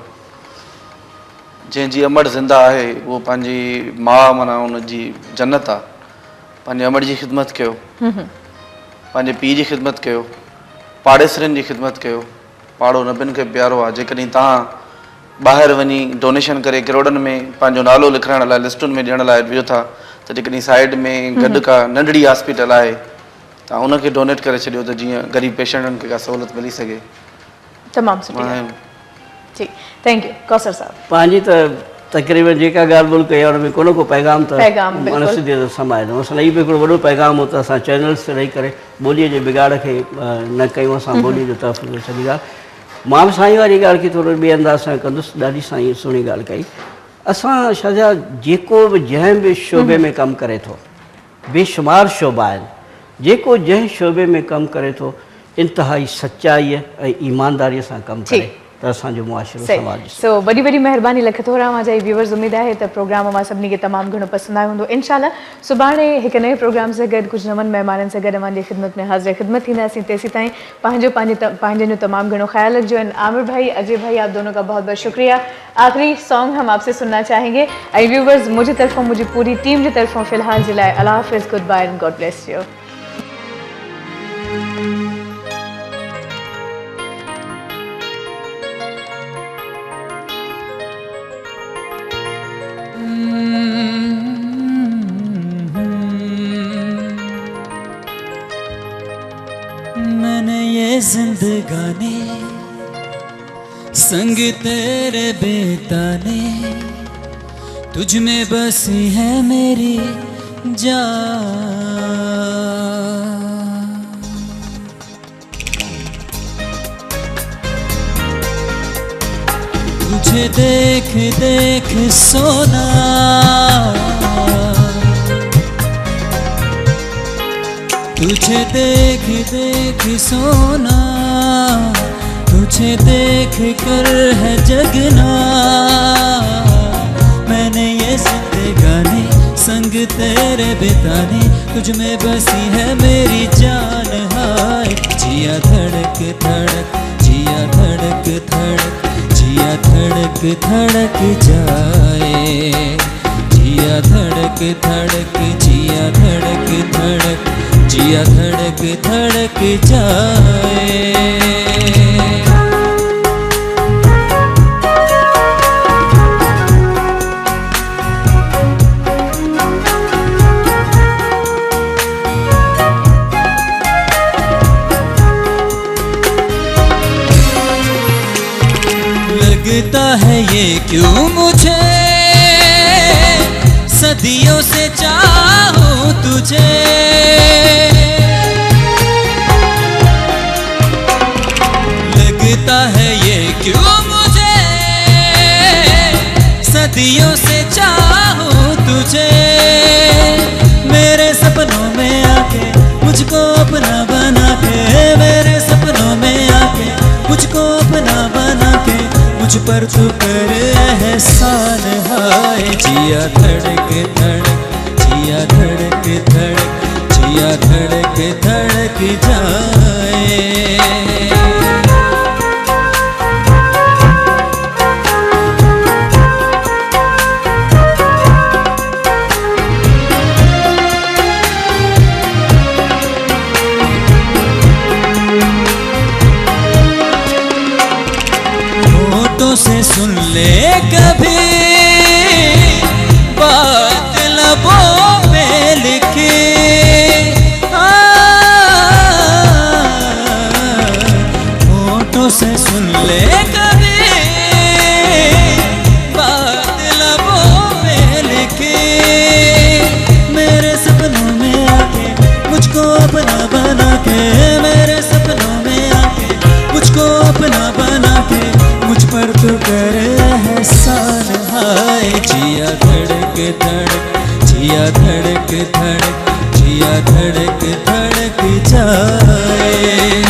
جنهن جي امڙ زنده آهي اهو پنهنجي ماء معنيٰ ان جي جنت آ پنهنجي امڙ جي خدمت ڪيو پنهنجي پيء جي خدمت ڪيو پاڙيسرين جي خدمت ڪيو پاڙو نبين کي پيارو آ جيڪڏهن توهان ٻاهر وڃي ڊونيشن ڪري ڪروڙن ۾ پنهنجو نالو لکرائڻ لاء لسٽن ۾ ڏيڻ لاء ويو ٿا ته جيڪڏهن سائيڊ ۾ گڏ ڪا ننڍڙي هاسپيٽل آهي توهان ان کي ڊونيٽ ڪري ڇڏيو ته جيئن غريب پيشنٽن کي ڪا سهولت ملي سگهي. تمام سٺي ڳالهه ٺيڪ thank you ڪوثر صاحب. پنهنجي ته تقريبن جيڪا ڳالهه ٻولهه ڪئي آهي ان ۾ ڪو نه ڪو پيغام ته اڻ سڌي ته سمايل آهي مثلا هي به هڪڙو وڏو پيغام هو ته اسان چينلز تي رهي ڪري ٻوليء جي بگاڙ کي نه ڪيون اسان ٻوليء جو تحفظ سڄي ڳالهه مان به سائين واري ڳالهه کي ٿورو ٻئي انداز سان ڪندس ڏاڍي سائين سهڻي ڳالهه ڪئي اسان شازيا جيڪو به جنهن به شعبي ۾ ڪم ڪري ٿو بيشمار شعبا آهن جيڪو جنهن شعبي ۾ ڪم ڪري ٿو انتهائي سچائيء ۽ ايمانداريء سان ڪم ڪري ته اسان جو معاشرو سنوارجي سگهي. سو وڏي وڏي مهرباني لک ٿورا اوهان جا اي ويورز اميد آهي ته پروگرام اوهان سڀني کي تمام گهڻو پسند آيو هوندو انشاء الله سڀاڻي هڪ نئين پروگرام سان گڏ ڪجهه نون مهمانن سان گڏ اوهان جي خدمت ۾ حاضر خدمت ٿينداسين تيسيتائين پنهنجو پنهنجي پنهنجن جو تمام گهڻو خيال رکجو ۽ عامر ڀائي اجي ڀائي آپ دونو کا بهت بهت شڪريه آخري سانگ هم آپ سي سننا چاهين گي ۽ ويورز منهنجي طرفون منهنجي پوري ٽيم جي طرفون في الحال جي لاء الله حافظ good bye and God bless you. مين يه زندگاني سنگ تيري بيتاني تجھ ۾ بسي هي ميري جان. تجھي ديک ديک سونا تجھي ديک ديک سونا تجھي ديک ڪر هي جگنا مين يه زندگاني سنگ تيري بتاني تجھ ۾ بسي هي ميري جان هاء جيا ڌڙڪ ڌڙڪ جيا ڌڙڪ ڌڙڪ جيا ڌڙڪ ڌڙڪ جائي جيا ڌڙڪ ڌڙڪ جيا ڌڙڪ ڌڙڪ جيا ڌڙڪ ڌڙڪ جائي. لگتا هي يه ڪيون مجهي صديون سي چاهون تجهي لگتا هي يه ڪيون مجهي صديون سي چاهون تجهي ميري سپنون ۾ آڪي مجهڪو اپنا بنا ڪي ميري سپنون ۾ آڪي مجهڪو اپنا بنا ڪي पर तू कर एहसान हाय। जिया धड़क धड़क, जिया धड़क धड़क, जिया धड़क धड़क जाए। होठों से सुन ले कभी बात लबों पे लिखी, होठों से सुन ले कभी बात लबों पे लिखी। मेरे सपनों में आके मुझको अपना बना के, मेरे सपनों में आके मुझको अपना बना के, मुझ पर तू कर एहसान हाय। जिया धड़क धड़क, जिया धड़क धड़क, जिया धड़क धड़क जाए।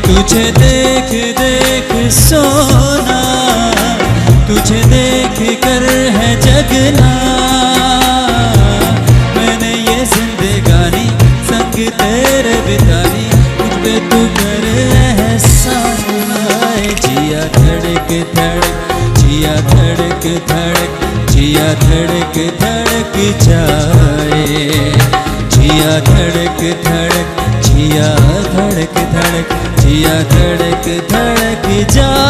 तुझे देख देख सोना, तुझे देख कर है जगना, मैंने ये जिंदगानी संग तेरे बितानी, मुझ पे तू कर एहसान हाय। जिया धड़क धड़क, जिया धड़क धड़क, जिया धड़क धड़क जाए। जिया धड़क धड़क, जिया धड़क धड़क, जिया धड़क धड़क जाए।